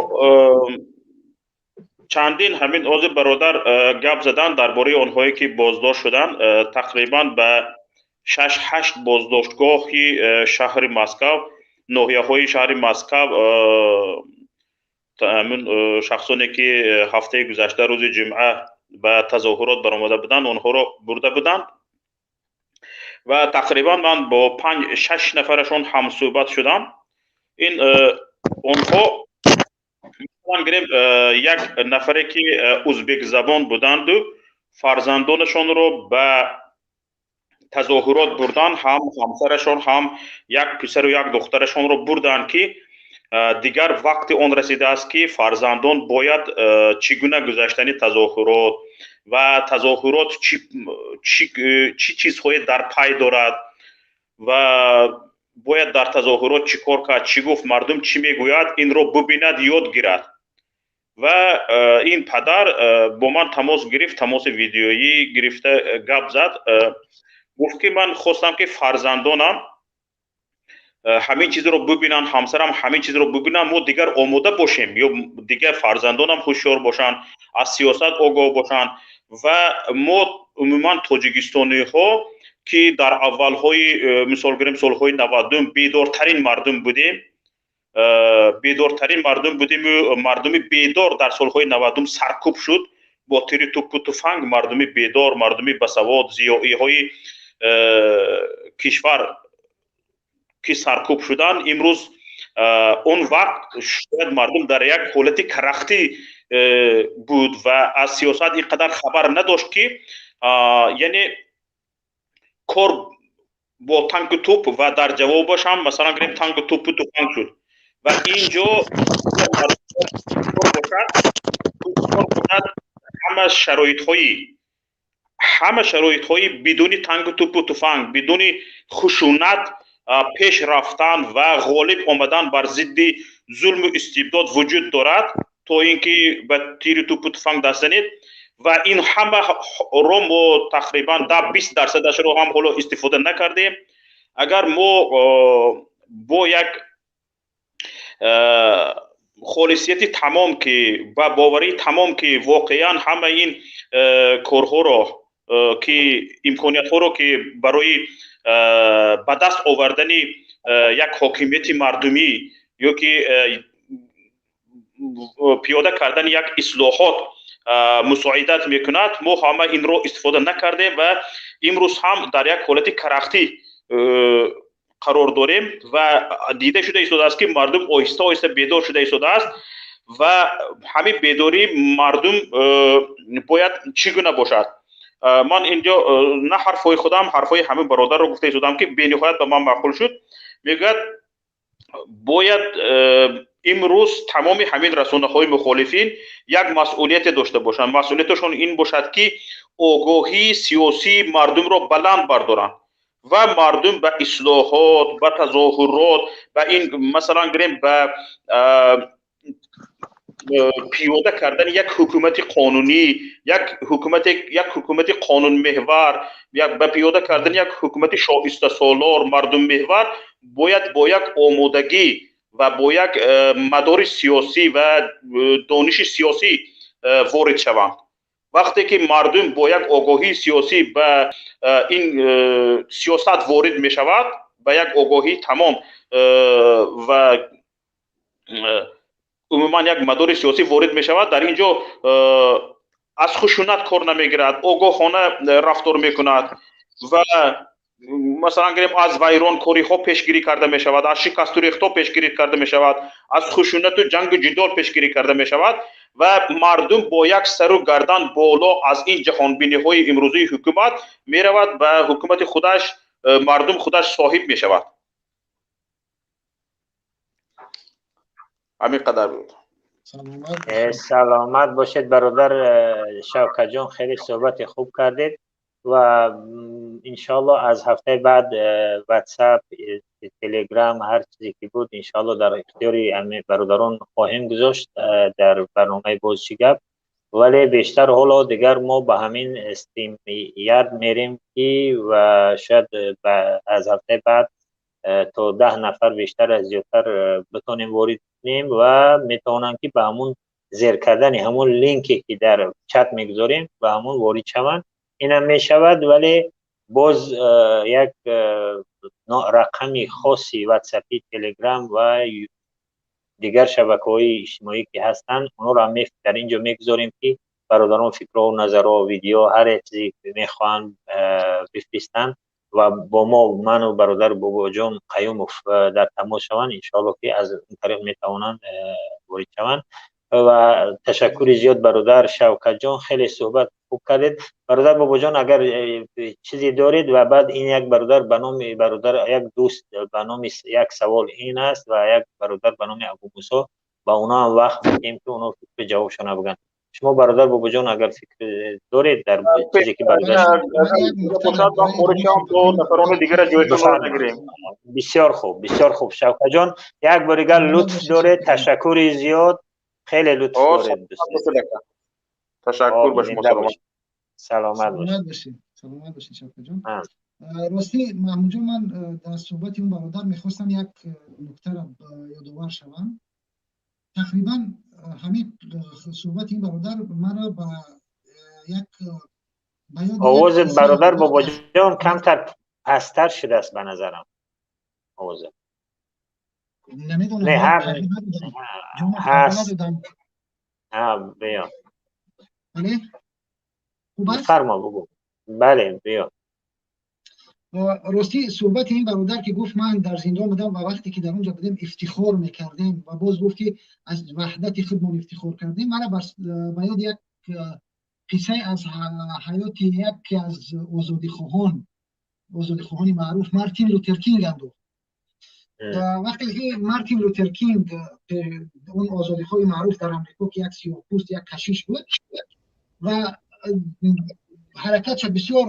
чандин ҳамин ҳозир бародар гап задан дар бораи онҳое, ки боздошт шуданд. Тақрибан ба шаш ҳашт боздоштгоҳи шаҳри Москав, ноҳияҳои шаҳри Москав ҳамин шахсоне, ки ҳафтаи гузашта рӯзи ҷумъа ба тазоҳурот баромада буданд, онҳоро бурда буданд. Ва тақрибан ман бо панҷ шаш нафарашон ҳамсӯҳбат шудам. Ин онҳо, масалан гирем, як нафаре, ки узбекзабон буданду фарзандонашонро ба тазоҳурот бурдан, ҳам ҳамсарашон, ҳам як писару як духтарашонро бурданд, ки дигар вақти он расидааст, ки фарзандон бояд чӣ гуна гузаштани тазоҳурот ва тазоҳурот чӣ чизҳое дар пай дорад ва бояд дар тазоҳурот чӣ кор кард, чӣ гуфт, мардум чӣ мегӯяд, инро бубинад, ёд гирад. Ва ин падар бо ман тамос гирифт, тамоси видеоӣ гирифта гап зад. Гуфт, ки ман хостам, ки фарзандонам ҳамин чизро бубинанд, ҳамсарам ҳамин чизро бубинанд, мо дигар омода бошем ё дигар фарзандонам ҳушёр бошанд, аз сиёсат огоҳ бошанд. Ва мо умуман тоҷикистониҳо, ки дар аввалҳои, мисол гирем, солҳои 90-ум бедортарин мардум будем, бедортарин мардум будему мардуми бедор дар солҳои 90-ум саркӯб шуд бо тири тупу туфанг. Мардуми бедор, мардуми басавод, зиёиҳои кишвар, ки саркӯб шуданд имрӯз. Он вақт шояд мардум дар як ҳолати карахтӣ буд ва аз сиёсат ин қадар хабар надошт, ки яъне кор бо танку туп ва дар ҷавобаш ҳам, масалан гирем, танку тупу туфанг шуд. Ва ин ҷо бошад, ҳама шароитҳои бидуни танку тупу туфанг, бидуни хушунат пеш рафтан ва ғолиб омадан бар зидди зулму истибдод вуҷуд дорад, то ин ки ба тири тупу туфанг даст занед. Ва ин ҳамаро мо тақрибан 10-20 дарсадашро ҳам ҳоло истифода накардем. Агар мо бо як Холисияти тамом ки ва боварии тамом ки воқеан ҳамаи ин корҳоро ки имкониятҳоро ки барои ба даст овардани як ҳокимияти мардумӣ ё ки пиёда кардани як ислоҳот мусоидат мекунад, мо ҳама инро истифода накардем ва имрӯз ҳам дар як ҳолати карахтӣ қарор дорем ва дида шуда истодааст, ки мардум оҳиста оҳиста бедор шуда истодааст ва ҳамин бедории мардум бояд чӣ гуна бошад. Ман инҷо на ҳарфҳои худам, ҳарфҳои ҳамин бародарро гуфта истодам, ки бениҳоят ба ман маъқул шуд. Мегӯяд, бояд имрӯз тамоми ҳамин расонаҳои мухолифин як масъулияте дошта бошанд. Масъулияташон ин бошад, ки огоҳии сиёсии мардумро баланд бардоранд ва мардум ба ислоҳот, ба тазоҳурот, ба ин, масалан гирем, ба пиёда кардани як ҳукумати қонунӣ, як ҳукумати қонунмеҳвар, ба пиёда кардани як ҳукумати шоистасолор, мардуммеҳвар бояд бо як омодагӣ ва бо як мадори сиёсӣ ва дониши сиёсӣ ворид шаванд. Вақте ки мардум бо як огоҳии сиёсӣ ба ин сиёсат ворид мешавад, ба як огоҳии тамом ва умуман як мадори сиёсӣ ворид мешавад, дар ин ҷо аз хушунат кор намегирад, огоҳона рафтор мекунад ва, масалан гирем, аз вайронкориҳо пешгирӣ карда мешавад, аз шикасту рехтҳо пешгирӣ карда мешавад, аз хушунату ҷангу ҷидол пешгирӣ карда мешавад ва мардум бо як сару гардан боло аз ин ҷаҳонбиниҳои имрӯзии ҳукумат меравад, ба ҳукумати худаш мардум худаш соҳиб мешавад. Ҳамин қадар буд. Саломат бошед, бародар Шавкатҷон, хеле суҳбати хуб кардед ва иншоалло аз ҳафтаи баъд Ватсап, Телеграм, ҳар чизе ки буд, иншоалло дар ихтиёри бародарон хоҳем гузошт дар барномаи «Боз чӣ гап». Вале бештар ҳоло дигар мо ба ҳамин StreamYard мерем, ки ва шояд аз ҳафтаи баъд то 10 нафар бештар аз зиёдтар битонем ворид кунем ва метавонанд, ки ба ҳамун зер кардани ҳамун линке, ки дар чат мегузорем, ба ҳамун ворид шаванд. Инам мешавад, вале боз як рақами хоси Ватсапи, Телеграм ва дигар шабакаҳои иҷтимоӣ, ки ҳастанд, онҳоро ҳам дар ин ҷо мегузорем, ки бародарон фикрҳо, назарҳо, видео, ҳар як чизе мехоҳанд бифиристанд ва бо мо, ману бародар Бобоҷон Қаюмов, дар тамос шаванд, иншоалло, ки аз он тариқ метавонанд ворид шаванд. Ва ташаккури зиёд, бародар Шавкатҷон, хеле суҳбат хуб кардед. Бародар Бобоҷон, агар чизе доред, ва баъд ин як бародар ба номи бародар, як дӯст ба номи як савол ин аст ва як бародар ба номи Абумусо, ба онҳо ҳам вақт медиҳем, ки онҳо фикру ҷавобшона бигӯянд. Шумо, бародар Бобоҷон, агар фикр доред дар чизе ки нафарони дигара ҷойшонро нагирем. Бисёр хуб, бисёр хуб. Шавкатҷон, як бор дигар лутф доред, ташаккури зиёд, хеле лутф доред. Ташаккур ба шумо. Саломат. Саломат бошед, саломат бошед, Шавкатҷон. Ростӣ, Маҳмудҷон, ман дар суҳбати он бародар мехостам як нуктаро ёдовар шавам. Тақрибан ҳамин суҳбати ин бародар маро ба як Овози бародар Бобоҷон камтар пасттар шудааст ба назарам, овоза. Намедонам. Ҳаст, биё. Бале. Фармо, бугӯ, бале, биё. Ростӣ, суҳбати ин бародар, ки гуфт, ман дар зиндон будам ва вақте ки дар он ҷо будем, ифтихор мекардем, ва боз гуфт, ки аз ваҳдати худмон ифтихор кардем, мана ба ёди як қиссае аз ҳаёти яке аз озодихоҳони маъруф Мартин Лутер Кинг андохт. Вақте ки Мартин Лутер Кинг, он озодихоҳи маъруф дар Амрико, ки як сиёҳпӯст, як кашиш буд ва ҳаракатша бисёр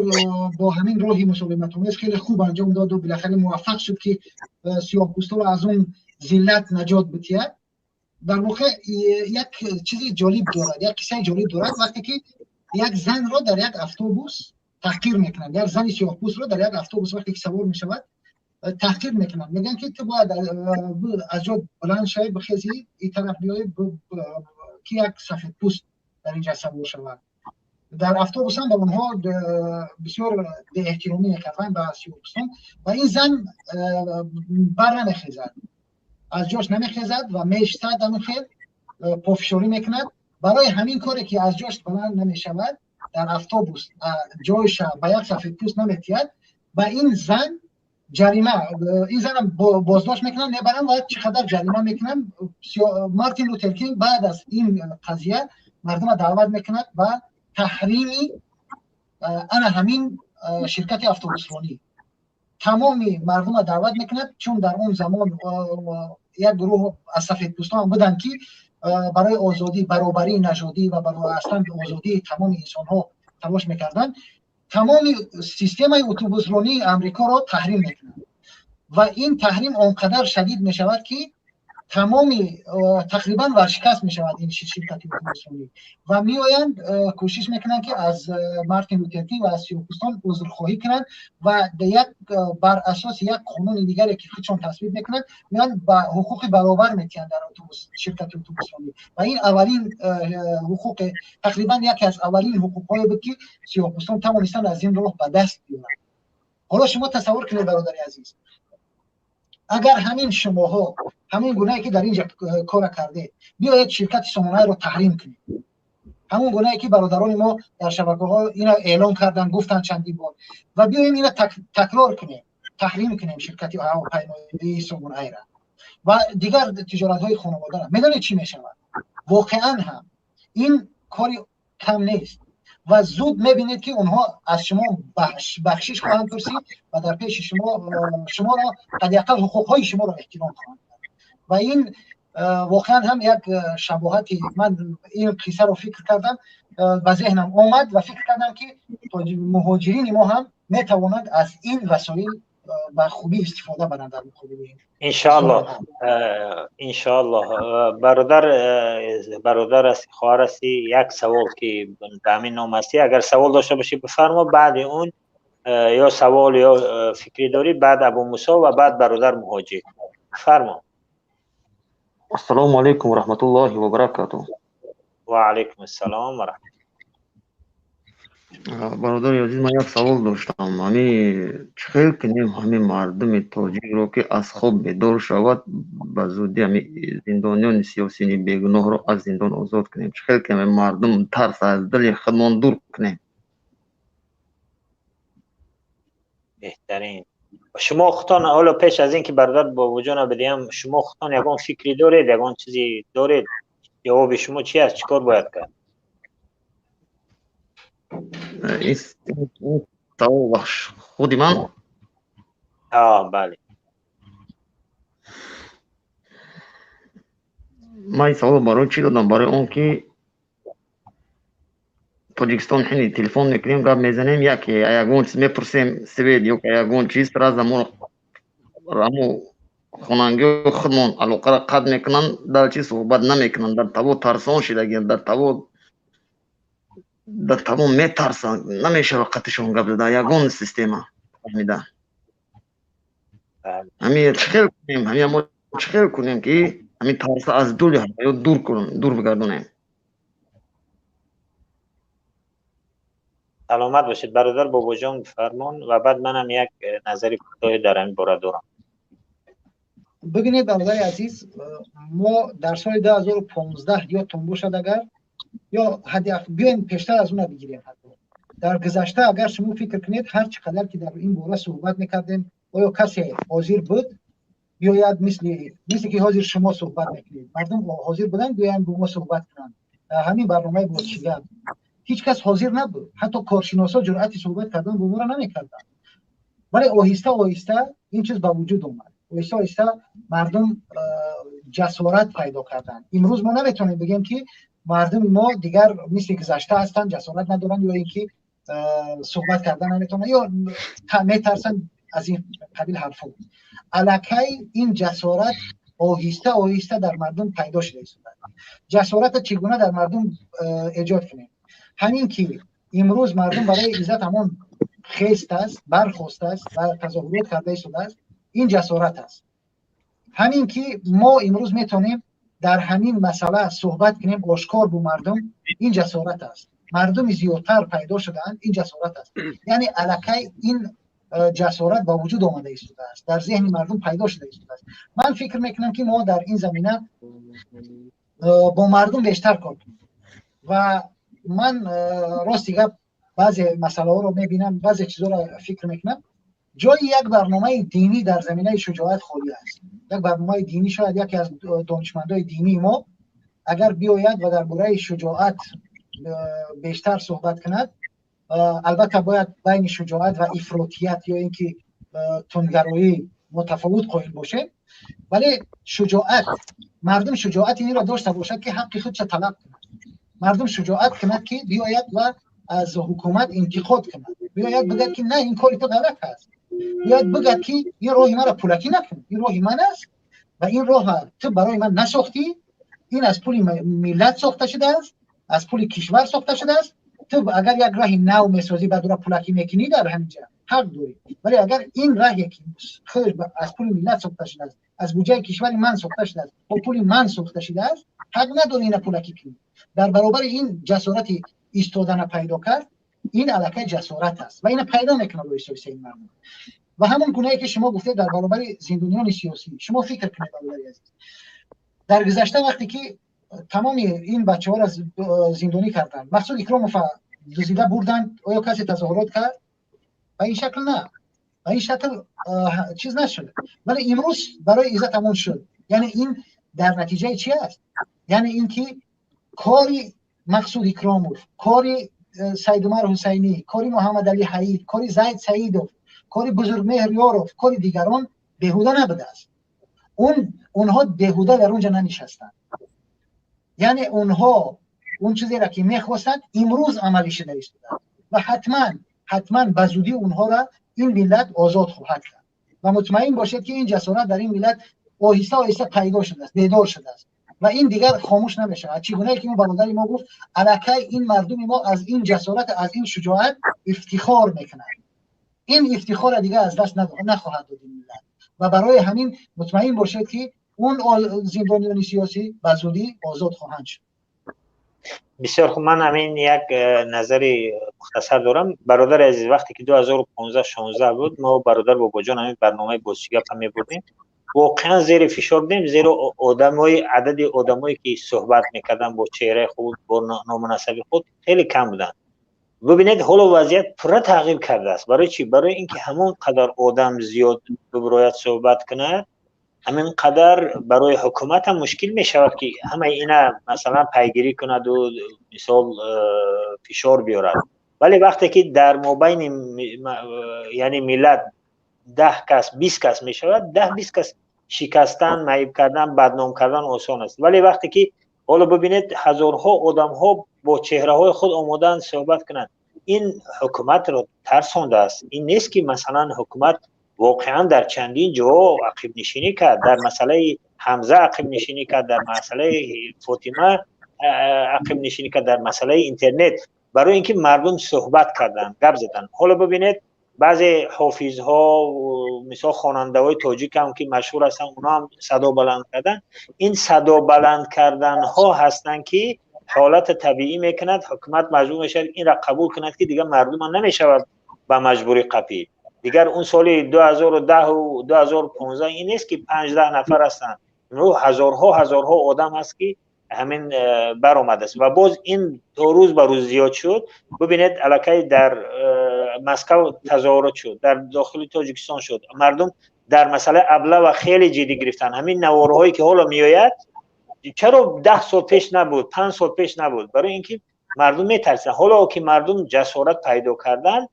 бо ҳамин роҳи мусолиматомез хеле хуб анҷом доду билахаре муваффақ шуд, ки сиёҳпӯстҳоро аз он зиллат наҷот битиҳад. Дар воқеъ як чизи ҷолиб дорад, як қиссаи ҷолиб дорад. Вақте ки як занро дар як автобус таҳқир мекунанд, як зани сиёҳпӯстро дар як автобус вақте ки савор мешавад. Таҳқир мекунанд, мегӯянд ки ту бояд аз ҷо баланд шавӣ, бихезӣ, ин тараф биёӣ, ки як сафедпӯст дар инҷа савор шавад. Дар автобус ҳам ба онҳо бисёр беэҳтиромӣ мекарданд, ба сиёҳпӯстон. Ва ин зан бар намехезад, аз ҷош намехезад ва меиштад, ҳамин хел пофишорӣ мекунад. Барои ҳамин коре ки аз ҷош баланд намешавад, дар автобус ҷойша ба як сафедпӯст наметиҳад, ба ин зан ҷарима, ин занам боздошт мекунанд, мебаранд ва чӣ қадар ҷарима мекунанд. Мартин Лютер Кинг баъд аз ин қазия мардума даъват мекунад ба таҳрими ана ҳамин ширкати автобусронӣ. Тамоми мардума даъват мекунад, чун дар он замон як гурӯҳ аз сафедпӯстон буданд, ки барои озодӣ, баробарии нажодӣ ва барои аслан озодии тамоми инсонҳо талош мекарданд. Тамоми системаи автобусронии Амрикоро таҳрим мекунанд ва ин таҳрим он қадар шадид мешавад, ки тамоми тақрибан варшикаст мешавад ин ширкати автобусронӣ. Ва меоянд, кӯшиш мекунанд, ки аз Мартин Лютер Кинг ва аз сиёҳпӯстон узрхоҳӣ кунанд ва як бар асоси як қонуни дигаре, ки худшон тасвиб мекунанд, меоянд ба ҳуқуқи баробар метиҳанд дар автобус, ширкати автобусронӣ. Ва ин аввалин ҳуқуқе, тақрибан яке аз аввалин ҳуқуқҳое буд, ки сиёҳпӯстон тавонистанд аз ин роҳ ба даст биёранд. Ҳоло шумо тасаввур кунед, бародари азиз, агар ҳамин шумоҳо ҳамин гунае ки дар инҷа кора кардед, биёед ширкати Сомонаро таҳрим кунед, ҳамон гунае ки бародарони мо дар шабакаҳо ина эълон карданд, гуфтанд чандин бор, ва биёем ина такрор кунем, таҳрим кунем ширкати ҳавопаймоии Сомонаро ва дигар тиҷоратҳои хонаводаро, медонед чӣ мешавад? Воқеан ҳам ин кори кам нест ва зуд мебинед, ки онҳо аз шумо бахшиш хоҳанд пурсид ва дар пеши шумо шуморо ҳадди ақал ҳуқуқҳои шуморо эҳтиром хоҳанд кард. Ва ин воқеан ҳам як шабоҳати, ман ин қиссаро фикр кардам, ба зеҳнам омад ва фикр кардам, ки муҳоҷирини мо ҳам метавонанд аз ин васоил ба хубӣ истифода баранд дар муқобили ин. Иншоаллоҳ, иншоаллоҳ. Бародар, бародар ҳасти, хоҳар ҳасти, як савол ки ба ҳамин ном ҳастӣ, агар савол дошта бошӣ, бифармо. Баъди он ё савол ё фикрӣ дорӣ, баъд Абу Мусо ва баъд бародар Муҳоҷир, бифармо. Ассалому алайкум ва раҳматуллоҳи ва баракатуҳ. Ва алайкум ассалом ва раҳматуллоҳ. Бародари азиз, ман як савол доштам. Ҳами чӣ хел кунем ҳамин мардуми тоҷикро, ки аз хоб бедор шавад, ба зудӣ ҳами зиндониёни сиёсии бегуноҳро аз зиндон озод кунем? Чӣ хел кунем, мардум тарс аз дили худмон дур кунем? Беҳтарин. Шумо худтон ҳоло, пеш аз ин ки бародар Бобоҷона бидиҳам, шумо худтон ягон фикре доред, ягон чизе доред? Ҷавоби шумо чи аст? Чӣ кор бояд кард? Ин савол худи ман? Бале. Ман ин саволро барои чӣ додам? Барои он ки Тоҷикистон ҳини телефон мекунем, гап мезанем, яке ягон чиз мепурсем, свет ё ягон чиз, сразу мо ҳамо хонангиҳои худмон алоқаро қатъ мекунанд, дар чи суҳбат намекунанд, дар таво тарсон шидагианд, дар таво метарсанд, намешава қатъишон гап зада, ягон система фаҳмида. Ҳами чӣ хел кунем, ҳами мо чӣ хел кунем, ки ҳамин тарса аз дули ҳаёт дур кунем, дур бигардонем? Саломат бошед. Бародар Бобоҷон, фармон, ва баъд манам як назари кӯтоҳе дар ҳамин бора дорам. Бибинед, бародари азиз, мо дар соли 2015, ёдтон бошад агар, ё ҳадди биёем пештар аз она бигирем, ҳатто дар гузашта агар шумо фикр кунед, ҳар чӣ қадар ки дар ин бора суҳбат мекардем, оё касе ҳозир буд биёяд, мисли ки ҳозир шумо суҳбат мекунед, мардум ҳозир буданд биёянд бо мо суҳбат кунанд ҳамин барномаи бозчигап? Ҳеҷ кас ҳозир набуд, ҳатто коршиносо ҷуръати суҳбат кардан бо моро намекарданд. Вале оҳиста оҳиста ин чиз ба вуҷуд омад, оҳиста оҳиста мардум ҷасорат пайдо карданд. Имрӯз мо наметавонем бигем, ки мардуми мо дигар мисли гузашта ҳастанд, ҷасорат надоранд ё ин ки суҳбат кардан наметавонанд ё метарсанд, аз ин қабил ҳарфҳо. Аллакай ин ҷасорат оҳиста оҳиста дар мардум пайдо шуда истодааст. Ҷасората чӣ гуна дар мардум эҷод кунем? Ҳамин ки имрӯз мардум барои иззат ҳамон хест аст, бархост аст ва тазоҳурот карда истодааст. Ин ҷасорат аст. Ҳамин ки мо имрӯз метавонем дар ҳамин масъала суҳбат кунем ошкор бо мардум, ин ҷасорат аст. Мардуми зиёдтар пайдо шудаанд, ин ҷасорат аст. Яъне аллакай ин ҷасорат ба вуҷуд омада истодааст, дар зеҳни мардум пайдо шуда истодааст. Ман фикр мекунам, ки мо дар ин замина бо мардум бештар кор кунем. Ва ман, рости гап, баъзе масъалаҳоро мебинам, баъзе чизҳоро фикр мекунам. Ҷои як барномаи динӣ дар заминаи шуҷоат холӣ аст. Як барномаи динӣ, шояд яке аз донишмандои динии мо агар биёяд ва дар бораи шуҷоат бештар суҳбат кунад. Албатта, бояд байни шуҷоат ва ифротият ё ин ки тундгароӣ мо тафовут қоил бошем, вале шуҷоат, мардум шуҷоати инро дошта бошад, ки ҳаққи худша талаб кунад. Мардум шуҷоат кунад, ки биёяд ва аз ҳукумат интиқод кунад, биёяд бигӯяд, ки на, ин кори ту ғалат аст, биёяд бигӯяд, ки ин роҳи маро пулакӣ накун, ин роҳи ман аст ва ин роҳа ту барои ман насохтӣ, ин аз пули миллат сохта шудааст, аз пули кишвар сохта шудааст. Ту агар як роҳи нав месозӣ, баъд ура пулакӣ мекунӣ, дар ҳаминҷа ҳақ дорӣ, вале агар ин роҳе ки худаш аз пули миллат сохта шудааст, аз буҷаи кишвари ман сохта шудааст, бо пули ман сохта шудааст, ҳақ надорӣ ина пулакӣ кунӣ. Дар баробари ин ҷасорати истодана пайдо кард, ин аллакай ҷасорат аст ва ина пайдо мекунад оҳиста оҳиста ин мардум. Ва ҳамон гунае ки шумо гуфтед дар баробари зиндониёни сиёсӣ, шумо фикр кунед, бародари азиз, дар гузашта вақте ки тамоми ин бачаҳоро зиндонӣ карданд, Мақсуд Икромова дуздида бурданд, оё касе тазоҳурот кард? Ба ин шакл на, ба ин шакл чиз нашуд, вале имрӯз барои Иззат ҳамон шуд. Яъне ин дар натиҷаи чи аст? Яъне ин ки кори Мақсуд Икромов, кори Сайдумар Ҳусайнӣ, кори Муҳаммадалӣ Ҳаид, кори Зайд Саидов, кори Бузургмеҳр Ёров, кори дигарон беҳуда набудааст. Онҳо беҳуда дар он ҷо нанишастанд. Яъне онҳо он чизеро ки мехостанд, имрӯз амалӣ шуда истодааст ва ҳатман, ҳатман ба зудӣ онҳоро ин миллат озод хоҳад кард. Ва мутмаин бошед, ки ин ҷасорат дар ин миллат оҳиста оҳиста пайдо шудааст, бедор шудааст ва ин дигар хомӯш намешавад. Чӣ гунае ки он бародари мо гуфт, аллакай ин мардуми мо аз ин ҷасорат, аз ин шуҷоат ифтихор мекунад. Ин ифтихорро дигар аз даст нахоҳад дод ин миллат. Ва барои ҳамин мутмаин бошед, ки он зиндониёни сиёсӣ ба зудӣ озод хоҳанд шуд. Бисёр хуб. Ман ҳамин як назари мухтасар дорам, бародари азиз. Вақте ки 2015-16 буд, мо бародар Бобоҷон ҳамин барномаи бозчигапа мебурдем, воқеан зери фишор будем, зеро одамои адади одамое ки суҳбат мекарданд бо чеҳраи худ, бо номунасаби худ, хеле кам буданд. Бубинед, ҳоло вазъият пурра тағйир кардааст. Барои чӣ? Барои ин ки ҳамон қадар одам зиёд бибирояд, суҳбат кунад, ҳамин қадар барои ҳукумат ҳам мушкил мешавад, ки ҳамаи ина масалан пайгирӣ кунаду мисол фишор биёрад. Вале вақте ки дар мобайни, яъне миллат, 10 кас, 20 кас мешавад, 10-20 кас шикастан, маиб кардан, бадном кардан осон аст. Вале вақте ки ҳоло бибинед, ҳазорҳо одамҳо бо чеҳраҳои худ омодаанд суҳбат кунанд, ин ҳукуматро тарсондааст. Ин нест, ки масалан ҳукумат воқеан дар чандин ҷо ақибнишинӣ кард. Дар масъалаи Ҳамза ақибнишинӣ кард, дар масъалаи Фотима ақибнишинӣ кард, дар масъалаи интернет, барои ин ки мардум суҳбат карданд, гап заданд. Ҳоло бибинед, баъзе ҳофизҳо, мисол хонандаҳои тоҷик ҳам ки машҳур ҳастанд, онҳо ҳам садо баланд карданд. Ин садо баланд карданҳо ҳастанд, ки ҳолати табиӣ мекунад, ҳукумат маҷбур мешавад инро қабул кунад, ки дигар мардума намешавад ба маҷбурӣ қапид. Дигар он соли 2010-у 2015 ин нест, ки 5-10 нафар ҳастанд. Имрӯз ҳазорҳо, ҳазорҳо одам ҳаст, ки ҳамин баромадааст ва боз ин то рӯз ба рӯз зиёд шуд. Бубинед, аллакай дар Москав тазоҳурот шуд, дар дохили Тоҷикистон шуд. Мардум дар масъалаи облава хеле ҷиддӣ гирифтанд. Ҳамин наворҳое ки ҳоло меояд, чаро 10 сол пеш набуд, 5 сол пеш набуд? Барои ин ки мардум метарсанд. Ҳоло ки мардум ҷасорат пайдо карданд,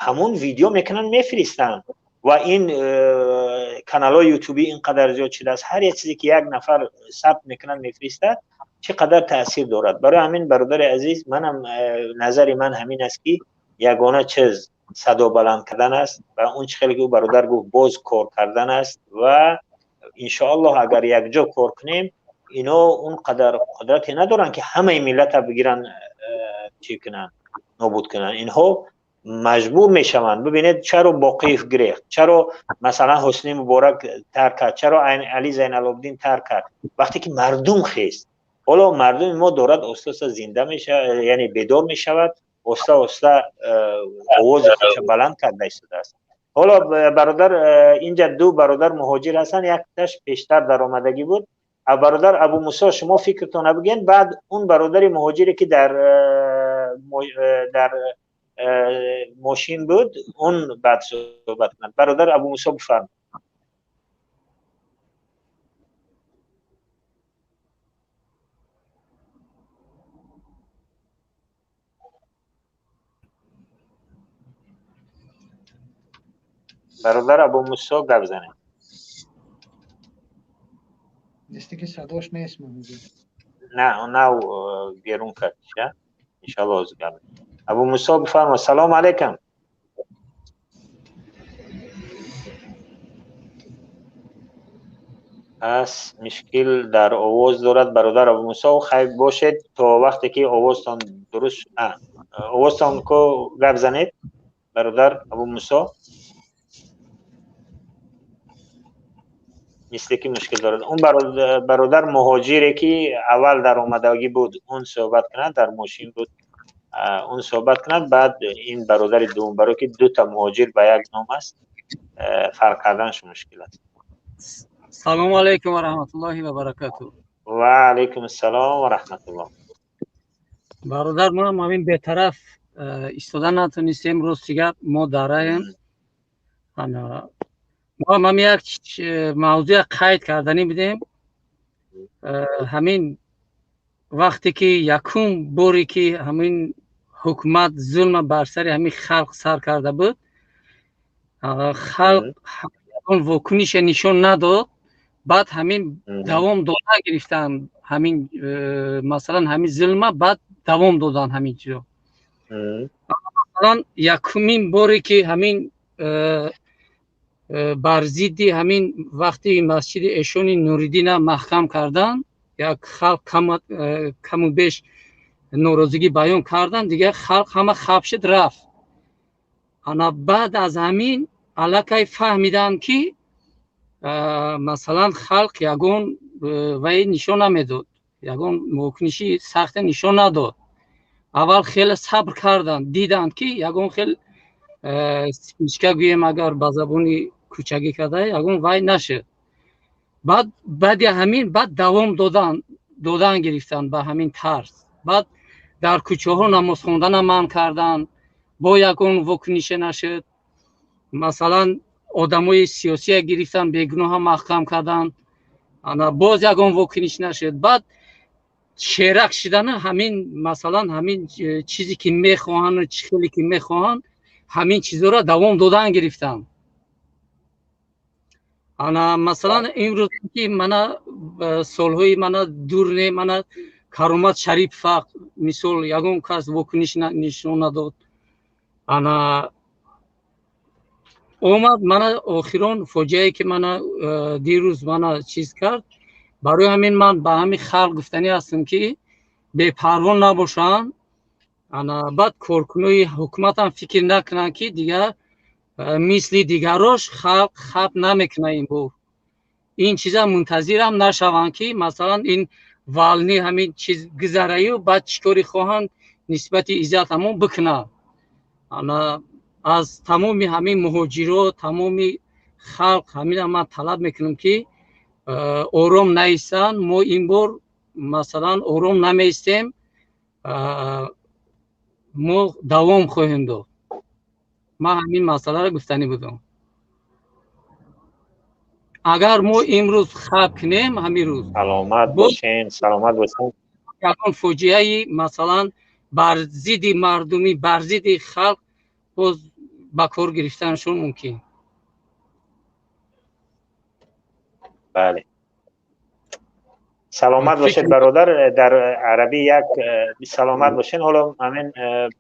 ҳамун видео мекунанд, мефиристанд. Ва ин каналҳои ютубӣ ин қадар зиёд шудааст, ҳар як чизе ки як нафар сабт мекунад, мефиристад, чӣ қадар таъсир дорад. Барои ҳамин, бародари азиз, манам назари ман ҳамин аст, ки ягона чиз садо баланд кардан аст ва он чӣ хеле ки ӯ бародар гуфт, боз кор кардан аст. Ва иншоаллоҳ, агар якҷо кор кунем, ино он қадар қудрате надоранд, ки ҳамаи миллата бигиранд, чӣ кунанд, нобуд кунанд. Инҳо Маҷбур мешаванд. Бибинед, чаро Боқиев гирехт, чаро масалан Ҳусни Муборак тарк кард, чаро Али Зайналобиддин тарк кард? Вақте ки мардум хест. Ҳоло мардуми мо дорад оста оста зинда мешавад, яъне бедор мешавад, оста оста овози худша баланд карда истодааст. Ҳоло бародар, инҷа ду бародар муҳоҷир ҳастанд, якташ пештар даромадагӣ буд. Бародар Абу Мусо, шумо фикртона бигӯед, баъд он бародари муҳоҷире ки дар мошин буд, он баъд суҳбат кунад. Бародар Абу Мусо, бифармоед. Бародар Абу Мусо, гап занед. Нести ки садош нест. На, нав берун кард, иншалло ҳозир гап. Абу Мусо, бифармо. Салом алейкум. Пас мушкил дар овоз дорад бародар Абу Мусо. Хайр бошед, то вақте ки овозтон дуруст, овозтон ко, гап занед, бародар Абу Мусо. Мисле ки мушкил дорад. Он бародар муҳоҷире ки аввал дар омадагӣ буд, он суҳбат кунад, дар мошин буд, он суҳбат кунад, баъд ин бародари дуввум, барое ки дута муҳоҷир ба як ном аст, фарқ карданаш мушкил аст. Салому алайкум ва раҳматуллоҳи ва баракату. Ва алайкум ассалом ва раҳматуллоҳ. Бародар, мо ҳам ҳамин бетараф истода натонистем, рости гап, мо дараем. Мо ҳам ҳамин як мавзӯя қайд карданӣ будем. Ҳамин вақте ки якум боре ки ҳамин ҳукумат зулма бар сари ҳамин халқ сар карда буд, халқ ягон вокунише нишон надод. Баъд ҳамин давом дода гирифтан, ҳамин масалан ҳамин зулма баъд давом додан ҳамин чизо. Масалан, якумин боре ки ҳамин бар зидди ҳамин вақти масҷиди Эшони Нуриддина маҳкам кардан, як халқ каму беш норозигӣ баён кардан, дигар халқ ҳама хаб шуд, рафт. Ана баъд аз ҳамин аллакай фаҳмиданд, ки масалан халқ ягон вай нишон намедод, ягон вокуниши сахте нишон надод. Аввал хеле сабр карданд, диданд, ки ягон хел спичка гӯем, агар ба забони кӯчагӣ карда, ягон вай нашуд. Баъд баъди ҳамин баъд давом додан гирифтанд ба ҳамин тарз. Баъд дар кӯчаҳо намоз хондана манъ карданд, бо ягон вокунише нашуд. Масалан, одамои сиёсия гирифтанд, бегуноҳа маҳкам карданд, ана боз ягон вокуниш нашуд. Баъд шерак шидана ҳамин, масалан, ҳамин чизе ки мехоҳанд, чӣ хеле ки мехоҳанд, ҳамин чизҳоро давом додан гирифтанд. Ана масалан имрӯз ки мана солҳои мана дур не, мана Каромат Шарипова мисол, ягон кас вокуниш нишон надод. Ана омад мана охирон фоҷиае ки мана дирӯз мана чиз кард. Барои ҳамин ман ба ҳамин халқ гуфтанӣ ҳастам, ки бепарво набошанд. Ана баъд коркунои ҳукуматам фикр накунанд, ки дигар мисли дигарош халқ хаб намекунад. Ин бор ин чиза мунтазирам нашаванд, ки масалан ин волни ҳамин чиз гузараю, баъд чӣ коре хоҳанд нисбати Иззат ҳамон бикунанд. Ана аз тамоми ҳамин муҳоҷиро, тамоми халқ ҳамина ман талаб мекунам, ки ором наистанд. Мо ин бор масалан ором намеистем, мо давом хоҳем дод. Ман ҳамин масъаларо гуфтанӣ будам. Агар мо имрӯз хаб кунем, ҳамин рӯз Саломат бошен, саломат бошен. Ягон фоҷиаи масалан бар зидди мардумӣ, бар зидди халқ боз ба кор гирифтанашон мумкин. Бале, саломат бошед, бародар. Дар арабӣ як, саломат бошед. Ҳоло ҳамин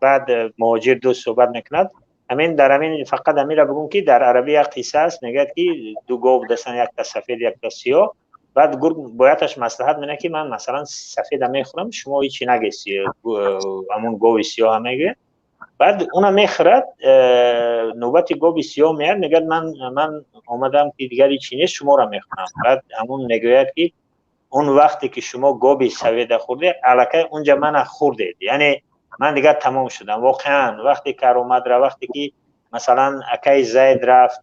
баъд муҳоҷир дӯст суҳбат мекунад. Ҳамин дар ҳамин фақат ҳаминро бигӯм, ки дар арабӣ як қисса аст. Мегӯяд, ки ду гов дастанд, якта сафед, якта сиёҳ. Баъд гург бояташ маслиҳат менад, ки ман масалан сафеда мехӯрам, шумо ҳичи нагӯед, ҳамун гови сиёҳа мегӯед. Баъд уна мехӯрад, навбати гови сиёҳ меяд, мегӯяд ман омадам ки дигар ҳечи нест, шуморо мехӯрам. Баъд ҳамун мегӯяд ки он вақте ки шумо гови саведа хӯрдед, аллакай унҷа мана хӯрдед, яъне ман дигар тамом шудам. Воқеан вақте каромат ра, вақте ки масалан акай Зайд рафт,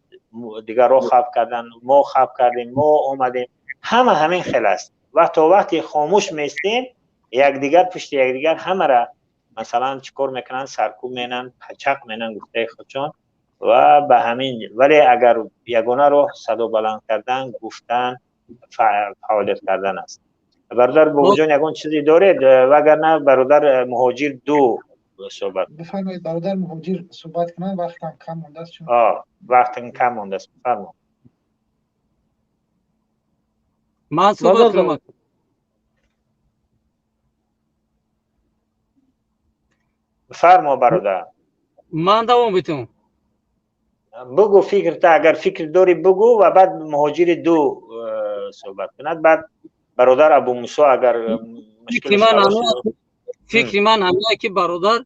дигарро хаб кардан, мо хаб кардем, мо омадем, ҳама ҳамин хел аст. Ва то вақте хомӯш местем, якдигар пушти якдигар ҳамара масалан чӣ кор мекунанд, саркӯб менанд, пачақ менанд гуфтаи худшон ва ба ҳамин. Вале агар ягона роҳ садо баланд кардан, гуфтан, фаъолият кардан аст. Бародар Бобоҷон, ягон чизе доред? Вагарна бародар Муҳоҷир ду суҳбат бифармоед. Бародар Муҳоҷир суҳбат кунанд, вақтам кам мондааст. Чун вақтам кам мондааст, бифармо. Ман суҳбат кунам. Бифармо, бародар. Ман давом битум. Бугу фикрта, агар фикр дорӣ бугу, ва баъд Муҳоҷири ду суҳбат кунад, баъд бародар Абу Мусо агар фикри ман ҳамине ки бародар,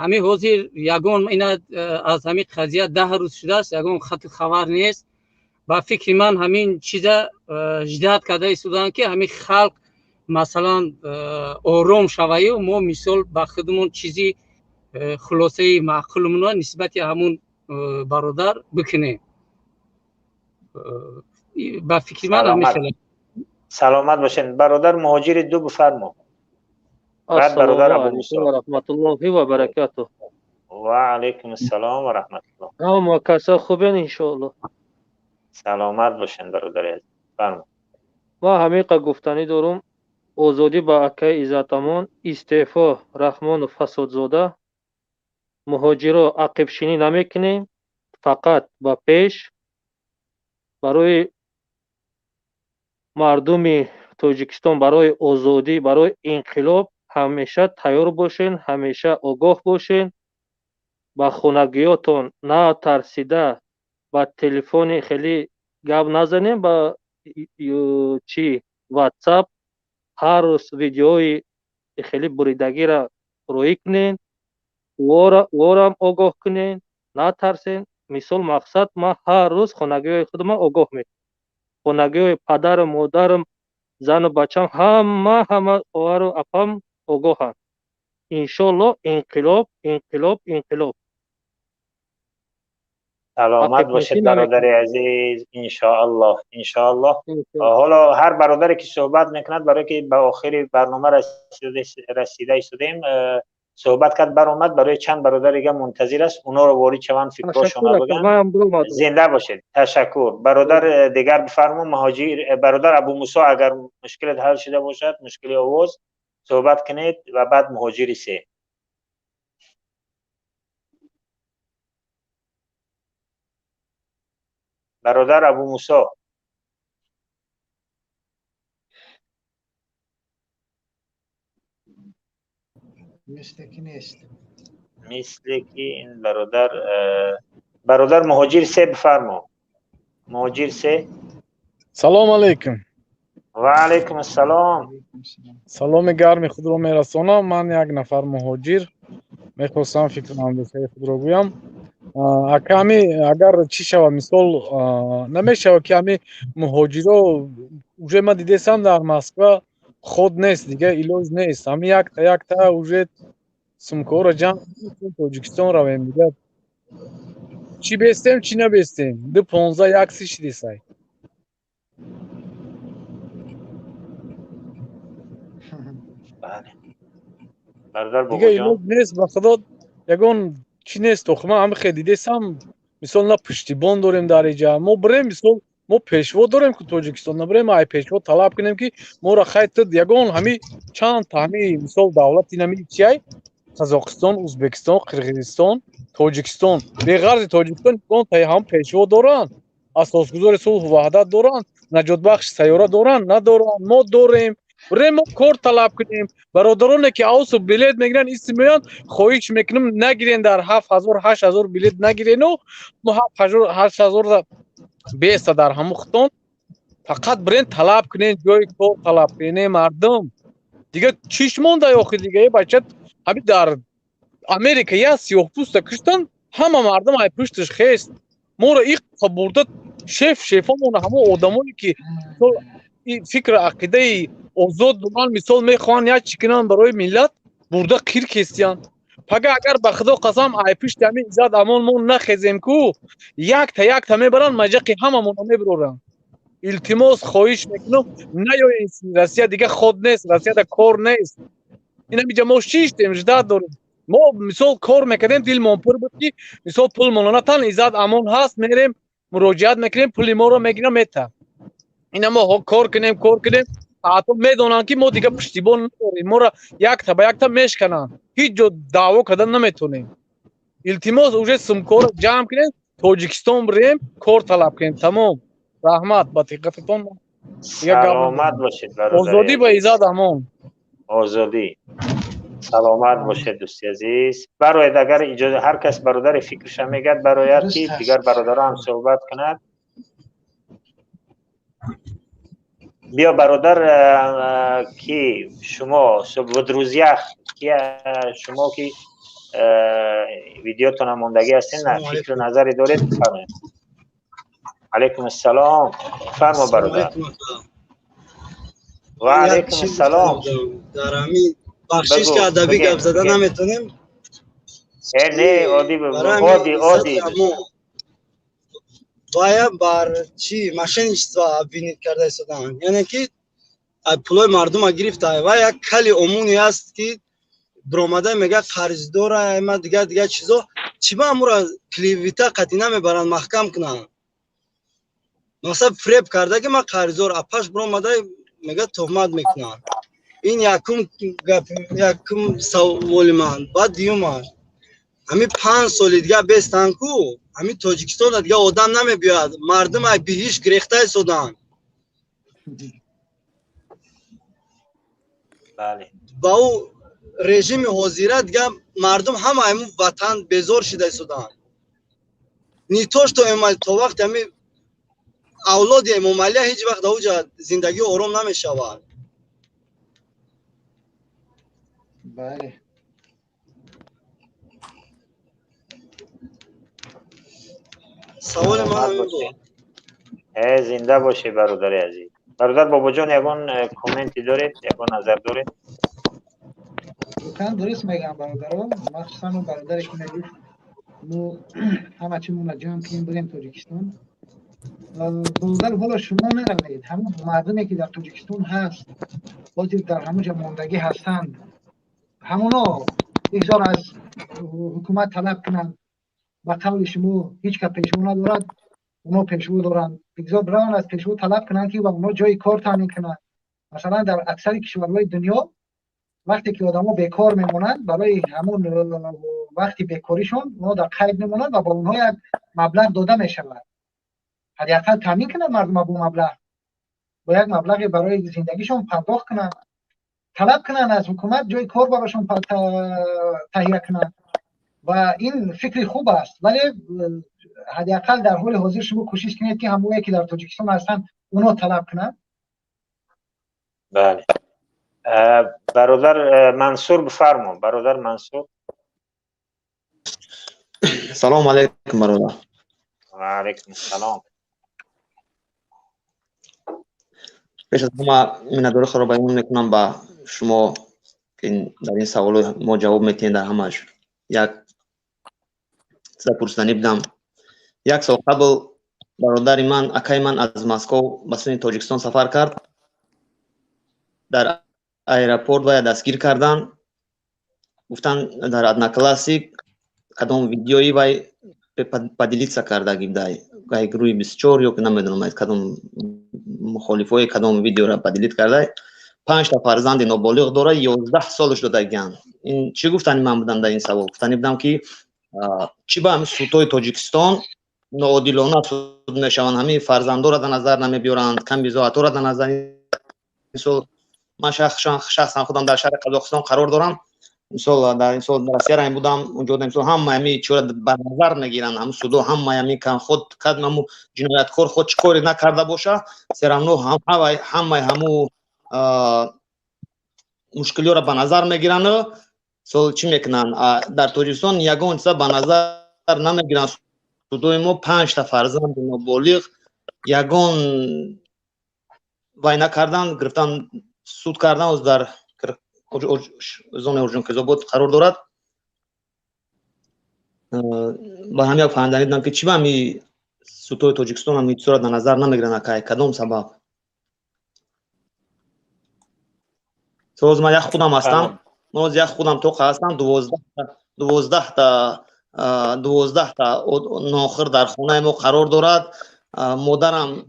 ҳамин ҳозир ягон ина аз ҳамин қазия 10 рӯз шудааст, ягон хати хабар нест. Ба фикри ман ҳамин чиза ждат карда истоданд ки ҳамин халқ масалан ором шаваю мо мисол ба худмон чизи хулосаи маъқулмона нисбати ҳамун бародар бикунем. Ба фикри ман ҳамин хел. Саломат бошед. Бародар Муҳоҷири ду бифармо. Баъд бародар Абу Мусо. Ва раҳматуллоҳи ва баракатуҳ. Ва алайкум ассалом ва раҳматуллоҳ. Ҳама каса хубен иншоаллоҳ. Саломат бошед бародари азиз. Фармо. Ман ҳамиқа гуфтанӣ дорум. Озодӣ ба акаи Иззатамон, истеъфо Раҳмонов Фасодзода. Муҳоҷиро ақибшинӣ намекунем, фақат ба пеш. Барои мардуми Тоҷикистон, барои озодӣ, барои инқилоб ҳамеша тайёр бошен, ҳамеша огоҳ бошен. Ба хонагиётон натарсида ба телефони хеле гап назанем, ба чи WhatsApp ҳар рӯз видеои хеле буридагиро роӣ кунен, ворам огоҳ кунен, натарсен. Мисол мақсад ман ҳар рӯз хонагиҳои худам огоҳ мекунам. Хонагиҳои падарам, модарам, зану бачам, ҳама хоҳару апам огоҳанд. Иншоаллоҳ инқилоб, инқилоб, инқилоб. Саломат бошед бародари азиз. Иншоаллоҳ, иншоаллоҳ. Ҳоло ҳар бародаре ки суҳбат мекунад, барое ки ба охири барнома расида истодем, суҳбат кард, баромад, барои чанд бародар дига мунтазир аст, онҳоро ворид шаванд, фикрҳошонро бигӯянд. Зинда бошед. Ташаккур. Бародар дигар бифармо. Муҳоҷир бародар Абу Мусо, агар мушкилат ҳал шуда бошад, мушкили овоз, суҳбат кунед ва баъд Муҳоҷири се. Бародар Абу Мусо. Мисле ки нест. Мисле ки ин бародар, бародар Муҳоҷир се бифармо. Муҳоҷир се. Салом алейкум. Ва алейкум ассалом. Саломи гарми худро мерасонам. Ман як нафар муҳоҷир мехостам фикру андешаи худро гӯям. Ака, ҳами агар чӣ шавад, мисол намешавад ки ҳами муҳоҷиро уже ман дидесам дар Москва ход нест, дигар илоҷ нест. Ҳами якта якта уже сумкаҳоро ҷамъ Тоҷикистон равем. Дигар чӣ бестем, чӣ набестем? 2:15 1:30 шидесай. Дигар илоҷ нест, ба худо ягон чӣ нест. Охи ман ҳами хел дидесам, мисол на пуштибон дорем дар иҷа. Мо бирем, мисол мо пешво дорем ки Тоҷикистон набирем, ай пешво талаб кунем ки моро хай ту ягон ҳами чанд ҳами мисол давлати нами чиай Қазоқистон, Ӯзбекистон, Қирғизистон, Тоҷикистон, беғарзи Тоҷикистон ягон таи ҳам пешво доранд, асосгузори сулҳу ваҳдат доранд, наҷотбахши сайёра доранд, надоранд. Мо дорем. Бирем мо кор талаб кунем. Бародароне ки аусу билет мегиранд, исти меоянд, хоҳиш мекунем нагирен дар 7000, 8000 билет нагирену мо 7000 беста дар ҳамун хутон фақат бирен талаб кунен, ҷои кор талаб кунен. Мардум дигар чиш монда охи дига? Бача ҳами дар Америка як сиёҳпӯста куштан, ҳама мардум ай пушташ хест. Моро иққа бурда шеф шефомона, ҳамон одамое ки мисол фикру ақидаи озод доранд, мисол мехоҳанд як чӣ кунанд барои миллат, бурда қир кестиянд. Пага агар, ба Худо қасам, ай пушти ҳамин Иззат Амон мо нахезем ку, якта якта мебаранд, маҷақи ҳамамона мебироранд. Илтимос, хоҳиш мекунам, наёен. Россия дига ход нест, Россияда кор нест. Инамиҷа мо шиштем, ждать дорем. Мо мисол кор мекардем, дилмон пур буд, ки мисол пулмон на тан Иззат Амон ҳаст, мерем, муроҷиат мекунем, пули моро мегирам, мета. Ина мо кор кунем, кор кунем, ҳатто медонанд, ки мо дига пуштибон надорем, моро якта ба якта мешкананд, ҳеҷ ҷо даъво кардан наметонем. Илтимос, уже сумкаро ҷамъ кунем, Тоҷикистон бирем, кор талаб кунем. Тамом, раҳмат ба диққататон. Саломат бошед. Озодӣ ба Иззат Амон! Озодӣ! Саломат бошед, дӯсти азиз. Барояд, агар иҷоза, ҳар кас бародари фикрша мегӯяд, барояд, ки дигар бародаро ҳам суҳбат кунад. Биё, бародар, ки шумо в друзьях, ки шумо ки видеотона мондагӣ ҳастед, на фикру назаре доред, бифармоед. Алайкум ассалом, фармо, бародар. Ва алайкум ассалом. Дар ҳамин бахшиш, ки адабӣ гап зада наметонем. Не, оддӣ, оддӣ, оддӣ. Вая бар чи мошенничество обвинить карда истодаанд, яъне ки пулои мардума гирифта. Ва як кали омуне аст, ки биромада мега қарздора ма, дигар дигар чизо. Чӣ ба амура клевета қатъӣ намебаранд, маҳкам кунанд? Масалан, фиреб карда, ки ман қарздор, апаш биромада мега, туҳмат мекунанд. Ин якум гап, якум саволи ман. Баъд дуюмаш, ҳамин 5 соли дигар бестан ку, ҳамин Тоҷикистона дигар одам намебиёяд. Мардум ай биҳиш гирехта истоданд. Ба ӯ режими ҳозира дигар мардум ҳама ҳамин ватан безор шида истоданд. Не то что то вақти ҳамин авлоди Эмомалия ҳеҷ вақт дар уҷа зиндагӣ ором намешавад. Бале. Саволи ман ҳамин буд. Зинда бошӣ, бародари азиз. Бародар Бобоҷон, ягон комменти доред, ягон назар доред? Воқеан дуруст мегӯям бародаро, махсусан он бародаре, ки мегуфт, мо ҳама чизмонро ҷамъ кунем, бирем Тоҷикистон. Бародар, ҳоло шумо наравед, ҳамон мардуме, ки дар Тоҷикистон ҳаст, ҳозир дар ҳамон ҷо мондагӣ ҳастанд, ҳамоно бигзор аз ҳукумат талаб кунанд. Ба қавли шумо, ҳеҷ кас пешво надорад, оно пешво доранд. Бигзор бираванд, аз пешво талаб кунанд, ки ба оно ҷои кор таъмин кунанд. Масалан, дар аксари кишварҳои дунё вақте ки одамо бекор мемонанд, барои ҳамон вақти бекоришон оно дар қайд мемонанд ва ба онҳо як маблағ дода мешавад. Ҳадди ақал таъмин кунанд мардума бо маблағ, бо як маблағе барои зиндагишон пардохт кунанд. Талаб кунанд аз ҳукумат, ҷои кор барошон таҳия кунанд. Ва ин фикри хуб аст, вале ҳадди ақал дар ҳоли ҳозир шумо кӯшиш кунед, ки ҳамое ки дар Тоҷикистон ҳастанд, оно талаб кунанд. Бале, бародар Мансур, бифармо, бародар Мансур. Салому алайкум, бародар. Ва алайкум ассалом. Пеш аз ҳама миннатдорӣ худро баён мекунам ба шумо, ки дар ин саволо мо ҷавоб метиҳем дар ҳамаш. Як чиза пурсиданӣ будам. Як сол қабл бародари ман, акаи ман, аз Москов ба сӯи Тоҷикистон сафар кард. Дар аэропорт вая дастгир карданд, гуфтанд, дар Одноклассник кадом видеои вай поделиться кардаги будай, гай гурӯҳи 24 ё намедонам, кадом мухолифои кадом видеора поделить кардай. Панҷта фарзанди ноболиғ дорад, 11 солаш додагианд. Ин чӣ гуфтани ман будам? Дар ин савол гуфтани будам, ки чӣ ба ҳамин судҳои Тоҷикистон ноодилона суд мешаванд, ҳамин фарзандоро дар назар намебиёранд, камбизоатҳоро дар назар. Мисол, ман шахсан худам дар шаҳри Қазоқистон қарор дорам. Мисол, дар мисол Россияра будам, унҷо мисол ҳама ҳами чиро ба назар мегиранд ҳамн судо, ҳама ҳами худ кадмаму ҷинояткор худ чӣ коре накарда боша, всё равно ҳамаи ҳаму мушкилиёро ба назар мегиранд. Сол чӣ мекунанд? Дар Тоҷикистон ягон чиза ба назар намегиранд. Судои мо панҷта фарзанди ноболиғ ягон вай накардан, гирифтан, суд кардан, оз дар зонаи Орджоникидзобод қарор дорад. Ба ҳамин як фаҳмиданӣ дидам, ки чӣ ба ҳами судҳои Тоҷикистон ҳами чизоро дар назар намегиранд, акай, кадом сабаб? Соз ман як худам ҳастам, ман оз як худам тоқа ҳастам, 12та нохир дар хонаи мо қарор дорад. Модарам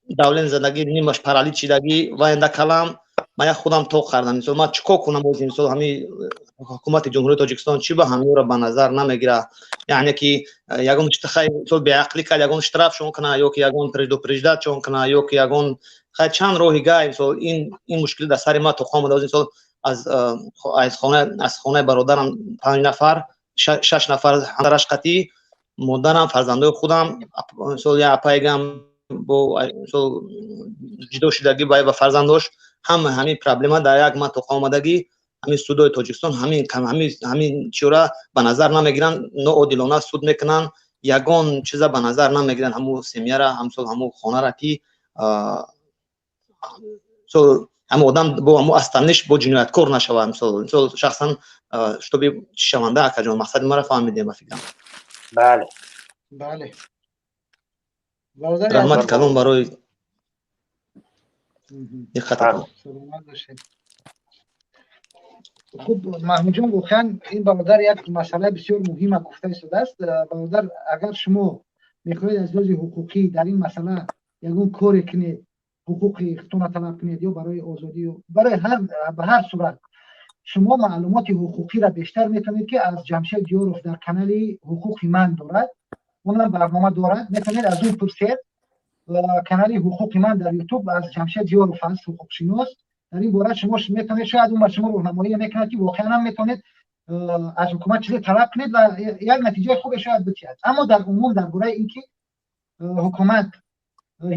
давлен задагӣ, нимаш паралич шидагӣ, ваянда калам, ман як худам тоқ кардам. Мисол, ман чӣ кор кунам оз? Мисол, ҳами ҳукумати Ҷумҳурии Тоҷикистон чӣ ба ҳамиёро ба назар намегирад? Яъне ки ягон хай, мисол, беақлӣ кард, ягон штраф шон кунад, ё ки ягон предупреждать шон кунад, ё ки ягон хай чанд роҳи гай. Мисол, ин мушкилӣ дар сари ман тоқа омада. Мисол, аз хонаи бародарам панҷ нафар, шаш нафар, ҳамсараш қатъӣ, модарам, фарзандои худам, мисол, як апайгам бо, мисол, ҷудо шудагӣ ба фарзандош, ҳама ҳамин проблема дар як ман тоқа омадагӣ. Ҳамин судои Тоҷикистон ҳамин чиёра ба назар намегиранд, ноодилона суд мекунанд, ягон чиза ба назар намегиранд, ҳамун семьяра, ҳамсол ҳамун хонара, ки мисол ҳамун одам бо ҳамун астаниш бо ҷинояткор нашавад. Мисол, шахсан шутоби чӣ шаванда, акаҷон, мақсади маро фаҳмидем, ба фикрам. Бале. Бале. Раҳмати калон барои диққататон. Саломат бошед. Хуб, Маҳмудҷон, воқеан ин бародар як масъалаи бисёр муҳима гуфта истодааст. Бародар, агар шумо мехоҳед аз лиҳози ҳуқуқӣ дар ин масъала ягон коре кунед, ҳуқуқи худтонро талаб кунед ё барои озодӣ, барои ҳар, ба ҳар сурат шумо маълумоти ҳуқуқиро бештар метавонед, ки аз Ҷамшед Ёров дар канали «Ҳуқуқи ман» дорад, онам барнома дорад, метавонед аз ӯ пурсед. Канали «Ҳуқуқи ман» дар Ютуб аз Ҷамшед Ёров аст, ҳуқуқшинос. Дар ин бора шумо метавонед, шояд ӯ ба шумо роҳнамоӣ мекунад, ки воқеан ҳам метавонед аз ҳукумат чизе талаб кунед ва як натиҷаи хубе шояд битиҳад. Аммо дар умум дар бораи ин ки ҳукумат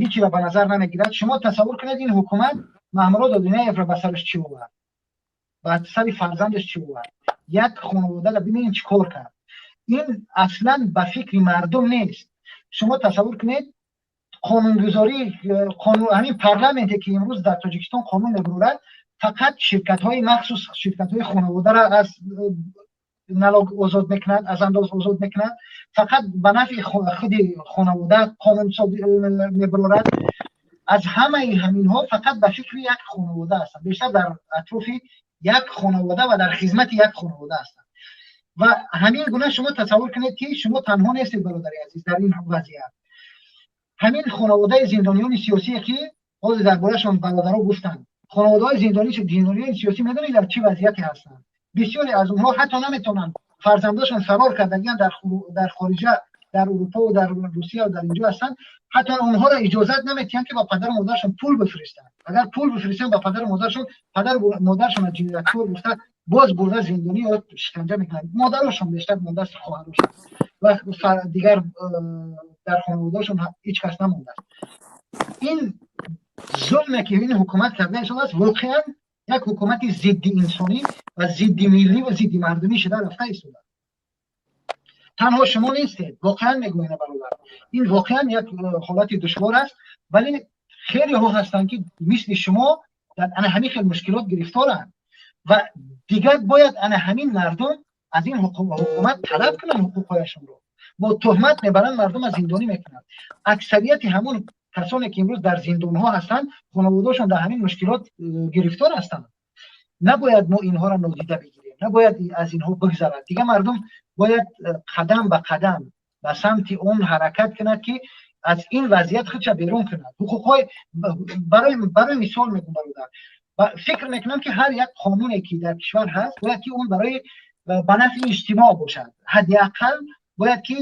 ҳечиро ба назар намегирад, шумо тасаввур кунед, ин ҳукумат Маҳмурод Одинаевро ба сараш чӣ овард, ба сари фарзандаш чӣ овард, як хонаводаро бибинед чӣ кор кард. Ин аслан ба фикри мардум нест. Шумо тасаввур кунед, қонунгузорӣ, ҳамин парламенте ки имрӯз дар Тоҷикистон қонун мебурад, фақат ширкатҳои махсус, ширкатҳои хонаводаро аз налог озод мекунад, аз андоз озод мекунад, фақат ба нафъи худи хонавода қонун мебурорад. Аз ҳамаи ҳаминҳо фақат ба фикри як хонавода ҳастанд, бештар дар атрофи як хонавода ва дар хизмати як хонавода ҳастанд. Ва ҳамин гуна шумо тасаввур кунед, ки шумо танҳо нестед, бародари азиз, дар ин вазъият. Ҳамин хонаводаи зиндониёни сиёсие, ки ҳозир дар борашон бародаро гуфтанд, хонаводаҳои зиндониёни сиёсӣ медонед дар чӣ вазъияте ҳастанд? Бисёре аз онҳо ҳатто наметавонанд, фарзандошон фарор кардагиан, дар хориҷа, дар Урупо ва дар Русия ва дар инҷо ҳастанд, ҳатто онҳоро иҷозат наметиҳанд, ки ба падару модарашон пул бифиристанд. Агар пул бифиристанд ба падару модарашон, падару модарашон ҷинояткор гуфта, боз бурда зиндонӣ ё шиканҷа мекунанд. Модарошон бештар мондааст, хоҳарошон ва дигар дар хонаводаашон ҳеҷ кас намондааст. Ин зулме ки ин ҳукумат карда истодааст, воқеан як ҳукумати зидди инсонӣ ва зидди миллӣ ва зидди мардумӣ шуда рафта истодааст. Танҳо шумо нестед, воқеан мегӯем, бародар, ин воқеан як ҳолати душвор аст, вале хелеҳо ҳастанд, ки мисли шумо дар ана ҳамин хел мушкилот гирифторанд ва дигар бояд ана ҳамин мардум аз ин ҳукумат талаб кунанд ҳуқуқҳояшонро. Бо туҳмат мебаранд, мардум зиндонӣ мекунанд. Аксарияти ҳамон касоне ки имрӯз дар зиндонҳо ҳастанд, хонаводаашон дар ҳамин мушкилот гирифтор ҳастанд. Набояд мо инҳоро нодида бигирем, набояд аз инҳо бигзарад. Дигар мардум бояд қадам ба қадам ба самти он ҳаракат кунад, ки аз ин вазъият худша берун кунад. Ҳуқуқҳои барои мисол мегӯм, бародар, фикр мекунам, ки ҳар як қонуне ки дар кишвар ҳаст, бояд ки он барои ба нафъи иҷтимоъ бошад. Ҳадди ақал бояд ки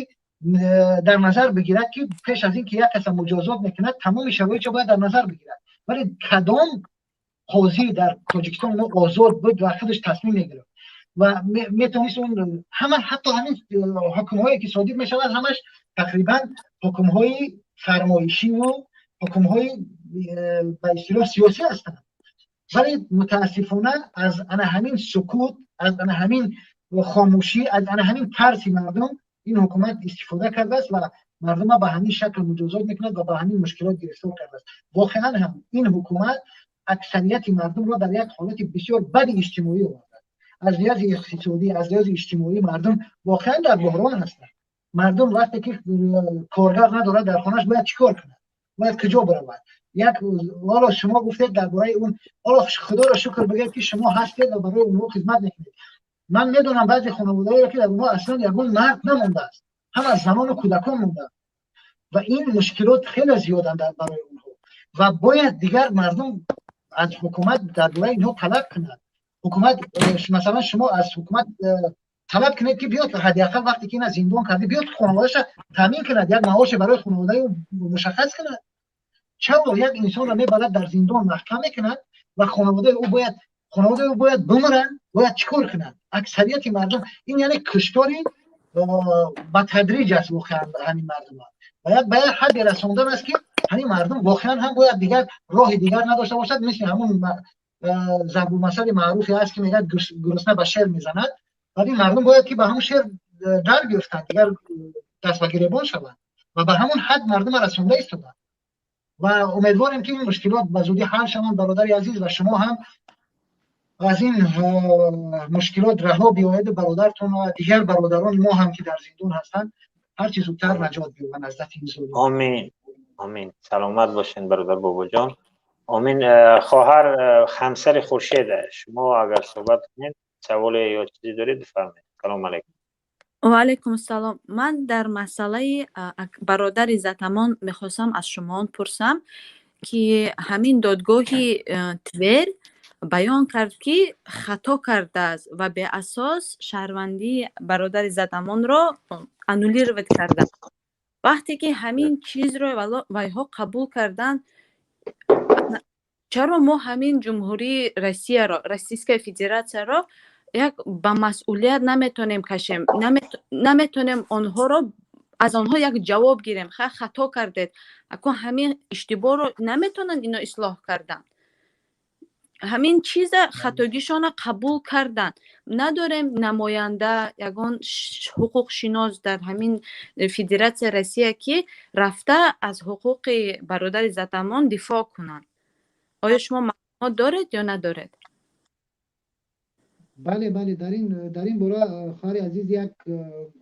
дар назар бигирад, ки пеш аз ин ки як каса муҷозот мекунад, тамоми шароитро бояд дар назар бигирад. Вале кадом қозӣ дар Тоҷикистон мо озод буд ва худаш тасмим мегирифт ва метавонист он ҳама, ҳатто ҳамин ҳукмҳое ки содир мешавад, ҳамаш тақрибан ҳукмҳои фармоишиву ҳукмҳои ба истилоҳ сиёсӣ ҳастанд. ولی متاسفانه از انا همین سکوت، از انا همین خاموشی، از انا همین ترس مردم این حکومت استفاده کرده است و مردم به همین شکل مجازات میکند و به همین مشکلات گرفتار کرده است. واقعا هم این حکومت اکثریت مردم را در یک حالت بسیار بد اجتماعی آورده. از لحاظ اقتصادی، از لحاظ اجتماعی مردم واقعا در بحران هستند. مردم وقتی که کارگر نداره در خانهش باید چیکار کنه؟ باید کجا برود؟ یک حالا شما گفتید درباره اون، حالا خدا را شکر بگید که شما هستید و برای اونها خدمت میکنید. من میدونم بعضی خانواده‌ای که در اونها اصلا یگان مرد نمونده است، هم از زنان و کودکان مونده و این مشکلات خیلی زیادند برای اونها و باید دیگر مردم از حکومت درباره اینها طلب کنند. حکومت مثلا شما از حکومت طلب کنید که بیاد حداقل وقتی که این از زندان کرده بیاد خانواده‌اش تامین کند، یک معاش برای خانواده او مشخص کند. چرا یک انسان را میبرد در زندان محکم میکند و خانواده او باید بمرن، باید چیکار کنند؟ اکثریت مردم این یعنی کشتاری با تدریج است واقعا همین مردم ها. باید به حد رساندن است که همین مردم واقعا هم باید دیگر راه دیگر نداشته باشد. مثل همون ضرب المثل معروفی است که میگه گرسنه به شیر میزند، ولی مردم باید که به همون شیر در بیفتند، دیگر دست به گریبان شوند و به همون حد مردم رسانده ایستادند و امیدواریم که این مشکلات به زودی حل شوند برادر عزیز و شما هم از این مشکلات رها بیاید، برادرتون و دیگر برادران ما هم که در زندان هستند هر چه زودتر نجات بیابند از دست این ظلم. آمین آمین. سلامت باشین برادر بابا جان. آمین. خواهر همسر خورشید، شما اگر صحبت کنید سوال یا چیزی دارید بفرمایید. سلام علیکم. و علیکم السلام. من در مسئله برادر عزتمان میخواستم از شما پرسم که همین دادگاه تور بیان کرد که خطا کرده است و به اساس شهروندی برادر عزتمان را аннулировать کرده. وقتی که همین چیز رو وایها قبول کردن، چرا ما همین جمهوری روسیه را، Российская Федерация را یک به مسئولیت نمیتونیم کشیم، نمیتونیم آنها را از آنها یک جواب گیریم. خطا کردید، اکو همین اشتباه رو نمیتونن اینا اصلاح کردن. همین چیز خطاگیشان قبول کردن. نداریم نماینده یگان حقوق شناس در همین فدراسیون روسیه که رفته از حقوق برادر عزتمان دفاع کنند. آیا شما معلومات دارید یا ندارید؟ بله بله، در این باره خواهر عزیز یک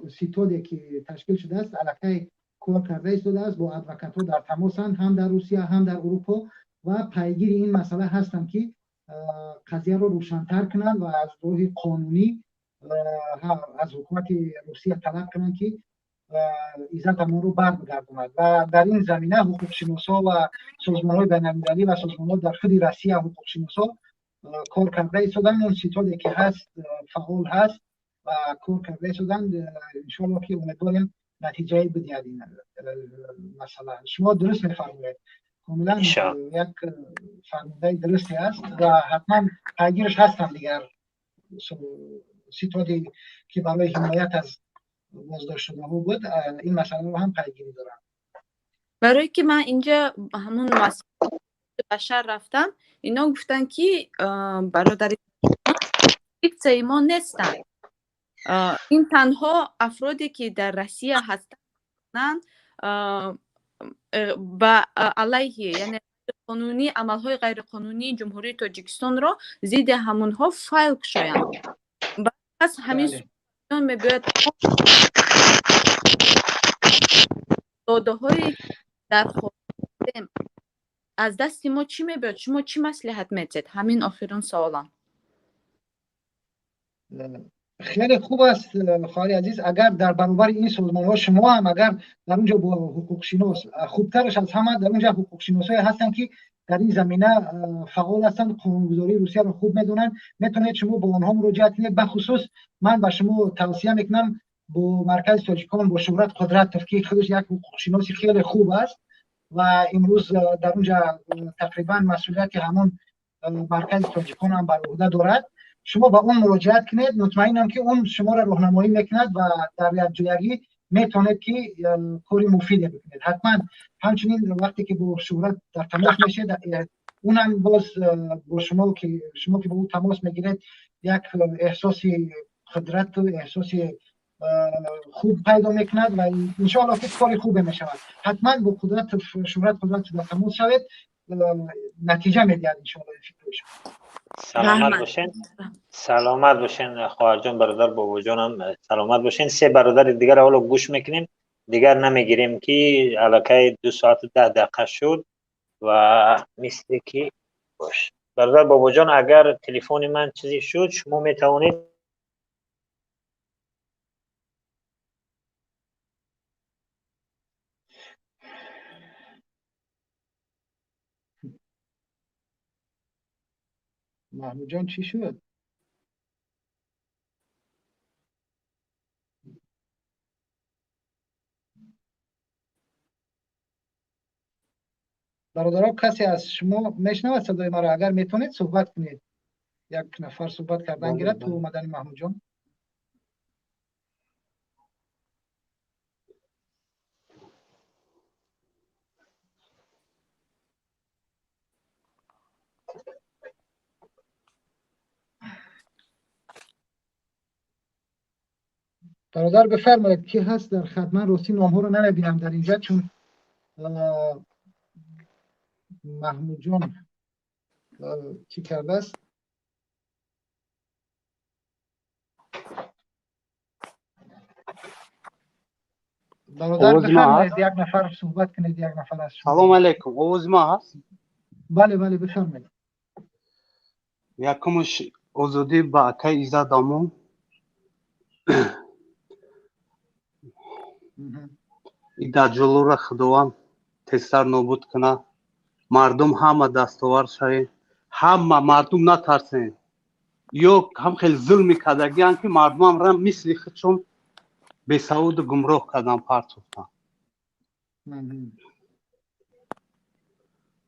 ستادی که تشکیل شده است علاقه کار کرده ایستاده است، با advocate ها در تماسند هم در روسیه هم در اروپا و پیگیر این مسئله هستند که قضیه رو روشن‌تر کنند و از راه قانونی از حکومت روسیه طلب کنند که عزت ما رو برگرداند و در این زمینه حقوقشناسا و سازمان‌های بین‌المللی و سازمان‌ها در خود روسیه حقوقشناسا کار کرده ایستادن. اون ستادی که هست فعال هست و کار کرده ایستادن. انشالله که امیدواریم نتیجه بدهد این مسئله. شما درست می‌فرمایید، کاملا یک فرموده درستی است و حتما پیگیرش هستم دیگر ستادی که برای حمایت از بازداشت شده ها بود این مسئله رو هم پیگیری دارم. برای که من اینجا همون بشر رفتم، اینا گفتن که برادر یک ما نیستن، این تنها افرادی که در روسیه هستند با علیه یعنی قانونی عملهای غیر قانونی جمهوری تاجیکستان را ضد همونها فایل کشایند. پس همین میگوید داده های در خواهیم از دست ما چی میباید؟ شما چی مصلحت میتید؟ همین آخرین سوالم. خیلی خوب است خواهر عزیز، اگر در برابر این سازمان ها شما هم اگر در اونجا با حقوق شناس، خوبترش از همه در اونجا حقوق شناسای هستن که در این زمینه فعال هستند، قانونگذاری روسیه رو خوب میدونن، میتونید شما با آنها مراجعه کنید. به خصوص من به شما توصیه میکنم با مرکز تاجیکان با شهرت قدرت که خودش یک حقوق شناسی خیلی خوب است و امروز در اونجا تقریبا مسئولیت همون مرکز تاجیکان هم بر عهده دارد. شما با اون مراجعت کنید، مطمئنم که اون شما را راهنمایی میکند و در یک جایگی میتونید که کاری مفید بکنید. حتما همچنین وقتی که با شهرت در تماس میشید اونم باز با شما که با او تماس میگیرید یک احساس قدرت و احساس خوب پیدا میکند و انشاءالله که کار خوب میشود. حتما با قدرت شهرت قدرت در تماس شوید، نتیجه میدهد انشاءالله فکر شما. سلامت باشین، سلامت باشین خواهر جان، برادر بابا جانم سلامت باشین. سه برادر دیگر اولو گوش میکنیم، دیگر نمیگیریم که علاقه 2 ساعت و 10 دقیقه شد و مثل که باش. برادر بابا جان اگر تلفن من چیزی شد شما میتوانید محمود جان چی شد؟ برادرها کسی از شما میشنود صدای ما را؟ اگر میتونید صحبت کنید. یک نفر صحبت کردن گیرد تو اومدن محمود جان. برادر بفرمایید کی هست در خط؟ من راستی نام‌ها رو نمی‌بینم در اینجا چون محمود جان چی کرده است؟ برادر بفرمایید یک نفر صحبت کنید، یک نفر از شما. سلام علیکم، آواز ما هست؟ بله بله بفرمایید. یکمش آزادی با اکای عزت امون ای даҷҷолура Худованд тезтар нобуд кунад. Мардум ҳама дастовар шавед, ҳама мардум натарсен. Ё ҳам хеле зулми кардагианд ки мардумам ра мисли худшон бесаводу гумроҳ кардан партофтанд.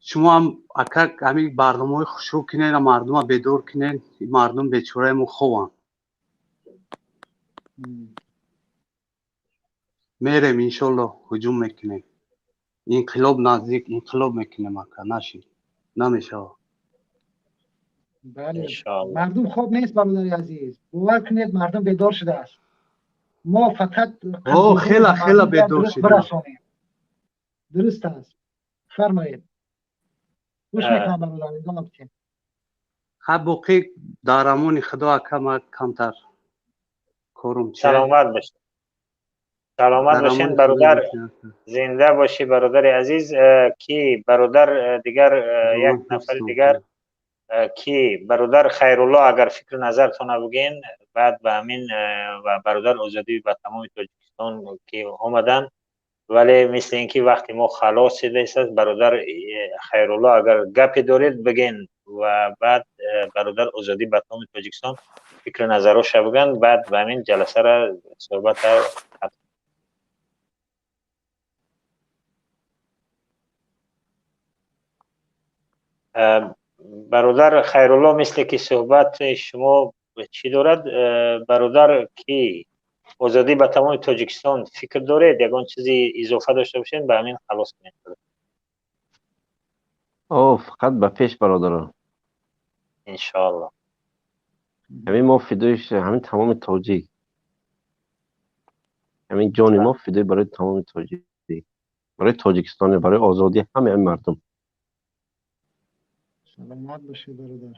Шумо ҳам ака ҳамин барномаҳои хушрӯ кунед, мардума бедор кунед, мардум бечораи мо хобанд. Мерем иншоллоҳ, ҳуҷум мекунем. Инқилоб наздик, инқилоб мекунем ака, нашид намешавад. Бале, мардум хоб нест бародари азиз, бовар кунед мардум бедор шудааст. Мо фақат хела хела бедор шуда. Дуруст аст, фармоед. Гӯш мекунам бародар, идома бидиҳед. Ха боқӣ дар амони Худо ака, ман камтар корум. Саломат бошед. Саломат бошин бародар, зинда бошӣ бародари азиз. Ки бародар дигар, як нафари дигар ки бародар Хайрулло агар фикр назартона бигӯен, баъд ба ҳамин ва бародар Озодӣ ба тамоми Тоҷикистон ки омаданд, вале мисли ин ки вақти мо халос шудааст, бародар Хайрулло агар гапе доред бигӯен ва баъд бародар Озодӣ ба тамоми Тоҷикистон фикр назароша бигӯянд, баъд ба ҳамин ҷаласара суҳбата. Бародар Хайрулло мисли ки суҳбати шумо чӣ дорад? Бародар ки Озодӣ ба тамоми Тоҷикистон фикр доред, ягон чизи изофа дошта бошед, ба ҳамин халос кунед. О, фақат ба пеш бародарон. Иншоаллоҳ. Ҳамин мо фидои ҳамин тамоми тоҷик. Ҳамин ҷони мо фидои барои тамоми тоҷик, барои Тоҷикистон, барои озодии ҳамаи мардум. Саломат бошед бародар.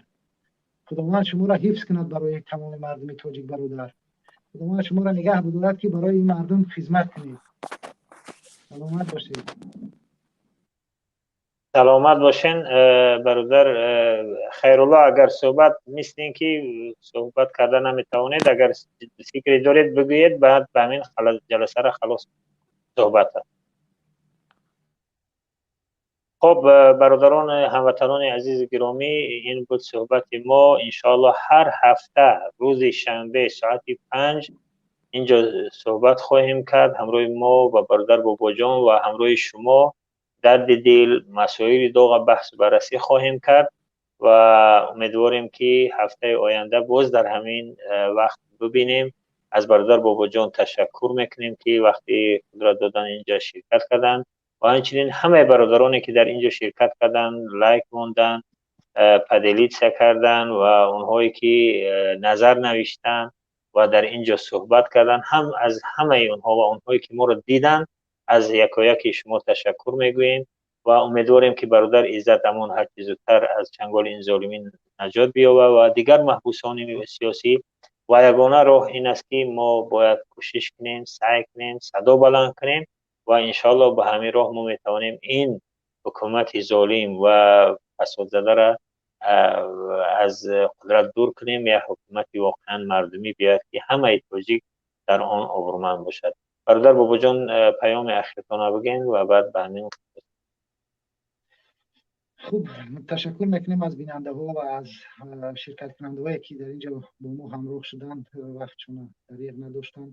Худованд шуморо ҳифз кунад барои тамоми мардуми тоҷик бародар. Худованд шуморо нигаҳ бидорад ки барои ин мардум хизмат кунед. Саломат бошед. Саломат бошен бародар Хайрулло. Агар суҳбат мисли ин ки суҳбат карда наметавонед, агар фикре доред бигӯед, баъд ба ҳамин ҷаласара халос суҳбат. Хоб бародарон, ҳамватанони азизи гиромӣ, ин буд суҳбати мо. Иншоаллоҳ ҳар ҳафта рӯзи шанбе соати 5 инҷо суҳбат хоҳем кард ҳамроҳи мо ва бародар Бобоҷон ва ҳамроҳи шумо дарди дил, масоили доға баҳсу баррасӣ хоҳем кард ва умедворем ки ҳафтаи оянда боз дар ҳамин вақт бибинем. Аз бародар Бобоҷон ташаккур мекунем ки вақти худро додан инҷо ширкат карданд. Ва ҳамчунин ҳамаи бародароне ки дар инҷо ширкат карданд, лайк монданд, поделиться карданд ва онҳое ки назар навиштанд ва дар инҷо суҳбат карданд, ҳам аз ҳамаи онҳо ва онҳое ки моро диданд, аз якояки шумо ташаккур мегӯем ва умедворем ки бародар Иззат Амон ҳарчи зудтар аз чанголи ин золимин наҷот биёбад ва дигар маҳбусони сиёсӣ. Ва ягона роҳ ин аст ки мо бояд кӯшиш кунем, саъй кунем, садо баланд кунем ва иншоаллоҳ ба ҳамин роҳ мо метавонем ин ҳукумати золим ва фасодзадаро аз қудрат дур кунем, як ҳукумати воқеан мардумӣ биёяд ки ҳамаи тоҷик дар он обрӯманд бошад. Бародар Бобоҷон, паёми ахиртона бигӯен ва баъд ба ҳамин. Хуб, ташаккур мекунем аз бинандаҳо ва аз ширкаткунандаҳое ки дар инҷо бо мо ҳамроҳ шуданд, вақтшона дариғ надоштанд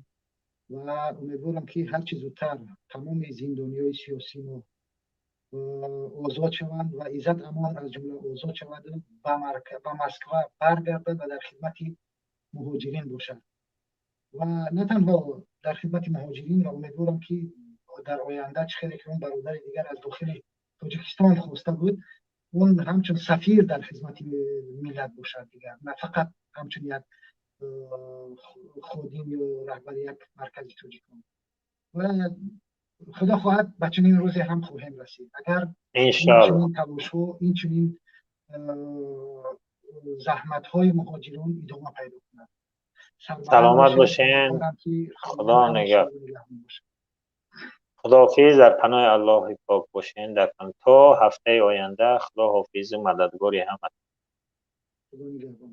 ва умедворам ки ҳарчи зудтар тамоми зиндониҳои сиёсӣ мо озод шаванд ва Иззат Амон аз ҷумла озод шавад, ба Москва баргардад ва дар хидмати муҳоҷирин бошад ва на танҳо дар хидмати муҳоҷирин. Ва умедворам ки дар оянда, чӣ хеле ки он бародари дигар аз дохили Тоҷикистон хоста буд, он ҳамчун сафир дар хизмати миллат бошад, дигар на фақат ҳамчун як ходим ё раҳбари як маркази тоҷикон. Ва худо хоҳад, ба чунин рӯзе ҳам хоҳем расид, агар инчунин талошҳо, инчунин заҳматҳои муҳоҷирон идома пайдо кунад. Саломат бошен, худо нигаҳ, худоҳофиз, дар паноҳи Аллоҳи пок бошен, дар то ҳафтаи оянда. Худо ҳофизу мададгори ҳама. Худо нигаҳбон.